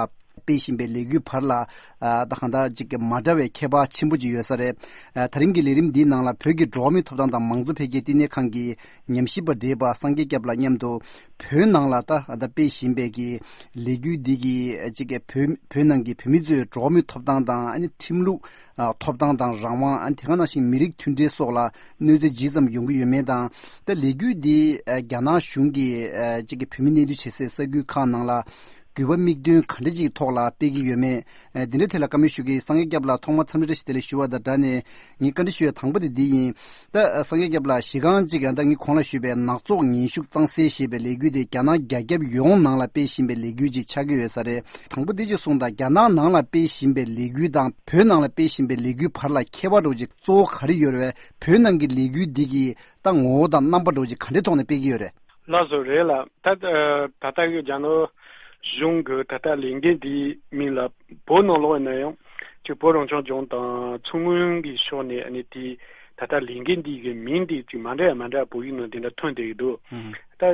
སྤེལ་བཞིན་པའི་ལས་འགུལ་བར་ལ་ཨ་ད་གང་ལྟར་ཅིག་གི་མ་འདྲ་བའི་ཁྱད་པར་ཆེན་པོ་ཅིག་ཡོད་ས་རེད། ཨ་ད་རིང་གི་ལས་རིམ་འདིའི་ནང་ལ་བོད་ཀྱི་འགྲོ་བ་མིའི་ཐོབ་ཐང་དང་མང་གཙོ་འཕེལ་རྒྱས་བསྟི་གནས་ཁང་གི་ཉམས་ཞིབ་པ་བགྲེས་པ་སངས་རྒྱས་སྐྱབས་ལགས་མཉམ་དུ་བོད་ནང་ལ་ད་ད་སྤེལ་བཞིན་པའི་གི་ལས་འགུལ་འདི་གི་ཅིག་གི་བོད་བོད་ནང་གི་བོད་མི་ཚོའི་འགྲོ་བ་མིའི་ཐོབ་ཐང་དང་ཨ་ནི་ཁྲིམས་ལུགས་ཨ་ཐོབ་ཐང་དང་རང་དབང་ཨ་ནི་དེ་ག་ནང་བཞིན་མི་རིགས་མཐུན་སྒྲིལ་སོགས་ལ་གནོད་འཚེ་ཇི་ཙམ་ཡོང་གི་ཡོད་མེད་དང་། ད་ལས་འགུལ་འདི་ཨ་རྒྱ་ནག་གཞུང་གིས་ཨ་ཅིག་གི་བོད་མི་གནས་སྡོད་བྱེད་སའི་ས་ཁུལ་ཁག་ནང་ལ་དགོས་པ་དམིགས་འདུན་ག་འདྲ་ཅིག་ཐོག་ལ་སྤེལ་གྱི་ཡོད་མེད། ཨ་འདི་འདྲའི་ཐད་ལ་བཀའ་མོལ་ཞུ་གི་ཡིན། སངས་རྒྱས་སྐྱབས་ལགས་ཐོག་མར་འཚམས་འདྲི་བཀྲ་ཤིས་བདེ་ལེགས་ཞུ་བ་དང་སྦྲགས་ནས་ངས་བཀའ་འདྲི་ཞུ་ཡ་དང་པོ་དེ་འདི་ཡིན། ད་ཨ་སངས་རྒྱས་སྐྱབས་ལགས་གཞི་རྐང་གཅིག་ཡང་ད་ངས་གོང་ལ་ཞུས་པའི་ནག་ཚོགས་ངན་ཞུགས་གཙང་སེལ་ཞེས་པའི་ལས་འགུལ་དེ་རྒྱ་ནག་རྒྱ་ཁྱབ་ཡོངས་ནང་ལ་སྤེལ་བཞིན་པའི་ལས་འགུལ་ཅིག་ཆགས་ཀྱི་ཡོད་ས་རེད། དང་པོ་འདི་ཅིག་གསུངས་དང་། རྒྱ་ནག་ནང་ལ་སྤེལ་བཞིན་པའི་ལས་འགུལ་དང་བོད་ནང་ལ་སྤེལ་བཞིན་པའི་ལས་འགུལ་བར་ལ་ཁྱད་པར་འདྲ་བོ་ཅིག་གཙོ་བོ་ག་རེ་ཡོད་རེད་བས། བོད་ནང་གི་ལས་འགུལ་འདི་གི་ད་ངོ་བོ་དང་རྣམ་པ་འདྲ་བོ་ཅིག་ག་འདྲའི་ཐོག་ནས་སྤེལ་གྱི་ཡོད་རེད། ལགས་སོ། རེད་ལགས། ད་ད་ལྟ་གི་རྒྱ་ནག་གཞུང་གི་ད་ལྟ་ལས་འགན་འདིའི་མིང་ལ་བོད་ནང་ལོགས་ཡིན་ན་ཡང་ཅིག་བོད་རང་སྐྱོང་ལྗོངས་དང་མཚོ་སྔོན་གྱི་ཕྱོགས་ནས་ཨ་ནི་དེའི་ད་ལྟ་ལས་འགན་འདི་གི་མིང་འདི་ཅིག་མ་འདྲ་ཡ་མ་འདྲ་བོད་ཡིག་ནང་དེ་འདྲ་ཐོན་བསྡད་ཀྱི་འདུག་ཨང་། ད་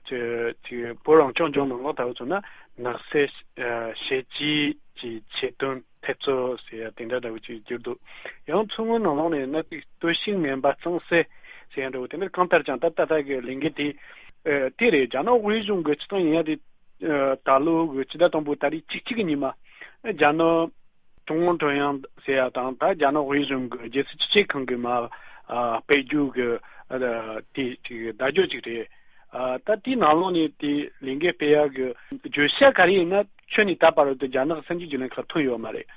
ཅིག་ཅིག་བོད་རང་སྐྱོང་ལྗོངས་ནང་ལོགས་ད་བར་མཚོན་ན་ནག་སེལ་ཨ་ཞི་བྱེད་ཀྱི་ཆེད་དོན་ཐེབས་རྩོད་ཟེར་ཡ་དེ་འདྲ་འདྲ་བོ་ཅིག་གྱུར་འདུག་ཡང་མཚོ་སྔོན་ནང་ལོགས་ནས་ན་དེ་གཏོར་བཤིག་སྨན་པ་གཙང་སེལ་ཟེར་ཡ་འདྲ་བོ་དེ་འདྲ་གང་ལྟར་ཀྱང་ད་ད་ལྟ་གི་ལས་འགུལ་དེ་ཨ་དེ་རེད། རྒྱ་ནག་དབུས་གཞུང་གི་སྤྱི་བཏང་ཡིན་ཡ་དེ་ ཨ་ད་ལོ་གི་སྤྱི་ཟླ་དང་པོ་ཏ་རིག་བཅུ་གཅིག་གི་ཉིན་མ་རྒྱ་ནག་ཀྲུང་དབྱང་ཟེར་ཡ་དང་ད་རྒྱ་ནག་དབུས་གཞུང་གི་རྒྱལ་སྲིད་སྤྱི་ཁྱབ་ཁང་གི་མ་ཨ་སྤེལ་རྒྱུ་གི་ཨ་དེ་ཅིག་བརྡ་བརྒྱུད་ཅིག་རེད། ཨ་ད་དེའི་ནང་ལོགས་ནས་དེ་ལས་འགུལ་སྤེལ་ཡ་གི་བརྗོད་བྱ་ག་རེ་ཡིན་ན་ཁྱོན་ནས་ད་བར་དུ་རྒྱ་ནག་གི་གསར་འགྱུར་བརྒྱུད་ལམ་ཁག་ཐོན་ཡོད་མ་རེད།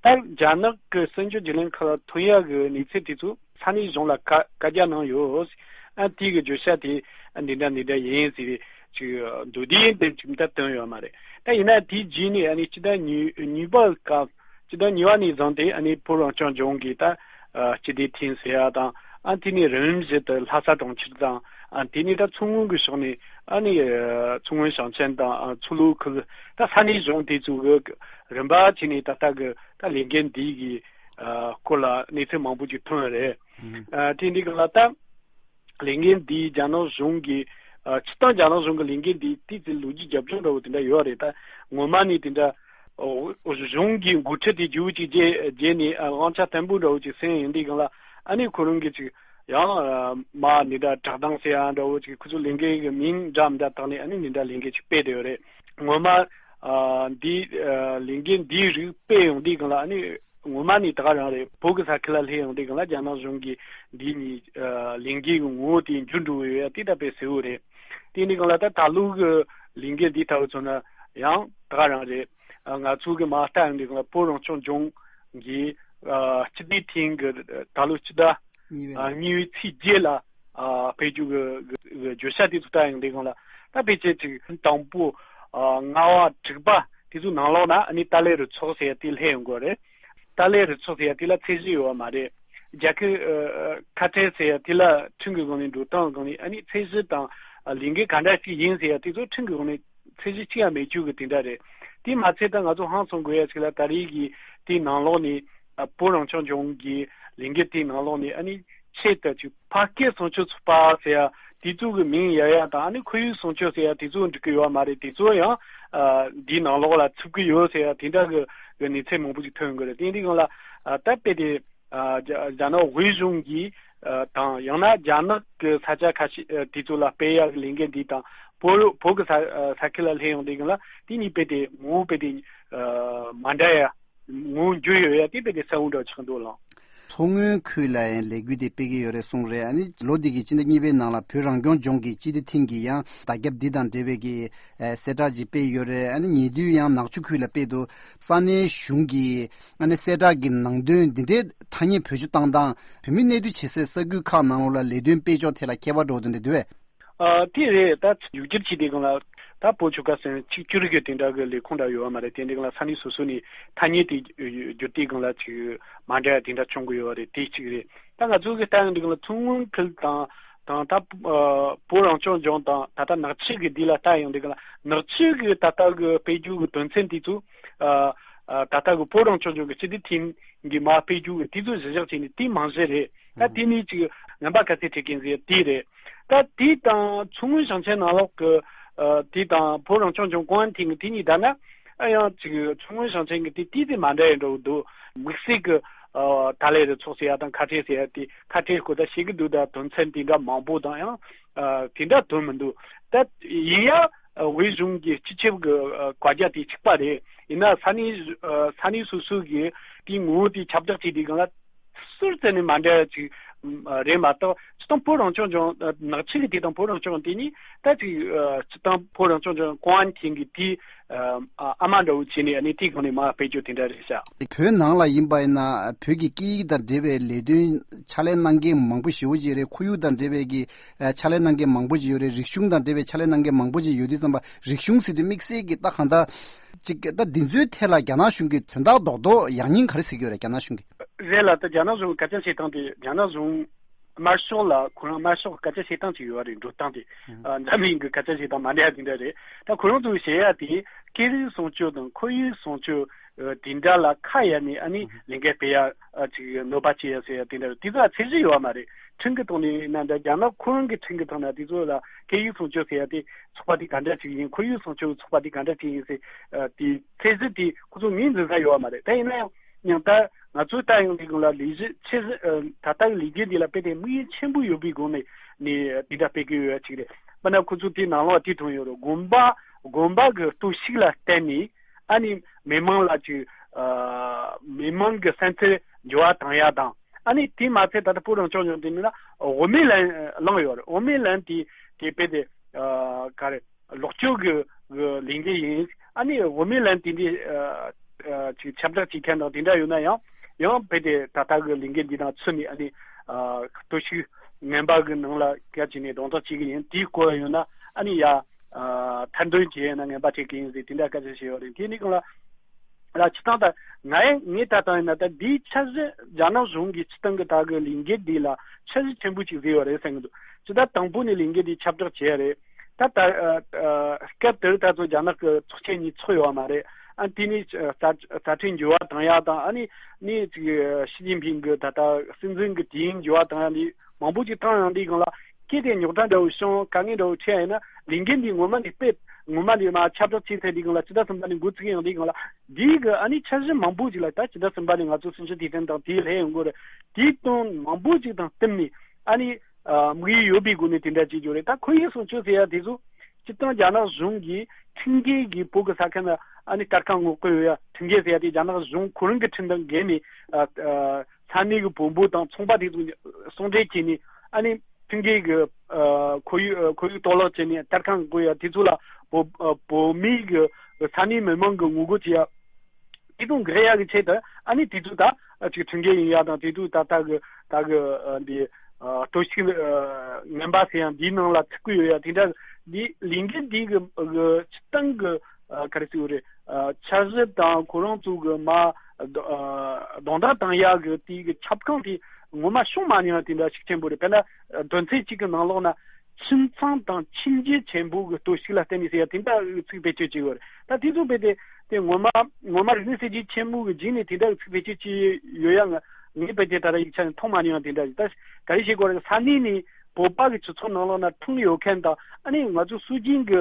ད་རྒྱ་ནག་གི་གསར་འགྱུར་བརྒྱུད་ལམ་ཁག་ལ་ཐོན་ཡ་གི་གནས་ཚུལ་དེ་ཚོ་ས་གནས་གཞུང་ལ་བཀའ་བཀའ་རྒྱ་གནང་ཡོད། ཨ་དེ་གི་བརྗོད་བྱ་དེ་འདི་འདྲ་འདི་འདྲ་ཡིན་ཟེར་ཅིག་མདོར་བསྡུས་དེ་ཅིག་མ་ད་བཏོན་ཡོད་མ་རེད། ད་ཡིན་ན་དེའི་རྗེས་ནས་ཨ་ནི་སྤྱི་ཟླ་གཉིས་གཉིས་པ་སྐབས་སྤྱི་ཟླ་གཉིས་པ་ནས་བཟུང་སྟེ་ཨ་ནི་བོད་རང་སྐྱོང་ལྗོངས་ཀྱི་ད་ཨ་སྤྱི་བདེ་ཐིང་ཟེར་ཡ་དང་ཨ་དེ་ནས་རིམ་བཞིན་དུ་ལྷ་ས་གྲོང་ཁྱེར་དང་ཨ་དེ་ནས་ད་མཚོ་སྔོན་གྱི་ཕྱོགས་ནས་ཨ་ནི་ཨ་མཚོ་སྔོན་ཞིང་ཆེན་དང་ཨ་མཚོ་ལྷོ་ཁུལ་ད་ས་གནས་གཞུང་དེ་ཚོ་གི་རིམ་པ་བྱས་ནས་ད་ལྟ་གི་ད་ལས་འགུལ་འདི་གི་ཨ་སྐོར་ལ་གནས་ཚུལ་མང་པོ་ཅིག་ཐོན་རེད། ཨ་དེ་འདི་གི་ལ་ད། ལས་འགུལ་འདིའི་རྒྱ་ནག་གཞུང་གི་ཨ་སྤྱིར་བཏང་རྒྱ་ནག་གཞུང་གི་ལས་འགུལ་འདིའི་ཏོག་ཙམ་ལོ་རྒྱུས་རྒྱབ་ལྗོངས་འདྲ་བོ་དེ་འདྲ་ཡོད་རེད། ད་ངོ་མ་ནས་དེ་འདྲ་ཨོ་གཞུང་གི་འགོ་ཁྲིད་དེ་རྒྱུ་ཅིག་བརྗེ་བརྗེ་ནས་ཨ་དབང་ཆ་བརྟན་པོ་འདྲ་བོ་ཅིག་སེང་ཡོང་དུས་སྒང་ལ་ཨ་ནི་ཁོ་རང་གི་ཅིག་ཡང་ཨ་མ་འདི་འདྲ་བསྒྲགས་གཏམ་ཟེར་ཡ་འདྲ་བོ་ཅིག་ཁོ་ཚོ་ལས་འགུལ་གི་མིང་འདྲ་མི་འདྲ་བཏགས་ནས་ཨ་ནི་འདི་འདྲ་ལས་འགུལ་ཅིག་སྤེལ་བསྡད་ཡོད་རེད། ངོ་མ་ཨ་འདི་ཨ་ལས་འགུལ་འདིའི་རིགས་སྤེལ་ཡོང་དུས་སྒང་ལ་ཨ་ནི། ངོ་མ་ནི་ད་ག་རང་རེད། བོད་ཀྱི་ས་ཁུལ་ལ་སླེབས་ཡོང་དུས་སྒང་ལ་རྒྱ་ནག་གཞུང་གིས་འདི་གཉིས་ཨ་ལས་འགུལ་གྱི་ངོ་བོ་དེ་འགྱུར་འགྲོ་གི་ཡོད་ཡ་དེ་ད་དཔེ་གསལ་བོ་རེད། དེ་ནི་སྒང་ལ་ད་ད་ལོ་གི་ལས་འགུལ་འདི་ལྟ་བུ་མཚོན་ན་ཡང་ད་ག་རང་རེད། ཨ་ང་ཚོ་གི་མ་ལྟ་ཡོང་དུས་སྒང་ལ་བོད་རང་སྐྱོང་ལྗོངས་ཀྱི་ཨ་སྤྱི་བདེ་ཐིང་གི་ད་ལོ་སྤྱི་ཟླ་གཉིས་པའི་ཨ་གཉིས་པའི་ཚེས་བརྒྱད་ལ་ཨ་སྤེལ་རྒྱུ་གི་གི་གི་བརྗོད་བྱ་དེ་ཚོ་ལྟ་ཡོང་དུས་སྒང་ལ་ད་ཕལ་ཆེར་ཅིག་དང་པོ་ཨ་ལྔ་པ་དྲུག་པ་དེ་ཚོའི་ནང་ལོགས་ན་ཨ་ནི་ཏཱ་ལའི་རུ་ཚོགས་ཟེར་ཡ་དེ་སླེབས་ཡོང་གི་རེད། ཏཱ་ལའི་རུ་ཚོགས་ཟེར་ཡ་དེ་ལ་ཚད་གཞི་ཡོད་པ་མ་རེད། རྒྱལ་ཁབ་ཨ་ཁ་བྲལ་ཟེར་ཡ་དེ་ལ་ཁྲིམས་ཀྱི་སྒང་ནས་འགྲོ་སྟངས་སྒང་ནས་ཨ་ནི་ཚད་གཞི་དང་ཨ་ལས་འགུལ་ག་འདྲ་ཞིག་ཡིན་ཟེར་ཡ་དེ་ཚོ་ཁྲིམས་ཀྱི་སྒང་ནས་ཚད་གཞི་གཅིག་ཡང་མེད་རྒྱུ་གི་དེ་འདྲ་རེད། དེ་མ་ཚད་ད་ང་ཚོ་ཧང་སང་དགོས་ཡ་ཞིག་ལ་ད་རེས་ཀྱི་དེའི་ནང་ལོགས་ནས་ཨ་བོད་རང་སྐྱོང་ལྗོངས་ཀྱི་ལས་འགུལ་དེའི་ནང་ལོགས་ནས་ཨ་ནི་ཆེད་དུ་ཅིག་ཕ་སྐད་སྲུང་སྐྱོབ་ཚོགས་པ་ཟེར་ཡ་དེ་ཚོ་གི་མིང་ཡ་ཡ་དང་ཨ་ནི་ཁོར་ཡུག་སྲུང་སྐྱོབ་ཟེར་ཡ་དེ་ཚོ་འགྲིག་གི་ཡོད་མ་རེད། དེ་ཚོ་ཡང་ཨ་འདིའི་ནང་ལོགས་ལ་ཚུད་ཀྱི་ཡོད་ཟེར་ཡ་དེ་འདྲ་གི་གི་གནས་ཚུལ་མང་པོ་ཞིག་ཐོན་གི་རེད། དེ་འདི་སྒང་ལ་ཨ་ད་དཔེ་དེ་ཨ་རྒྱ་རྒྱ་ནག་དབུས་གཞུང་གིས་ཨ་དང་ཡང་ན་རྒྱ་ནག་གི་ས་ཆ་ཁ་ཤས་ཨ་དེ་ཚོ་ལ་སྤེལ་ཡག་གི་ལས་འགུལ་འདི་དང་བོད་བོད་ཀྱི་ས་ཨ་ས་ཁུལ་ལ་སླེབས་ཡོང་དུས་སྒང་ལ་དེ་གཉིས་དཔེ་དེ་ངོ་བོ་དཔེ་དེ་ཨ་མ་འདྲ་ཡ་ངོ་བོ་འགྱུར་ཡོད་ཡ་དེ་དཔེ་དེ་གསལ་བོ་འདྲ་ཆགས་འདུག་ལགས། མཚོ་སྔོན་ཁུལ་ལ་ཡང་ལས་འགུལ་དེ་སྤེལ་གི་ཡོད་རེད་གསུངས་རེད། ཨ་ནི་ལོ་འདི་གི་སྤྱི་ཟླ་གཉིས་པའི་ནང་ལ་བོད་རང་སྐྱོང་ལྗོངས་ཀྱི་སྤྱི་བདེ་ཐིང་གིས་ཡང་བརྡ་ཁྱབ་འདི་དང་འབྲེལ་བའི་གི་ཨ་གསལ་བསྒྲགས་ཅིག་སྤེལ་ཡོད་རེད། ཨ་ནི་ཉེ་དུས་ཡང་ནག་ཆུ་ཁུལ་ལ་སྤེལ་འདུག་ས་གནས་གཞུང་གིས་ཨ་ནི་གསལ་བསྒྲགས་ཀྱི་ནང་དོན་འདི་འདྲའི་ཐ་སྙད་བེད་སྤྱོད་བཏང་སྟངས་བོད་མི་གནས་སྡོད་བྱེད་སའི་ས་ཁུལ་ཁག་ནང་ལོགས་ལ་ལས་དོན་སྤེལ་ཕྱོགས་ཐད་ལ་ཁྱད་པར་འགྲོ་བ་དེ་འདྲ་འདུག་བས། ཨ་དེ་རེད། ད་མཇུག་སྒྱུར་བྱེད་དུས་སྒང་ལ་ད་བོད་ཆོལ་ཁ་ཟེར་ན་གཅིག་གྱུར་གྱི་དེ་འདྲ་གི་ལས་ཁུངས་འདྲ་ཡོད་པ་མ་རེད། དེ་འདྲའི་སྒང་ལ་ས་གནས་སོ་སོ་ནས་ཐ་སྙད་དེ་བསྒྱུར་དུས་སྒང་ལ་ཅིག་མ་འདྲ་བ་དེ་འདྲ་བྱུང་གི་ཡོད་པ་རེད། དེ་གཅིག་རེད། ད་ང་ཚོ་གི་ལྟ་ཡོང་དུས་སྒང་ལ་མཚོ་སྔོན་ཁུལ་དང་དང་ད་ཨ་བོད་རང་སྐྱོང་ལྗོངས་དང་ད་ལྟ་ནག་ཆུ་གི་དེ་ལ་ལྟ་ཡོང་དུས་སྒང་ལ་ནག་ཆུ་གི་ད་ལྟ་གི་སྤེལ་རྒྱུ་གི་དོན་ཚན་དེ་ཚོ་ཨ་ཨ་ད་ལྟ་གི་བོད་རང་སྐྱོང་ལྗོངས་ཀྱི་སྤྱི་བདེ་ཐིང་གི་མར་སྤེལ་རྒྱུ་གི་དེ་ཚོ་གཞི་བཞག་བྱས་ནས་དེ་རྨང་གཞི་རེད། ད་དེ་ནས་ཅིག་ངན་པ་ག་ཚད་ཁྲིད་མཁན་ཟེར་དེ་རེད། ད་དེ་དང་མཚོ་སྔོན་ཞིང་ཆེན་ནང་ལོགས་ཀྱི་ཨ་དེ་དང་བོད་རང་སྐྱོང་ལྗོངས་ཀོང་ཨན་ཐིང་གི་དེ་གཉིས་བསྡུར་ན་ཨ་ཡང་ཅིག་མཚོ་སྔོན་ཞིང་ཆེན་གྱི་དེ་ཏོག་ཙམ་མ་འདྲ་ཡི་འགྲོ་གི་འདུག་དམིགས་བསལ་གྱི་ཨ་ཏཱ་ལའི་རུ་ཚོགས་ཟེར་ཡ་དང་ཁ་བྲལ་ཟེར་ཡ་དེ་ཁ་བྲལ་སྐོར་ད་བཤད་གི་འདུག་ད་དོན་ཚན་དེ་འདྲ་མང་པོ་དང་ཡང་ཨ་དེ་འདྲ་དོན་མི་འདུག་ད་ཡིན་ཡང་ཨ་དབུས་གཞུང་གི་སྤྱི་ཁྱབ་ཀྱི་ཨ་བཀའ་རྒྱ་དེ་གཅིག་པ་རེད། ཡིན་ན་ས་གནས་ཨ་ས་གནས་སོ་སོ་གི་དེའི་ངོ་བོ་དེ་ཁྱབ་བསྒྲགས་བྱས་དུས་སྒང་ལ་སུར་བཙལ་ནས་མ་འདྲ་ཅིག་རེད་མ་གཏོགས་སྤྱིར་བཏང་བོད་རང་སྐྱོང་ལྗོངས་ནག་ཆུ་གི་དེ་དང་བོད་རང་སྐྱོང་དེ་གཉིས་ད་ཅིག་སྤྱིར་བཏང་བོད་རང་སྐྱོང་ལྗོངས་ཀོང་ཨན་ཐིང་གི་དེ་ཨ་མ་འདྲ་བོ་བྱས་ནས་ཨ་ནི་དེའི་སྒང་ནས་མར་སྤེལ་རྒྱུ་དེ་འདྲ་རེད་ཤག་བོད་ནང་ལ་ཡིན་པ་ཡིན་ན་བོད་ཀྱི་སྐད་ཡིག་དང་འབྲེལ་བའི་ལས་དོན་ཕྱག་ལས་གནང་མཁན་མང་པོ་ཞེ་པོ་ཅིག་རེད། ཁོར་ཡུག་དང་འབྲེལ་བའི་གི་ཕྱག་ལས་གནང་མཁན་མང་པོ་ཅིག་ཡོད་རེད། རིག་གཞུང་དང་འབྲེལ་བའི་ཕྱག་ལས་གནང་མཁན་མང་པོ་ཅིག་ཡོད་དུས་ཙམ་པ་རིག་གཞུང་ཟེར་དུས་དམིགས་བསལ་གྱི་ད་གང་ལྟར་ཅིག་ད་འདི་ཚོའི་ཐད་ལ་རྒྱ་ནག་གཞུང་གིས་དོན་དག་རྡོག་རྡོག་ཡག་ཉེས་ག་རེ་ཟེར་གྱི་ཡོད་རེད་རྒྱ་ནག་གཞུང་གིས། རེད་ལ་ད་རྒྱ་ནག་གཞུང་གི་སྐད་ཆ་བཤད་སྟངས་དེ་རྒྱ་ནག་གཞུང་དམར་ཤོག་ལ་ཁོ་རང་དམར་ཤོག་གི་སྐད་ཆ་བཤད་སྟངས་ཅིག་ཡོད་རེད། འགྲོ་སྟངས་དེ་ཨ་འཛམ་གླིང་གི་སྐད་ཆ་བཤད་སྟངས་མ་འདྲ་ཡ་དེ་འདྲ་རེད། ད་ཁོ་རང་ཚོས་བཤད་ཡ་དེ་སྐད་རིགས་སྲུང་སྐྱོབ་དང་ཁོར་ཡུག་སྲུང་སྐྱོབ་དེ་འདྲ་ལ་ཁ་གཡར་ནས་ཨ་ནི་ལས་འགུལ་སྤེལ་ཡ་ཅིག་གནོད་པ་བྱེད་ཡ་ཟེར་ཡ་དེ་འདྲ་རེད། དེ་ཚོ་ཚད་གཞི་ཡོད་མ་རེད། ཁྲིམས་ཀྱི་ཐོག་ནས་ཡིན་ན་འདྲ་རྒྱ་ནག་ཁོ་རང་གི་ཁྲིམས་ཀྱི་ཐོག་ན་དེ་ཚོ་ལ་སྐད་ཡིག་སྲུང་སྐྱོབ་ཟེར་ཡ་དེ་ཚོགས་པ་དེ་ག་འདྲ་ཅིག་ཡིན། ཁོར་ཡུག་སྲུང་སྐྱོབ་ཚོགས་པ་དེ་ག་འདྲ་ཅིག་ཡིན་ཟེར་དེ་ཚད་གཞི་དེ་ཁོ་ཚོ་མིང་འཛིན་ས་ཡོད་མ་རེད། ད་ཡིན་ན་ཡང་། ཡང་ད་ང་ཚོའི་ལྟ་ཡོང་དུས་སྒང་ལ་ལས་གཞི་ཆེ་ཨ་ད་ལྟ་གི་ལས་འགུལ་འདི་ལ་དཔེ་དེ་དམིགས་ཡུལ་ཆེན་པོ་ཡོད་པའི་སྒོ་ནས་ནས་འདི་འདྲ་སྤེལ་གི་ཡོད་ཅིག་རེད། དཔེར་ན་ཁོ་ཚོ་དེའི་ནང་ལོགས་དེ་མཐོང་ཡོད་རེད། དགོན་པ་ དགོན་པ་གི་སྟོབས་ཤུགས་ལ་བརྟེན་ནས་ཨ་ནི་མི་མང་ལ་ཅིག་ཨ་མི་མང་གི་སེམས་ཚོར་འགྱུར་བ་བཏང་ཡ་དང་། ཨ་ནི་དེ་མ་ཚད་ད་ལྟ་བོད་རང་སྐྱོང་ལྗོངས་དེ་ནི་ན་དབུ་མའི་ལན་བླངས་ཡོད་རེད། དབུ་མའི་ལན་དེ་དེ་དཔེ་དེ་ཨ་ག་རེ། ལོག་སྤྱོད་ཀྱི་ལས་འགུལ་ཡིན། ཨ་ནི་དབུ་མའི་ལན་དེ་འདྲའི་ཨ་ཨ་ཅིག་ཁྱབ་བསྒྲགས་བྱེད་མཁན་དང་དེ་འདྲ་ཡོད་ན་ཡང་ཡང་དཔེ་དེ་ད་ལྟ་གི་ལས་འགུལ་འདི་དང་ཚུད་ནས་ཨ་ནི་ཨ་སྟོབས་ཤུགས་ངན་པ་གི་ནང་ལ་སྐད་ཅིག་ནས་གདོང་ཐག་བྱེད་ཀྱི་ཡིན། དེའི་སྐོར་ཡོད་ན་ཨ་ནི་ཡ་ཨ་ཐེར་འདོན་བྱས་ཡོད་ན་ངན་པ་བྱེད་ཀྱི་ཡིན་ཟེར་དེ་འདྲ་སྐད་ཆ་བཤད་ཡོད་རེད། དེ་ནི་གང་ལ་ལ་སྤྱི་བཏང་ད་ང་ཡང་ངས་ད་ལྟ་ཡིན་ན་ད་འདིའི་འཆར་གཞི་རྒྱ་ནག་གཞུང་གི་སྤྱི་བཏང་གི་ད་གི་ལས་འགུལ་འདི་ལ་འཆར་གཞི་ཆེན་པོ་ཅིག་བཟོས་ཡོད་རེད་བསམ་གི་འདུག་ཇི་ལྟར་དང་པོ་ནས་ལས་འགུལ་འདི་ཁྱབ་བསྒྲགས་བྱས་རེད། ད་ད་ཨ་ཨ་སྐབས་དེར་ད་ཚོ་རྒྱ་ནག་གི་ཚོགས་ཆེན་གཉིས་ཚོགས་ཡོད་མ་རེད། ཨ་དེ་ནས་ཨ་རྩ་རྩ་ཁྲིམས་འགྱུར་བ་བཏང་ཡ་དང་། ཨ་ནི་ནི་ཅིག་ཞི་ཅིན་ཕིང་གི་ད་ལྟ་སྲིད་འཛིན་གི་དུས་ཡུན་འགྱུར་བ་བཏང་ཡ་འདི་མང་པོ་ཅིག་བཏང་ཡོང་དུས་སྒང་ལ་སྐད་དེ་རྙོག་དྲ་འདྲ་བོ་བྱུང་། དཀའ་ངལ་འདྲ་བོ་འཕྲད་ཡ་ཡིན་ན་ལས་འགུལ་འདི་ངོ་མ་ནས་སྤེལ་ངོ་མ་ནས་མ་ཁྱབ་བསྒྲགས་བྱས་ཚར་དུས་སྒང་ལ་ཕྱི་ཟླ་གསུམ་པ་ནས་འགོ་བཙུགས་ཡོང་དུས་སྒང་ལ་འདིའི་གི་ཨ་ནི་འཆར་གཞི་མང་པོ་ཅིག་ལ་ད་ཕྱི་ཟླ་གསུམ་པ་ནས་ང་ཚོ་སུན་ཆུ་དུས་སྟོན་དང་དེའི་ལྷད་ཡོང་གི་རེད། དེའི་དོན་མང་པོ་ཅིག་དང་བསྟུན་ནས་ཨ་ནི་ཨ་དམིགས་ཡུལ་ཡོད་པའི་སྒོ་ནས་དེ་འདྲ་བྱེད་རྒྱུ་རེད། ད་ཁོར་ཡུག་སྲུང་སྐྱོབ་ཟེར་ཡ་དེ་ཚོ་སྤྱིར་བཏང་རྒྱ་ནག་གཞུང་གིས་ཁྲིམས་འགལ་གྱིས་བོད་ཀྱི་ས་ཁུལ་ན་ཨ་ནི་གཏེར་ཁ་སྔོག་གི་ཡོད་ཡ། ཁྲིམས་འགལ་ཟེར་ཡ་དེ་རྒྱ་ནག་གཞུང་ཁོ་རང་གི་ཁྲིམས་དང་འགལ་ནས་ཨ་ཨ་ས་གནས་ཀྱི་བོན་པོ་དང་ཚོང་པ་དེ་ཚོ་ཟུང་འབྲེལ་བྱས་ནས་ཨ་ནི་ཁྲིམས་འགལ་གྱི་ཨ་ཁོར་ཡུག་ཨ་ཁོར་ཡུག་གཏོར་བརླག་བྱས་ནས་གཏེར་ཁ་སྔོག་ཡ་དེ་ཚོ་ལ་བོད་ཨ་བོད་མིའི་གི་ས་གནས་མི་མང་གི་ངོ་རྒོལ་བྱེད་ཡ། དེ་དང་འགལ་ཡག་གི་ཆེད་དུ་ཨ་ནི་དེ་ཚོ་ད་ཅིག་ཁྲིམས་འགལ་ཡིན་ཡག་དང་། དེ་ཚོ་ད་ལྟ་གི་ད་གི་འདི་སྟོབས་ཤུགས་ངན་པ་ཟེར་ཡང་འདིའི་ནང་ལ་ཚུད་ཀྱི་ཡོད་ཡ། དེ་འདྲ་འདི་ལས་འགུལ་འདི་གི་སྤྱི་བཏང་གི་ག་རེ་ཟེར་དགོས་རེད། འཆར་གཞི་དང་ཁོ་རང་ཚོ་གི་མ་གདོང་ཐག་བཏང་ཡག་གི་དེ་གི་ཁྱབ་ཁོངས་དེ་ངོ་མ་བྱུང་མ་མྱོང་བ་དེ་འདྲ་ཤུགས་ཆེན་པོ་རེད། དཔེར་ན་དོན་ཚན་གཅིག་གི་ནང་ལོགས་ན། ཁྱིམ་ཚང་དང་ཁྱིམ་རྒྱུད་ཆེན་པོ་གི་སྟོབས་ཤུགས་ལ་བརྟེན་ནས་ཟེར་ཡ་དེ་འདྲ་ཚིག་བེད་སྤྱོད་བྱས་ཡོད་རེད། ད་དེ་ཚོ་བེད་དེ་དེ་ངོ་མ་ངོ་མ་རིག་གནས་གསར་བརྗེ་ཆེན་མོ་གི་རྗེས་ནས་དེ་འདྲ་ཚིག་བེད་སྤྱོད་བྱས་ཡོད་ཡ། ང་ངས་བེད་དེ་ད་ལྟ་ཡིག་ཆ་ནས་མཐོང་མ་མྱོང་བ་དེ་འདྲ་ཞིག་ད་ག་རེ་བྱེད་དགོས་རེད། ས་གནས་ནས་བོད་པ་གི་སྤྱི་ཚོགས་ནང་ལོགས་ན་འཁྲུངས་ཡོད་མཁན་དང་། ཨ་ནི་ང་ཚོ་སྲོལ་རྒྱུན་གི་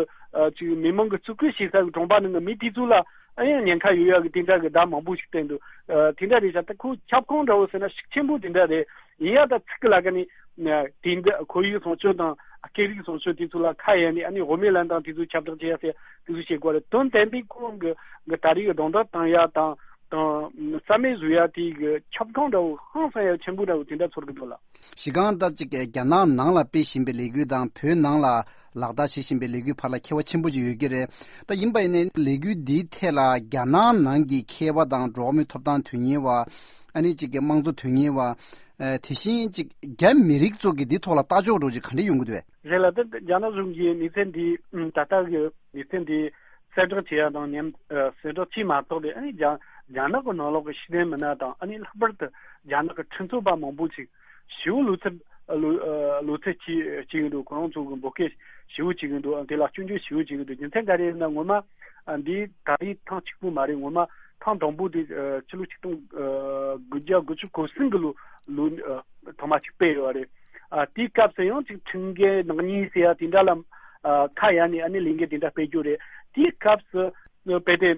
ཅིག་མི་མང་གི་བརྩི་བཀུར་བྱེད་ས་གི་གྲོང་པ་ནང་གི་མི་དེ་ཚོ་ལ་ཨ་ཡང་ཉེན་ཁ་ཡོད་ཡ་གི་དེ་འདྲ་གི་བརྡ་མང་པོ་ཞིག་བསྟན་འདུག་དེ་འདྲ་རེད་ཤག་ད་ཁོ་ཁྱབ་ཁོངས་འདྲ་བོ་ཟེར་ན་ཤུགས་ཆེན་པོ་དེ་འདྲ་རེད། ཡིན་ཡང་ད་ཚིག་གི་ལ་ཀ་ནི་དེང་འདི་ཁོར་ཡུག་སྲུང་སྐྱོབ་དང་སྐད་རིགས་སྲུང་སྐྱོབ་དེ་ཚོ་ལ་ཁ་གཡར་ནས། ཨ་ནི་དབུ་མའི་ལན་དང་དེ་ཚོ་ཁྱབ་བསྒྲགས་བྱེད་ཡ་ཟེར་དེ་ཚོ་བྱེད་དགོས་རེད། དོན་དམ་པའི་ཁོང་གི་གི་ད་རེས་ཀྱི་གདོང་ཐག་བཏང་ཡ་དང་དང་རྩ་མེད་བཟོ་ཡ་དེ་གི་ཁྱབ་ཁོངས་འདྲ་བོ་ཧང་སང་ཡ་ཆེན་པོ་འདྲ་བོ་དེ་འདྲ་ཚོར་གི་འདུག་ལ། ཞི་གང་ད་ཅིག་རྒྱ་ནག་ནང་ལ་སྤེལ་བཞིན་པའི་ལས་འགུལ་དང་བོད་ནང་ལ་ལག་བསྟར་བྱེད་བཞིན་པའི་ལས་འགུལ་བར་ལ་ཁྱད་པར་ཆེན་པོ་ཅིག་ཡོད་ཀྱི་རེད། ད་ཡིན་པ་ཡིན་ནའི་ལས་འགུལ་འདིའི་ཐད་ལ་རྒྱ་ནག་ནང་གི་མཁས་པ་དང་འགྲོ་བ་མིའི་ཐོབ་ཐང་དོན་གཉེར་བ། ཨ་ནི་ཅིག་གི་དམངས་གཙོ་དོན་གཉེར་བ། ཨ་དེ་བཞིན་ཅིག་རྒྱ་མི་རིགས་ཚོ་གི་འདི་ཐོག་ལ་ལྟ་ཕྱོགས་འདྲ་ཅིག་ག་འདྲ་ཡོང་གི་འདུག་བས། རེད་ལ། ད་རྒྱ་ནག་གཞུང་གིས་གནས་ཚུལ་འདི་ད་ལྟ་གི་གནས་ཚུལ་འདི་གསལ་བསྒྲགས་བྱེད་ཡ་དང་མཉམ་གསལ་བསྒྲགས་བྱས་མ་གཏོགས་ལས། ཨ་ནི་རྒྱ་རྒྱ་ནག་གི་ནང་ལོགས་ཀྱི་ཤེས་ལྡན་མི་སྣ་དང་། ཨ་ནི་ལྷག་པར་དུ་རྒྱ་ནག་གི་ཁྲིམས་རྩོད་པ་མང་པོ་ཅིག་ཞི་བོ་ལོ་ཚིགས་ལོ་ལོ་ཚིགས་གཅིག་གཅིག་ཡིན་འདུག་ཁོ་རང་ཚོ་གི་འབོད་སྐུལ་ཞི་བོ་གཅིག་ཡིན་འདུག་དེ་ལ་སྐྱོན་བརྗོད་ཞི་བོ་གཅིག་ཡིན་འདུག་རྒྱུ་མཚན་ག་རེ་ཡིན་ན། ངོ་མ་འདི་ད་རེས་ཐེངས་གཅིག་པུ་མ་རེད། ངོ་མ་ཐེངས་དང་པོ་དེ་ཕྱི་ལོ་ཆིག་སྟོང་དགུ་བརྒྱ་དགུ་བཅུ་གོ་གསུམ་གི་ལོ་ལོ་ཐོག་མ་གཅིག་སྤེལ་ཡོད་རེད། དེའི་སྐབས་སུ་ཡང་ཅིག་ཁྲིམས་འགལ་ནག་ཉེས་ཟེར་ཡ་དེ་འདྲ་ལ་ཁ་གཡར་ནས། ཨ་ནི་ལས་འགུལ་དེ་འདྲ་སྤེལ་རྒྱུ་རེད། དེའི་སྐབས་སུ་རྦད་དེ་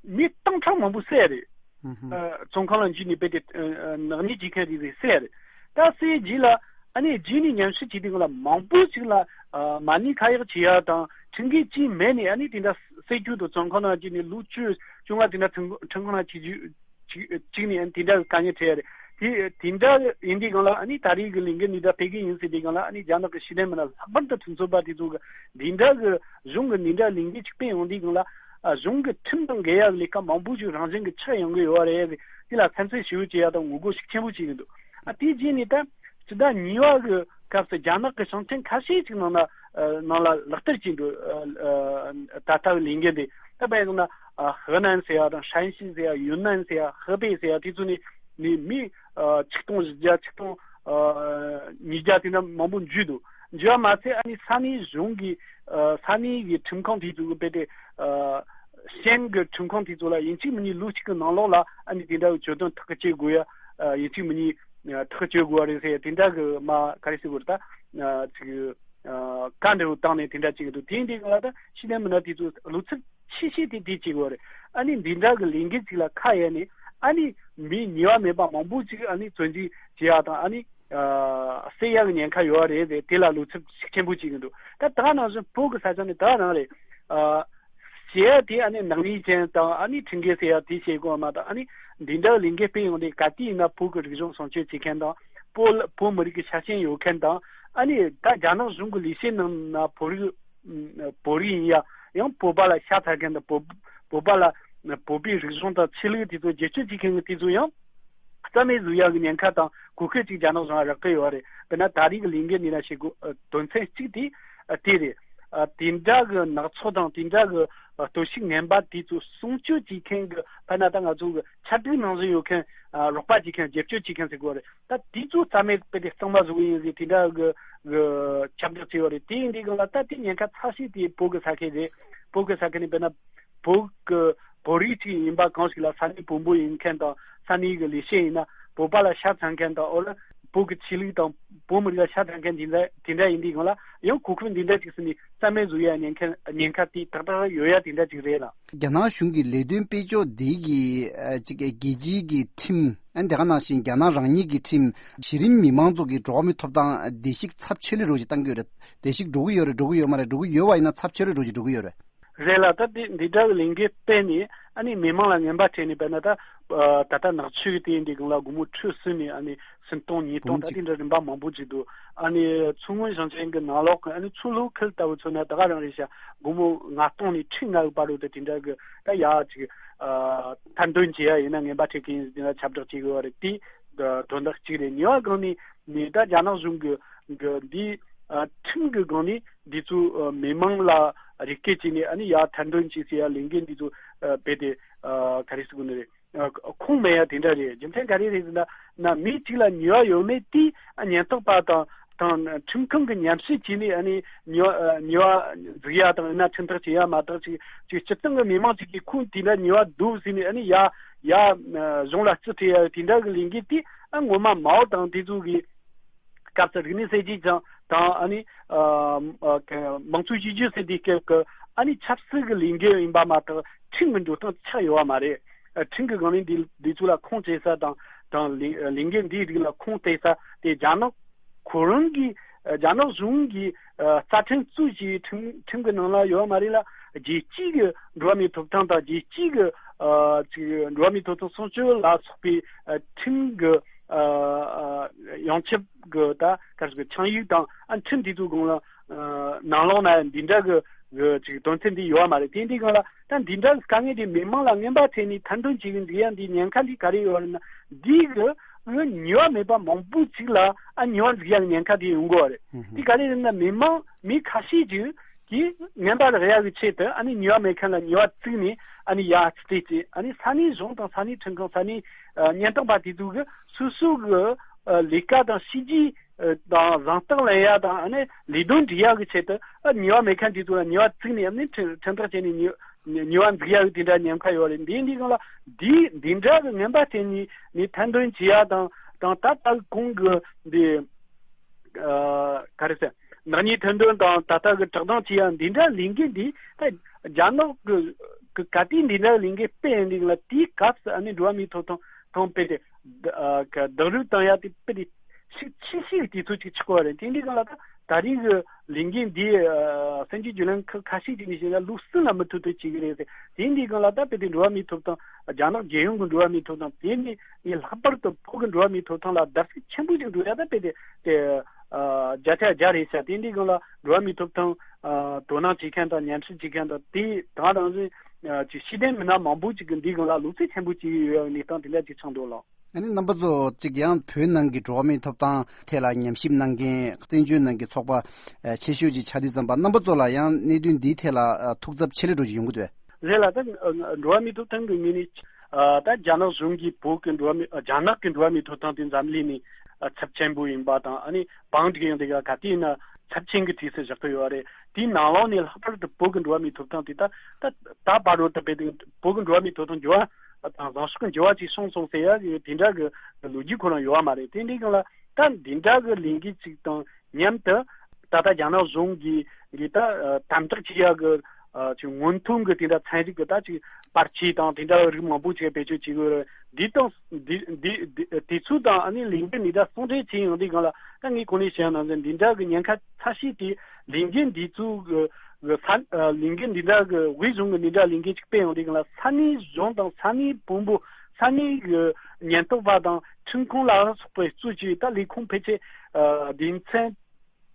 མི་སྟོང་ཕྲག་མང་པོ་བསད་རེད། ཨ་བཙོན་ཁང་ལ་འཇུས་ནས་རྦད་དེ་ཨ་ནག་ཉེས་བྱེད་མཁན་རེ་རེ་བསད་རེད། ད་བསད་རྗེས་ལ་ཨ་ནི་རྗེས་ནས་ཉམས་ཞིབ་བྱས་དུས་སྒང་ལ་མང་པོ་ཞིག་ལ་ཨ་མ་ཎི་ཁ་གཡར་བྱེད་ཡ་དང་ཁྲིམས་འགལ་ཅིག་མེད་ནས། ཨ་ནི་དེ་འདྲ་བསད་རྒྱུ་དང་བཙོན་ཁང་ནང་འཇུས་ནས་ལོ་བཅུ་བཅོ་ལྔ་དེ་འདྲ་ཁྲིམས་ཁྲིམས་ཁང་ནང་བྱེད་རྒྱུ་ཅིག་ཅིག་ནས་ཨ་ནི་དེ་འདྲ་གི་དཀའ་ངལ་འཕྲད་ཡ་རེད། དེ་དེ་འདྲ་ཡིན་དུས་སྒང་ལ་ཨ་ནི་ད་རེས་ཀྱི་ལས་འགུལ་འདི་འདྲ་སྤེལ་གི་ཡིན་ཟེར་དུས་སྒང་ལ། ཨ་ནི་རྒྱ་ནག་གི་ཤེས་ལྡན་མི་སྣ་ལྷག་པར་དུ་ཁྲིམས་རྩོད་པ་དེ་ཚོ་གི་འདི་འདྲ་གི་གཞུང་གི་འདི་འདྲ་ལས་འགུལ་ཅིག་སྤེལ་ཡོང་དུས་སྒང་ལ། ཨ་གཞུང་གི་ཁྲིམས་དང་འགལ་ཡ་གི་ལས་ཀ་མང་པོ་ཞིག་རང་བཞིན་གྱི་ཆགས་ཡོང་གི་ཡོད་རེད། དེ་ལ་སེམས་ཚོར་ཞེ་པོ་བྱེད་ཡ་དང་ངོ་རྒོལ་ཤུགས་ཆེན་པོ་བྱེད་ཀྱི་འདུག་ཨ་དེའི་རྗེས་ནས་ད་ཕྱི་ཟླ་གཉིས་པ་གི་སྐབས་སུ་རྒྱ་ནག་གི་ཞིང་ཆེན་ཁ་ཤས་ཅིག་ནང་ན་ཨ་ནང་ལ་ལག་བསྟར་བྱས་འདུག་ཨ་ཨ་ད་ལྟ་བའི་ལས་འགུལ་འདི། ད་དཔེར་ན་ཨ་ཧེ་ནན་ཟེར་ཡ་དང་ཧྲན་ཞི་ཟེར་ཡ། ཡུན་ནན་ཟེར་ཡ། ཧེ་པེ་ཟེར་ཡ། དེ་ཚོ་ནས་ནི་མི་ཨ་ཆིག་སྟོང་བཞི་བརྒྱ། ཆིག་སྟོང་ཨ་ཉིས་བརྒྱ་དེ་འདྲ་མང་པོ་འཇུས་འདུག་འཇུས་པ་མ་ཚད་ཨ་ནི་ས་གནས་གཞུང་གི་ཨ་ས་གནས་ཀྱི་ཁྲིམས་ཁང་དེ་ཚོ་གི་དཔེ་དེ་ཨ་ཤན་གྱི་ཁྲིམས་ཁང་དེ་ཚོ་ལ་ཡིན་གཅིག་མིན་གཉིས་ལོ་གཅིག་གི་ནང་ལོགས་ལ་ཨ་ནི་དེ་འདྲ་གི་གྱོད་དོན་ཐག་གཅོད་དགོས་ཡ། ཨ་ཡིན་གཅིག་མིན་གཉིས་ཨ་ཐག་གཅོད་དགོས་པ་རེད་ཟེར་ཡ་དེ་འདྲ་གི་མ་ག་རེ་ཟེར་དགོས་རེད། ད་ཨ་ཅིག་ཨ་བཀའ་འདྲ་བོ་བཏང་ནས་དེ་འདྲ་བྱེད་ཀྱི་འདུག་དེ་ཡིན་དུས་སྒང་ལ་ད་ཤེས་ལྡན་མི་སྣ་དེ་ཚོ་ལོ་ཚིགས་ཆེ་ཤོས་དེ་དེ་བྱེད་དགོས་རེད། ཨ་ནི་འདི་འདྲ་གི་ལས་འགུལ་ཅིག་ལ་ཁ་གཡར་ནས། ཨ་ནི་མི་ཉེས་པ་མེད་པ་མང་པོ་ཅིག་ཨ་ནི་བཙོན་འཇུག་བྱེད་ཡ་དང་། ཨ་ནི་ཨ་བསད་ཡ་གི་ཉེན་ཁ་ཡོད་རེད་ཟེར། དེ་ལ་བློ་འཚབ་ཤུགས་ཆེན་པོ་བྱེད་ཀྱི་འདུག་ད་ད་ནང་བཞིན་བོད་ཀྱི་ས་ཆ་ནི་ད་རང་རེད། ཨ་ བྱེད་ཡ་དེ་ཨ་ནི་ནག་ཉེས་ཅན་དང་ཨ་ནི་ཁྲིམས་འགལ་ཟེར་ཡ་དེ་བྱེད་དགོས་མ་གཏོགས། ཨ་ནི་འདི་འདྲ་ལས་འགུལ་སྤེལ་ཡོང་དུས་ག་དུས་ཡིན་ན་བོད་ཀྱི་རིག་གཞུང་སྲུང་སྐྱོབ་བྱེད་མཁན་དང་། བོད་ལ་བོད་མི་རིགས་ཀྱི་ཆ་རྐྱེན་ཡོད་མཁན་དང་། ཨ་ནི་ད་རྒྱ་ནག་གཞུང་གི་ལས་བྱེད་ནང་ན་བོད་རིགས་ཨ་བོད་རིགས་ཡིན་ཡ། ཡང་བོད་པ་ལ་ཤ་ཚ་མཁན་དང་། བོད་བོད་པ་ལ་བོད་པའི་རིག་གཞུང་དང་ཆོས་ལུགས་དེ་ཚོ་བརྗེད་སྤྱོད་བྱེད་མཁན་གྱི་དེ་ཚོ་ཡང་རྩ་མེད་བཟོ་ཡ་གི་ཉེན་ཁ་དང་གོ་སྐབས་ཅིག་རྒྱ་ནག་གཞུང་ལ་རག་གི་ཡོད་རེད། དཔེར་ན་ད་རེས་ཀྱི་ལས་འགུལ་འདི་ན་བྱེད་དགོས་ཨ་དོན་ཚན་གཅིག་དེ་ཨ་དེ་རེད། ཨ་དེ་འདྲ་གི་ནག་ཚོགས་དང་དེ་འདྲ་གི་ཨ་གཏོར་བཤིག་ངན་པ་དེ་ཚོ་སྲུང་སྐྱོབ་བྱེད་མཁན་གྱི། དཔེར་ན་ད་ང་ཚོ་གི་ཆབ་སྲིད་ནང་བཞིན་ཡོད་མཁན་ཨ་རོགས་པ་བྱེད་མཁན། བརྗེད་སྤྱོད་བྱེད་མཁན་ཟེར་དགོས་རེད། ད་དེ་ཚོ་རྩ་མེད་དཔེ་དེ་གཙང་མ་བཟོ་གི་ཡིན་ཟེར་དེ་འདྲ་གི་གི་ཁྱབ་བསྒྲགས་བྱས་ཡོད་རེད། དེ་ཡིན་དུས་སྒང་ལ་ད་དེ་ཉེན་ཁ་ཚ་ཤོས་དེ་བོད་ཀྱི་ས་ཁུལ་རེད། བོད་ཀྱི་ས་ཁུལ་ནས་དཔེར་ན་བོད་ཀྱི་བོད་རིགས་ཅིག་ཡིན་པ་གང་ཞིག་ལ། ས་གནས་བོན་པོ་ཡིན་མཁན་དང་ས་གནས་ཀྱི་ལས་བྱེད་ཡིན་ན་བོད་པ་ལ་ཤ་ཚ་མཁན་དང་། འོ་ལ་བོད་ཀྱི་ཆོས་ལུགས་དང་བོད་མི་རིགས་ལ་ཤ་ཚ་མཁན་དེ་འདྲ་དེ་འདྲ་ཡིན་དུས་སྒང་ལ་ཡང་གོ་སྐབས་འདི་འདྲ་ཅིག་ཟིན་ནས་རྩ་མེད་བཟོ་ཡ་ཉེན་ཁ་ཉེན་ཁ་དེ་ཏག་ཏག་ཡོད་ཡ་དེ་འདྲ་ཅིག་རེད་ལ། རྒྱ་ནག་གཞུང་གི་ལས་དོན་སྤེལ་ཕྱོགས་འདི་གི་ཨ་ཅིག་རྒྱལ་སྤྱིའི་གི་ཁྲིམས། ཨ་དེ་ག་ནང་བཞིན་རྒྱ་ནག་རང་ཉིད་ཀྱི་ཁྲིམས། གཞི་རིམ་མི་མང་ཚོ་གི་འགྲོ་བ་མིའི་ཐོབ་ཐང་བརྡལ་བཤིག་ཚབས་ཆེ་རུ་འགྲོ་ཅིག་བཏང་གི་ཡོད་རེད། བརྡལ་བཤིག་འགྲོ་གི་ཡོད་རེད། འགྲོ་གི་ཡོད་མ་རེད། འགྲོ་གི་ཡོད་པ་ཡིན་ན་ཚབས་ཆེ་རུ་འགྲོ་ཅིག་འགྲོ་གི་ཡོད་རེད། རེད་ལ། ད་དེ་འདི་འདྲ་གི་ལས་འགུལ་སྤེལ་ནས་ཨ་ནི་མི་མང་ལ་ངན་པ་སྤྲད་ནས། དཔེར་ན་ད་ཨ་ད་ལྟ་ནག་ཆུ་གི་དེ་འདི་སྒང་ལ་སྒོར་མོ་ཁྲི་གསུམ་ནས་ཨ་ནི་སུམ་སྟོང་ཉིས་སྟོང་། བུམ་ད་གཅིག་དེ་འདྲ་རིམ་པ་མང་པོ་ཅིག་འདུག་ཨ་ནི་མཚོ་སྔོན་ཞིང་ཆེན་གྱི་ནང་ལོགས་ཀྱི་ཨ་ནི་མཚོ་ལྷོ་ཁུལ་ལྟ་བུ་མཚོན་ན་ད་ག་རང་རེད་ཤག་སྒོར་མོ་ལྔ་སྟོང་ནས་ཁྲི་ལྔ་བར་དུ་དེ་འདྲ་གི་ད་ཡ་ཅིག་ཨ་ཐེར་འདོན་བྱེད་ཡ་ཡིན་ན་ངན་པ་སྤྲད་མཁན་ཡིན་ཟེར་ན་ཁྱབ་བསྒྲགས་བྱེད་དགོས་པ་རེད། དེ་དོན་དག་གཅིག་རེད། གཉིས་པ་སྒང་ནས་ནས་ད་རྒྱ་ནག་གཞུང་གི་གི་འདི་ཨ་ཁྲིམས་ཀྱི་སྒང་ནས་འདི་ཚོ་ཨ་མི་མང་ལ་རེ་སྐུལ་བྱས་ནས་ཨ་ནི་ཡ་ཐེར་འདོན་བྱེད་ཟེར་ཡ་ལས་འགུལ་འདི་ཚོ་ཨ་སྤེལ་ཏེ་ཨ་ག་རེ་ཟེར་དགོས་ནི་རེད། ཨ་ཁུངས་མེད་ཡ་དེ་འདྲ་རེད། རྒྱུ་མཚན་ག་རེ་རེད་ཟེར་ན། ན་མི་གཅིག་ལ་ཉེས་པ་ཡོད་མེད་དེ་ཨ་ཉེན་རྟོག་པ་དང་དང་ཁྲིམས་ཁང་གི་ཉམས་ཞིབ་བྱས་ནས་ཨ་ནི་ཉེས་པ་ཨ་ཉེས་པ་འཛུགས་ཡ་དང་ཡིན་ན་ཁྲིམས་ཐག་བཅད་ཡ་མ་གཏོགས། ཅིག་ཅིག་སྤྱིར་བཏང་གི་མི་མང་ཅིག་གིས་ཁོང་དེ་འདྲ་ཉེས་པ་འདུག་ཟེར་ནས་ཨ་ནི་ཡ་ཡ་ཨ་གཞུང་ལ་རྩིས་སྤྲད་ཡ་དེ་འདྲ་གི་ལས་འགུལ་དེ་ཨ་ངོ་མ་མའོ་དང་དེ་ཚོ་གི་སྐབས་སུ་རིག་གནས་གསར་བརྗེ་ཅན་དང་ཨ་ནི་ཨ་ཨ་ག་དམངས་གཙོའི་གཞི་རྒྱ་ཟེར་དུས་སྐབས་ཀྱི་ཨ་ནི་ཆབ་སྲིད་ཀྱི་ལས་འགུལ་ཡིན་པ་མ་གཏོགས་ཁྲིམས་ཀྱི་འགྲོ་སྟངས་ཆགས་ཡོད་པ་མ་རེད། ཨ་ཁྲིམས་ཀྱི་སྒང་ནས་འདི་འདི་ཚོ་ལ་ཁུངས་སྐྱེལ་ས་དང་དང་ལས་ལས་འགུལ་འདིའི་རིགས་ལ་ཁུངས་གཏད་ས་དེ་རྒྱ་ནག་ཁོ་རང་གི་ཨ་རྒྱ་ནག་གཞུང་གི་ཨ་རྩ་ཁྲིམས་གཙོས་ཀྱི་ཁྲིམས་ཁྲིམས་ཀྱི་ནང་ལ་ཡོད་པ་མ་རེད་ལ། རྒྱལ་སྤྱིའི་གི་འགྲོ་བ་མིའི་ཐོབ་ཐང་དང་རྒྱལ་སྤྱིའི་གི་ཨ་ཅིག་འགྲོ་བ་མིའི་ཐོབ་ཐང་སྲུང་སྐྱོབ་ལ་སོགས་པའི་ཨ་ཁྲིམས་ཀྱི་ཨ་ཨ་ཡོངས་ཁྱབ་ཀྱི་ད་ག་རེ་ཟེར་དགོས། ཆིངས་ཡིག་དང་ཨ་ཁྲིམས་དེ་ཚོའི་སྒང་ལ་ཨ་ནང་ལོགས་ན་འདི་འདྲ་གི་གི་ཅིག་དོན་ཚན་འདི་ཡོད་པ་མ་རེད། དེ་འདི་སྒང་ལ་ད་འདི་འདྲ་གི་དཀའ་ངལ་དེ་མི་མང་ལ་ངན་པ་ཐེབས་ནས་ཐེར་འདོན་བྱེད་ཀྱི་འདུག་ཡ། འདི་ཉེན་ཁ་འདི་ག་རེ་ཡོད་རེད་ན། འདི་གི་གི་ཉེས་པ་མེད་པ་མང་པོ་ཅིག་ལ་ཨ་ཉེས་པ་འཛུགས་ཡ་གི་ཉེན་ཁ་དེ་ཡོང་གི་ཡོད་རེད། ཧུམ་ཧུམ། འདི་ག་རེ་རེད་ན། མི་མང་མི་ཁ་ཤས་ཅིག་གིས་ངན་པ་རེག་ཡག་གི་ཆེད་དུ་ཨ་ནི་ཉེས་པ་མེད་མཁན་ལ་ཉེས་པ་བཙུགས་ནས་ཨ་ནི་ཡར་རྩིས་སྤྲད་བྱས། ཨ་ནི་ས་གནས་གཞུང་དང་ས་གནས་ཁྲིམས་ཁང་། ས་གནས་ཨ་ཉེན་རྟོག་པ་དེ་ཚོ་གིས་སོ་སོ་གི་ཨ་ལས་ཀ་དང་བྱས་རྗེས་ཨ་དང་གཟེངས་རྟགས་ལེན་ཡག་དང་ཨ་ནི་ལས་དོན་སྒྲུབ་ཡག་གི་ཆེད་དུ་ཨ་ཉེས་པ་མེད་མཁན་དེ་ཚོ་ལ་ཉེས་པ་བཙུགས་ནས་ཨ་ནི་ཁྲིམས་ཁྲིམས་ཐག་བཅད་ནས་ཉེས་ཉེས་པ་འཛུགས་ཡག་གི་དེ་འདྲ་ཉེན་ཁ་ཡོད་རེད། འདི་འདི་སྒང་ལ་འདི་འདི་འདྲ་གི་ངན་པ་བྱས་ནས་ནས་ཐེར་འདོན་བྱེད་ཡག་དང་དང་ད་ལྟ་གོང་གི་འདི། ཨ་ག་རེ་ཟེར། ནག་ཉེས་ཐེར་འདོན་དང་ད་ལྟ་གི་བཀྲག་མདངས་ཆེ་ཡ་འདི་འདྲ་ལས་འགུལ་འདི་ད་རྒྱ་ནག་གི་གི་ག་དུས་འདི་འདྲ་ལས་འགུལ་སྤེལ་ཡོང་དུས་ལ་དེའི་སྐབས་སུ་ཨ་ནི་འགྲོ་བ་མིའི་ཐོབ་ཐང་ཐོང་སྤེལ་ཏེ་ཨ་ག་རྡོག་རོལ་བཏང་ཡ་དེ་སྤེལ་ཏེ་ཤུགས་ཆེ་ཤོས་ཀྱི་དུས་ཚོད་ཅིག་ཆགས་པ་རེད། དེ་འདི་སྒང་ལ་ད་ད་རེས་ཀྱི་ལས་འགུལ་འདི་ཨ་གསར་འགྱུར་བརྒྱུད་ལམ་ཁག་ཁ་ཤས་ཅིག་ནས་བཤད་ན་ལོ་གསུམ་ལ་མུ་མཐུད་དུ་བྱེད་ཀྱི་རེད་ཟེར། དེ་འདི་སྒང་ལ་ད་སྤེལ་ཏེ་འགྲོ་བ་མིའི་ཐོབ་ཐང་རྒྱ་ནག་རྒྱལ་ཡོངས་ཀྱི་འགྲོ་བ་མིའི་ཐོབ་ཐང་དེ་ནི་ངས་ལྷག་པར་དུ་བོད་ཀྱི་འགྲོ་བ་མིའི་ཐོབ་ཐང་ལ་བརྡབ་གསིག་ཆེན་པོ་ཞིག་འགྲོ་ཡ་ད་དཔེ་དེ་དེ་ཨ་བརྒྱ་ཆ་བརྒྱ་རེད་ཤག་དེ་འདི་སྒང་ལ་འགྲོ་བ་མིའི་ཐོབ་ཐང་ཨ་དོ་སྣང་བྱེད་མཁན་དང་ཉམས་ཞིབ་བྱེད་མཁན་དང་དེ་དང་རང་བཞིན་ཨ་ཅིག་ཤེས་ལྡན་མི་སྣ་མང་པོ་ཅིག་གིས་འདི་སྒང་ལ་བློ་རྩེ་ཆེན་པོ་བྱེད་ཀྱི་ཡོད་ཡ་གི་གནས་སྟངས་དེ་འདྲ་ཅིག་ཆགས་འདུག་ལགས། ཨ་ནི་རྣམ་པ་ཚོ་གཅིག་ཡང་བོད་ནང་གི་འགྲོ་བ་མིའི་ཐོབ་ཐང་ཐད་ལ་ཉམས་ཞིབ་གནང་མཁན་བཙན་བྱོལ་ནང་གི་ཚོགས་པ་ཨ་ཆེ་ཤོས་ཅིག་ཆགས་དུས་ཙམ་པ་རྣམ་པ་ཚོ་ལ་ཡང་གནད་དོན་འདིའི་ཐད་ལ་ཨ་ཐུགས་འཚབ་ཆེ་ལེ་འགྲོ་ཞིག་ཡོང་གི་འདུག་གས། རེད་ལགས། ད་འགྲོ་བ་མིའི་ཐོབ་ཐང་གི་ངོས་ནས་ཨ་ད་རྒྱ་ནག་གཞུང་གིས་བོད་ཀྱི་འགྲོ་བ་མི་ཨ་རྒྱ་ནག་གི་འགྲོ་བ་མིའི་ཐོབ་ཐང་དེ་འཛམ་གླིང་ནས་ཨ་ཚབས་ཆེན་པོ་ཡིན་པ་དང་། ཨ་ནི་བང་སྒྲིག་ཡོང་དུས་ག་དུས་ཡིན་ན་ཚབས་ཆེན་གྱི་གྲས་སུ་བཞག་གི་ཡོད་རེད། དེའི་ནང་ལོགས་ནས་ལྷག་པར་དུ་བོད་ཀྱི་འགྲོ་བ་མིའི་ཐོབ་ཐང་དེ་ད་ད་ད་བར་དུ་ད་བོད་ཀྱི་འགྲོ་བ་མིའི་ཐོབ་ཐང་འགྱུར་བ་དང་བཟང་ཕྱོགས་ཀྱི་འགྱུར་བ་ཅིག་བྱུང་སོང་ཟེར་ཡ་གི་དེ་འདྲ་གི་ལོ་རྒྱུས་ཁོ་རང་ཡོད་པ་མ་རེད། དེ་འདྲའི་སྒང་ལ་ད་འདི་འདྲ་གི་ལས་འགུལ་ཅིག་དང་མཉམ་དུ་ད་ལྟ་རྒྱ་ནག་གཞུང་གིས་གི་ད་ཨ་དམ་དྲག་བྱེད་ཡ་གི་ཨ་ཅིག་སྔོན་ཐོན་གི་དེ་འདྲ་ཚན་རིག་གི་ད་ཅིག་པར་ཆས་དང་དེ་འདྲ་རིགས་མང་པོ་ཅིག་བེད་སྤྱོད་བྱེད་གི་ཡོད་རེད། འདི་དང་འདི་འདི་འདི་དེ་ཚོ་དང་ཨ་ནི་ལས་འགུལ་འདི་འདྲ་ཟུང་འབྲེལ་བྱེད་ཡོང་དུས་སྒང་ལ་ད་ངས་གོང་ནས་བཤད་ཡ་ནང་བཞིན་འདི་འདྲ་གི་ཉེན་ཁ་ཚ་ཤོས་དེ་ལས་འགུལ་འདི་ཚོ་གི་ གི་ས་ཨ་ལས་འགུལ་འདི་འདྲ་གི་དབུས་གཞུང་གི་འདི་འདྲ་ལས་འགུལ་ཅིག་སྤེལ་ཡོང་དུས་སྒང་ལ། ས་གནས་གཞུང་དང་ས་གནས་དཔོན་པོ། ས་གནས་གི་ཉེན་རྟོག་པ་དང་ཁྲིམས་ཁང་ལ་སོགས་པའི་གཙོ་བྱས་ད་ལས་ཁུངས་ཕལ་ཆེར་ཨ་སྡེ་ཚན་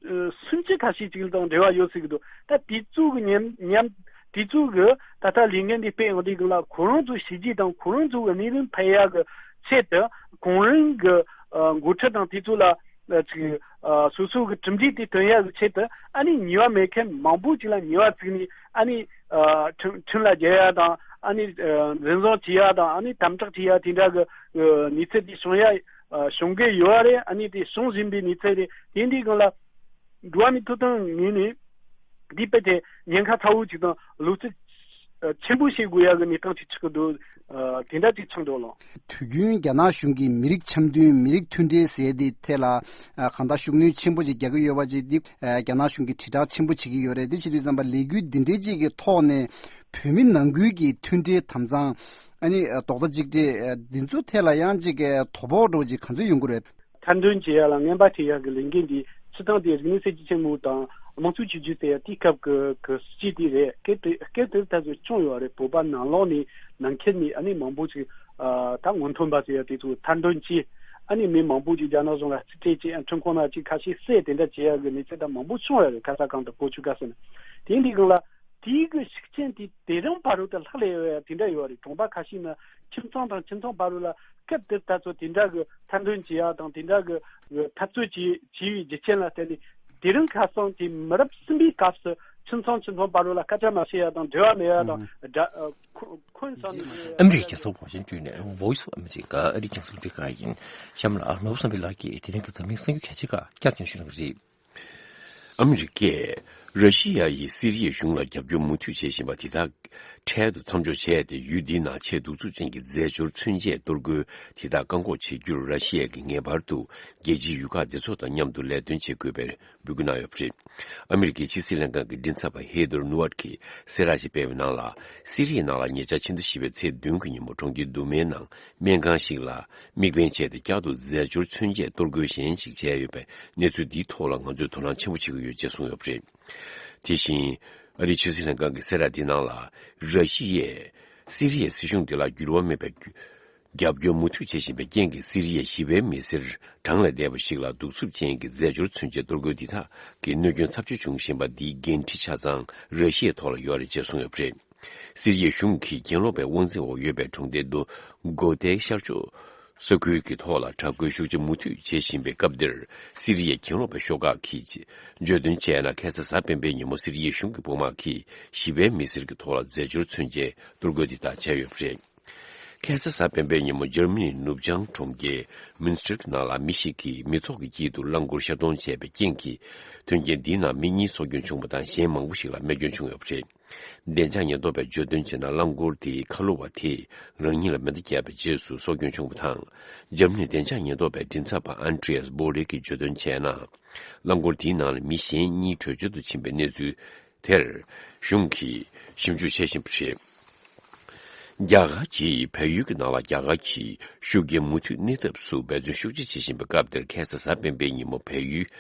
ཨ་སུམ་ཅུ་ཁ་ཤས་ཅིག་དང་འབྲེལ་བ་ཡོད་ཟེར་གི་འདུག་ད་དེ་ཚོ་གི་མཉམ་མཉམ་དེ་ཚོ་གི་ད་ལྟ་ལས་འགུལ་འདི་སྤེལ་ཡོང་དུས་སྒང་ལ། ཁོ་རང་ཚོ་བྱས་རྗེས་དང་ཁོ་རང་ཚོ་གི་གནས་ལུགས་ཕན་ཡག་གི་ཆེད་དུ། གོང་རིམ་གི་ཨ་འགོ་ཁྲིད་དང་དེ་ཚོ་ལ་ཨ་ཅིག་ཨ་སོ་སོ་གི་གྲུབ་འབྲས་དེ་ཐོན་ཡག་གི་ཆེད་དུ། ཨ་ནི་ཉེས་པ་མེད་མཁན་མང་པོ་ཅིག་ལ་ཉེས་པ་བཙུགས་ནས། ཨ་ནི་ཨ་ཁྲིམས་ཁྲིམས་ལ་རྒྱལ་ཡག་དང་། ཨ་ནི་ཨ་འཛིན་བཟུང་བྱེད་ཡག་དང་། ཨ་ནི་དམ་དྲག་བྱེད་ཡག་དེ་འདྲ་གི་ཨ་གནས་ཚུལ་དེ་བྱུང་ཡག་ཨ་བྱུང་གི་ཡོད་རེད། ཨ་ནི་དེ་བྱུང་བཞིན་པའི་གནས་ཚུལ་རེད། དེ་འདི་སྒང་ལ་འགྲོ་བ་མིའི་ཐོབ་ཐང་ངོས་ནས་འདི་དཔེ་དེ་ཉེན་ཁ་ཚ་བོ་ཅིག་དང་བློ་རྩེ་ཆེན་པོ་བྱེད་དགོས་ཡག་གི་གནས་སྟངས་ཅིག་ཆགས་ཀྱི་འདུག་ཨ་དེ་འདྲ་ཅིག་ཆགས་འདུག་ལགས། དུས་རྒྱུན་རྒྱ་ནག་གཞུང་གིས་མི་རིགས་འཆམ་མཐུན། མི་རིགས་མཐུན་སྒྲིལ་ཟེར་དེ་ཐད་ལ་ཨ་གང་ལྟར་ཤུགས་སྣོན་ཆེན་པོ་ཅིག་རྒྱག་གི་ཡོད་པ་ཅིག་འདི་ཨ་རྒྱ་ནག་གཞུང་གིས་དྲིལ་བསྒྲགས་ཆེན་པོ་བྱེད་ཀྱི་ཡོད་རེད། དེ་བྱེད་དུས་ཙམ་པ་ལས་འགུལ་འདི་འདྲའི་ཅིག་གི་ཐོག་ནས་བོད་མི་ནང་ཁུལ་གྱི་མཐུན་སྒྲིལ་དམ་གཙང་། ཨ་ནི་ཨ་རྡོག་རྩ་གཅིག་སྒྲིལ་ཨ་འདི་ཚོ་ཐད་ལ་ཡང་ཅིག་གི་དོ་ཕོག་འགྲོ་ཅིག་ག་ཚོད་ཡོང་གི་རེད། མཐའ་འདོན་བྱེད་ཡག་ལ་རྔན་པ་སྤྲད་ཡག་གི་ལས་འགུལ་འདི་སྤྱིར་བཏང་དེ་རིག་གནས་གསར་བརྗེ་ཆེན་མོ་དང་དམངས་གཙོའི་ཆོས་བརྒྱུད་ཟེར་ཡག་དེའི་སྐབས་ཀྱི་གི་སྲིད་ཇུས་དེ་རེད། སྐབས་དེ་སྐབས་དེར་ད་གཟོད་བྱུང་ཡོད་རེད། བོད་པ་ནང་ལོགས་ནས་ནང་ཁུལ་ནས་ཨ་ནི་མང་པོ་ཞིག་ཨ་ད་སྔོན་ཐོན་པ་ཟེར་ཡག་དེ་ཚོ་མཐའ་འདོན་བྱས། ཨ་ནི་མི་མང་པོ་ཞིག་རྒྱ་ནག་གཞུང་ལ་རྩིས་སྤྲད་བྱས། ཁྲིམས་ཁང་ནང་ཅིག་ཁ་ཤས་བསད། དེ་འདྲ་བྱེད་ཡག་གི་གནས་ཚུལ་ད་མང་པོ་བྱུང་ཡོད་རེད། ཁ་ས་གང་དུ་བོད་ཆོལ་ཁ་ཟེར་ན། དེ་འདི་སྒང་ལ་དེའི་གི་ཤུགས་རྐྱེན་དེ་དེ་རིང་བར་དུ་ལྷག་ལས་ཡོད་ཡག་དེ་འདྲ་ཡོད་རེད། གྲོང་པ་ཁ་ཤས་ན་ཁྱིམ་ཚང་དང་ཁྱིམ་ཚང་བར་ལ་སྐབས་དེར་ད་ཚོ་དེ་འདྲ་གི་མཐའ་འདོན་བྱེད་ཡག་དང་དེ་འདྲ་གི་འཐབ་རྩོད་བྱེད་བྱེད་པའི་རྒྱུ་རྐྱེན་ལ་བརྟེན་ནས། དེ་རིང་ཁ་སང་དེ་མི་རབས་གསུམ་པའི་སྐབས་སུ་ཁྱིམ་ཚང་ཁྱིམ་ཚང་བར་ལ་སྐད་ཆ་མ་བཤད་ཡག་དང་འབྲེལ་བ་མེད་ཡག་དང་། ཨུམ། དགྲ་ཨ་འཁོན་འཁོན་བསམ་ནས་བཤད་ཡག་ཨ་མི་རི་ཀའི་རྒྱལ་ཚོགས་གོང་བཞིན་བརྒྱུད་ནས་Voice of America ཨ་རིའི་རྒྱང་སྲིང་རླུང་འཕྲིན་ཁང་ཡིན། གཤམ་ལ་ནོར་བུ་བསམ་འཕེལ་ལགས་ཀྱིས་དེ་རིང་གི་འཛམ་གླིང་གསར་འགྱུར་གལ་ཆེ་ཁག་བསྐྱར་ཞིབ་ཞུ་གནང་གི་རེད། ཨ་མི་རི་ཀས་ར་ཤི་ཡ་ཡིས་སི་རི་ཡའི་གཞུང་ལ་རྒྱབ་སྐྱོར་མུ་མཐུད་བྱེད་བཞིན་པ་དེ་དག་འཕྲལ་དུ་མཚམས་འཇོག་བྱས་ཏེ། ཡུལ་འདིའི་ནང་ཆེས་གདུག་རྩུབ་ཅན་གྱི་རྫས་སྦྱོར་མཚོན་ཆས་གཏོར་རྒོལ་དེ་དག་བཀག་འགོག་བྱེད་རྒྱུར་ར་ཤི་ཡ་གིས་ངེས་པར་དུ་རྒྱལ་སྤྱིའི་ཡུལ་ཁག་སྡེ་ཚོགས་དང་མཉམ་དུ་ལས་དོན་བྱེད་དགོས་པའི་འབོད་སྐུལ་གནང་ཡོད་པ་རེད། ཨ་མི་རི་ཀའི་ཕྱི་སྲིད་ལྷན་ཁང་གི་མགྲིན་ཚབ་པ་ཧེ་དར་ནུ་ཝར་གྱིས་གསལ་བསྒྲགས་ཤིག་སྤེལ་བའི་ནང་ལ། སི་རི་ཡའི་ནང་ལ་ཉེ་ཆར་ཕྱི་ཟླ་བཞི་པའི་ཚེས་བདུན་གྱི་ཉིན་མོ་གྲོང་ཁྱེར་དུ་མའི་ནང་སྨན་ཁང་ཞིག་ལ་དམིགས་འབེན་བྱས་ཏེ། བསྐྱར་དུ་རྫས་སྦྱོར་མཚོན་ཆས་གཏོར་རྒོལ་གཞན་ཞིག་བྱས་ཡོད་པའི་གནས་ཚུལ་འདིའི་ཐོག་ལ་ང་ཚོས་དོ་སྣང་ཆེན་པོ་བྱེད་ཀྱི་ཡོད་ཅེས་གསུངས་ཡོད་པ་རེད། དེ་བཞིན་ཨ་རིའི་ཕྱི་སྲིད་ལྷན་ཁང་གི་གསལ་བསྒྲགས་འདིའི་ནང་ལ། ར་ཤི་ཡས་སི་རི་ཡའི་སྲིད་གཞུང་དེ་ལ་འགྱུར་བ་མེད་པའི་རྒྱབ་སྐྱོར་མུ་མཐུད་བྱེད་བཞིན་པའི་རྐྱེན་གྱིས། སི་རི་ཡའི་ཞི་བའི་མི་སེར་གྲངས་ལས་འདས་པ་ཞིག་ལ་གདུག་རྩུབ་ཅན་གྱི་རྫས་སྦྱོར་མཚོན་ཆའི་གཏོར་རྒོལ་འདི་དག་གི་གནོད་སྐྱོན་ཚབས་ཆེ་བྱུང་བཞིན་པ་འདིའི་འགན་འཁྲི་ཆ་ཚང་ར་ཤི་ཡའི་ཐོག་ལ་ཡོད་རེད་ཅེས་གསུངས་ཡོད་པ་རེད། སི་རི་ཡའི་གཞུང་གིས་གྱེན་ལོག་པའི་དབང་འཛིན་འོག་ཡོད་པའི་གྲོང་རྡལ་དུ་གོ་ཏའི་ཤར་ཕྱོགས་ས་ཁུལ་གྱི་ཐོག་ལ་དྲག་རྒོལ་ཤུགས་ཆེ་མུ་མཐུད་བྱེད་བཞིན་པའི་སྐབས་འདིར། སི་རི་ཡའི་གྱེན་ལོག་པའི་ཤོག་ཁག་གིས་བརྗོད་དོན་བྱས་ན། ཁ་སང་གཟའ་སྤེན་པའི་ཉིན་མོ་སི་རི་ཡའི་གཞུང་གི་དཔུང་དམག་གིས་ཞི་བའི་མི་སེར་གྱི་ཐོག་ལ་རྫས་སྦྱོར་མཚོན་ཆའི་གཏོར་རྒོལ་འདི་དག་བྱས་ཡོད་པ་རེད། ཁ་སང་གཟའ་སྤེན་པའི་ཉིན་མོ་འཇར་མ་ནིའི་ནུབ་བྱང་གྲོང་ཁྱེར་མུན་སི་ཊར་གྱི་ནང་ལ་མི་ཞིག་གིས་མི་ཚོགས་ཀྱི་དཀྱིལ་དུ་རླངས་འཁོར་ཤར་གཏོང་བྱས་པའི་རྐྱེན་གྱིས། མཐུན་རྐྱེན་འདིའི་ནང་མི་གཉིས་སྲོག་སྐྱོན་བྱུང་བ་དང་། གཞན་མང་པོ་ཞིག་ལ་རྨས་སྐྱོན་བྱུང་ཡོད་པ་རེད། བདེ་འཇགས་ཉེན་རྟོག་པས་བརྗོད་དོན་བྱས་ན། རླངས་འཁོར་དེའི་ཁ་ལོ་བ་དེས་རང་ཉིད་ལ་མེ་མདའ་བརྒྱབ་པའི་རྗེས་སུ་སྲོག་སྐྱོན་བྱུང་བ་དང་། འཇར་མ་ནི་བདེ་འཇགས་ཉེན་རྟོག་པའི་མགྲིན་ཚབ་པ་ཨན་ཏྲི་ཡཱས་བྷོ་ལེ་གིས་བརྗོད་དོན་བྱས་ན། རླངས་འཁོར་དེའི་ནང་ལ་མི་གཞན་གཉིས་བྲོས་བྱོལ་དུ་ཕྱིན་པའི་གནས་ཚུལ་དེར་གཞུང་གིས་ཞིབ་འཇུག་བྱེད་བཞིན་པ་རེད། རྒྱ་གར་གྱིས་བལ་ཡུལ་གྱི་ནང་ལ་རྒྱ་གར་གྱི་ཤུགས་རྐྱེན་མུ་མཐུད་གནས་ཐབས་སུ་འབད་བརྩོན་ཤུགས་ཆེ་བྱེད་བཞིན་པའི་སྐབས་དེར། ཁ་སང་གཟའ་སྤེན་པའི་ཉིན་མོ་བལ་ཡུལ་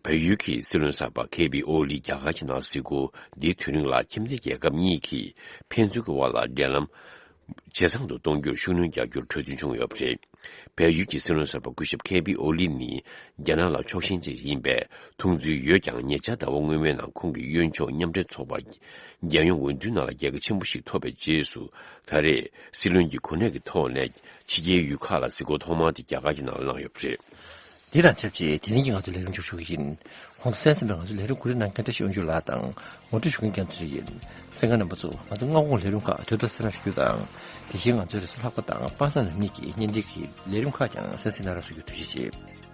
བལ་ཡུལ་གྱི་སྲིད་བློན་གསར་པ་ཁེ་པི་ཨོ་ལི་རྒྱ་གར་གྱི་ནང་གཟིགས་སྐོར་འདིའི་དུས་རིང་ལ། ཁྱིམ་མཚེས་རྒྱལ་ཁབ་གཉིས་ཀྱི་ཕན་ཚུན་གྱི་དབར་ལ་འབྲེལ་ལམ་ཇེ་བཟང་དུ་གཏོང་རྒྱུར་ཤུགས་སྣོན་རྒྱག་རྒྱུར་གྲོས་མཐུན་བྱུང་ཡོད་པ་རེད། བལ་ཡུལ་གྱི་སྲིད་བློན་གསར་པ་སྐུ་ཞབས་ཁེ་པི་ཨོ་ལི་ནི་རྒྱ་ནག་ལ་ཕྱོགས་ཞེན་ཅན་ཞིག་ཡིན་པས། མཐོང་ཚུལ་ཡོད་ཀྱང་། ཉེ་ཆར་ཟླ་བ་སྔོན་མའི་ནང་ཁོང་གིས་གཡོན་ཕྱོགས་མཉམ་འབྲེལ་ཚོགས་པ་རྒྱལ་ཡོངས་འོས་བསྡུའི་ནང་ལ་རྒྱལ་ཁ་ཆེན་པོ་ཞིག་ཐོབ་པའི་རྗེས་སུ། ད་རེས་སྲིད་བློན་གྱི་གོ་གནས་ཀྱི་ཐོག་ནས་ཕྱི་རྒྱལ་ཡུལ་ཁག་ལ་གཟིགས་སྐོར་ཐོག་མ་དེ་རྒྱ་གར་གྱི་ནང་ལ་གནང་ཡོད་པ་རེད། དེ་དང་ཆབས་ཅིག་དེ་རིང་གི་ང་ཚོའི་ལས་རིམ་མཇུག་ཞུ་གི་ཡིན། ཁོང་ཚོ་གསན་གཟིགས་པར་ང་ཚོའི་ལས་རིམ་གོ་སྒྲིག་གནང་མཁན་བཀྲ་ཤིས་དབང་ཕྱུག་ལགས་དང་ངོ་སྤྲོད་ཞུ་མཁན་རྒྱ་མཚོ་ཡིན། གསན་མཁན་རྣམ་པ་ཚོ། ང་ཚོ་སྔ་དགོང་ལས་རིམ་ཁག་དུས་ལྟར་གསན་རོགས་ཞུ་རྒྱུ་དང་། དེ་བཞིན་ང་ཚོའི་རེས་གཟའ་ལྷག་པ་དང་པ་སངས་ཉིན་གཉིས་ཀྱི་བརྙན་འཕྲིན་གྱི་ལས་རིམ་ཁག་ཀྱང་གསན་གཟིགས་གནང་རོགས་ཞུ་རྒྱུ་ཐུགས་རྗེ་ཆེ།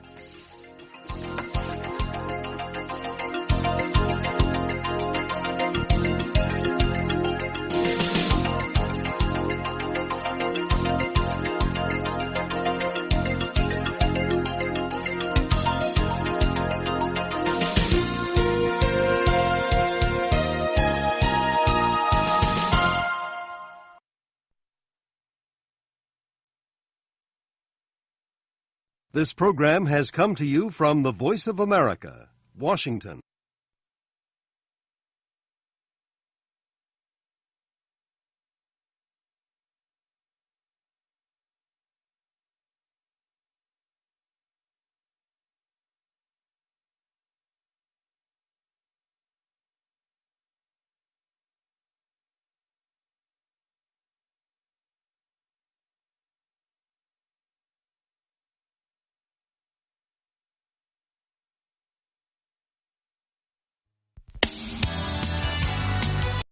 This program has come to you from the Voice of America, Washington.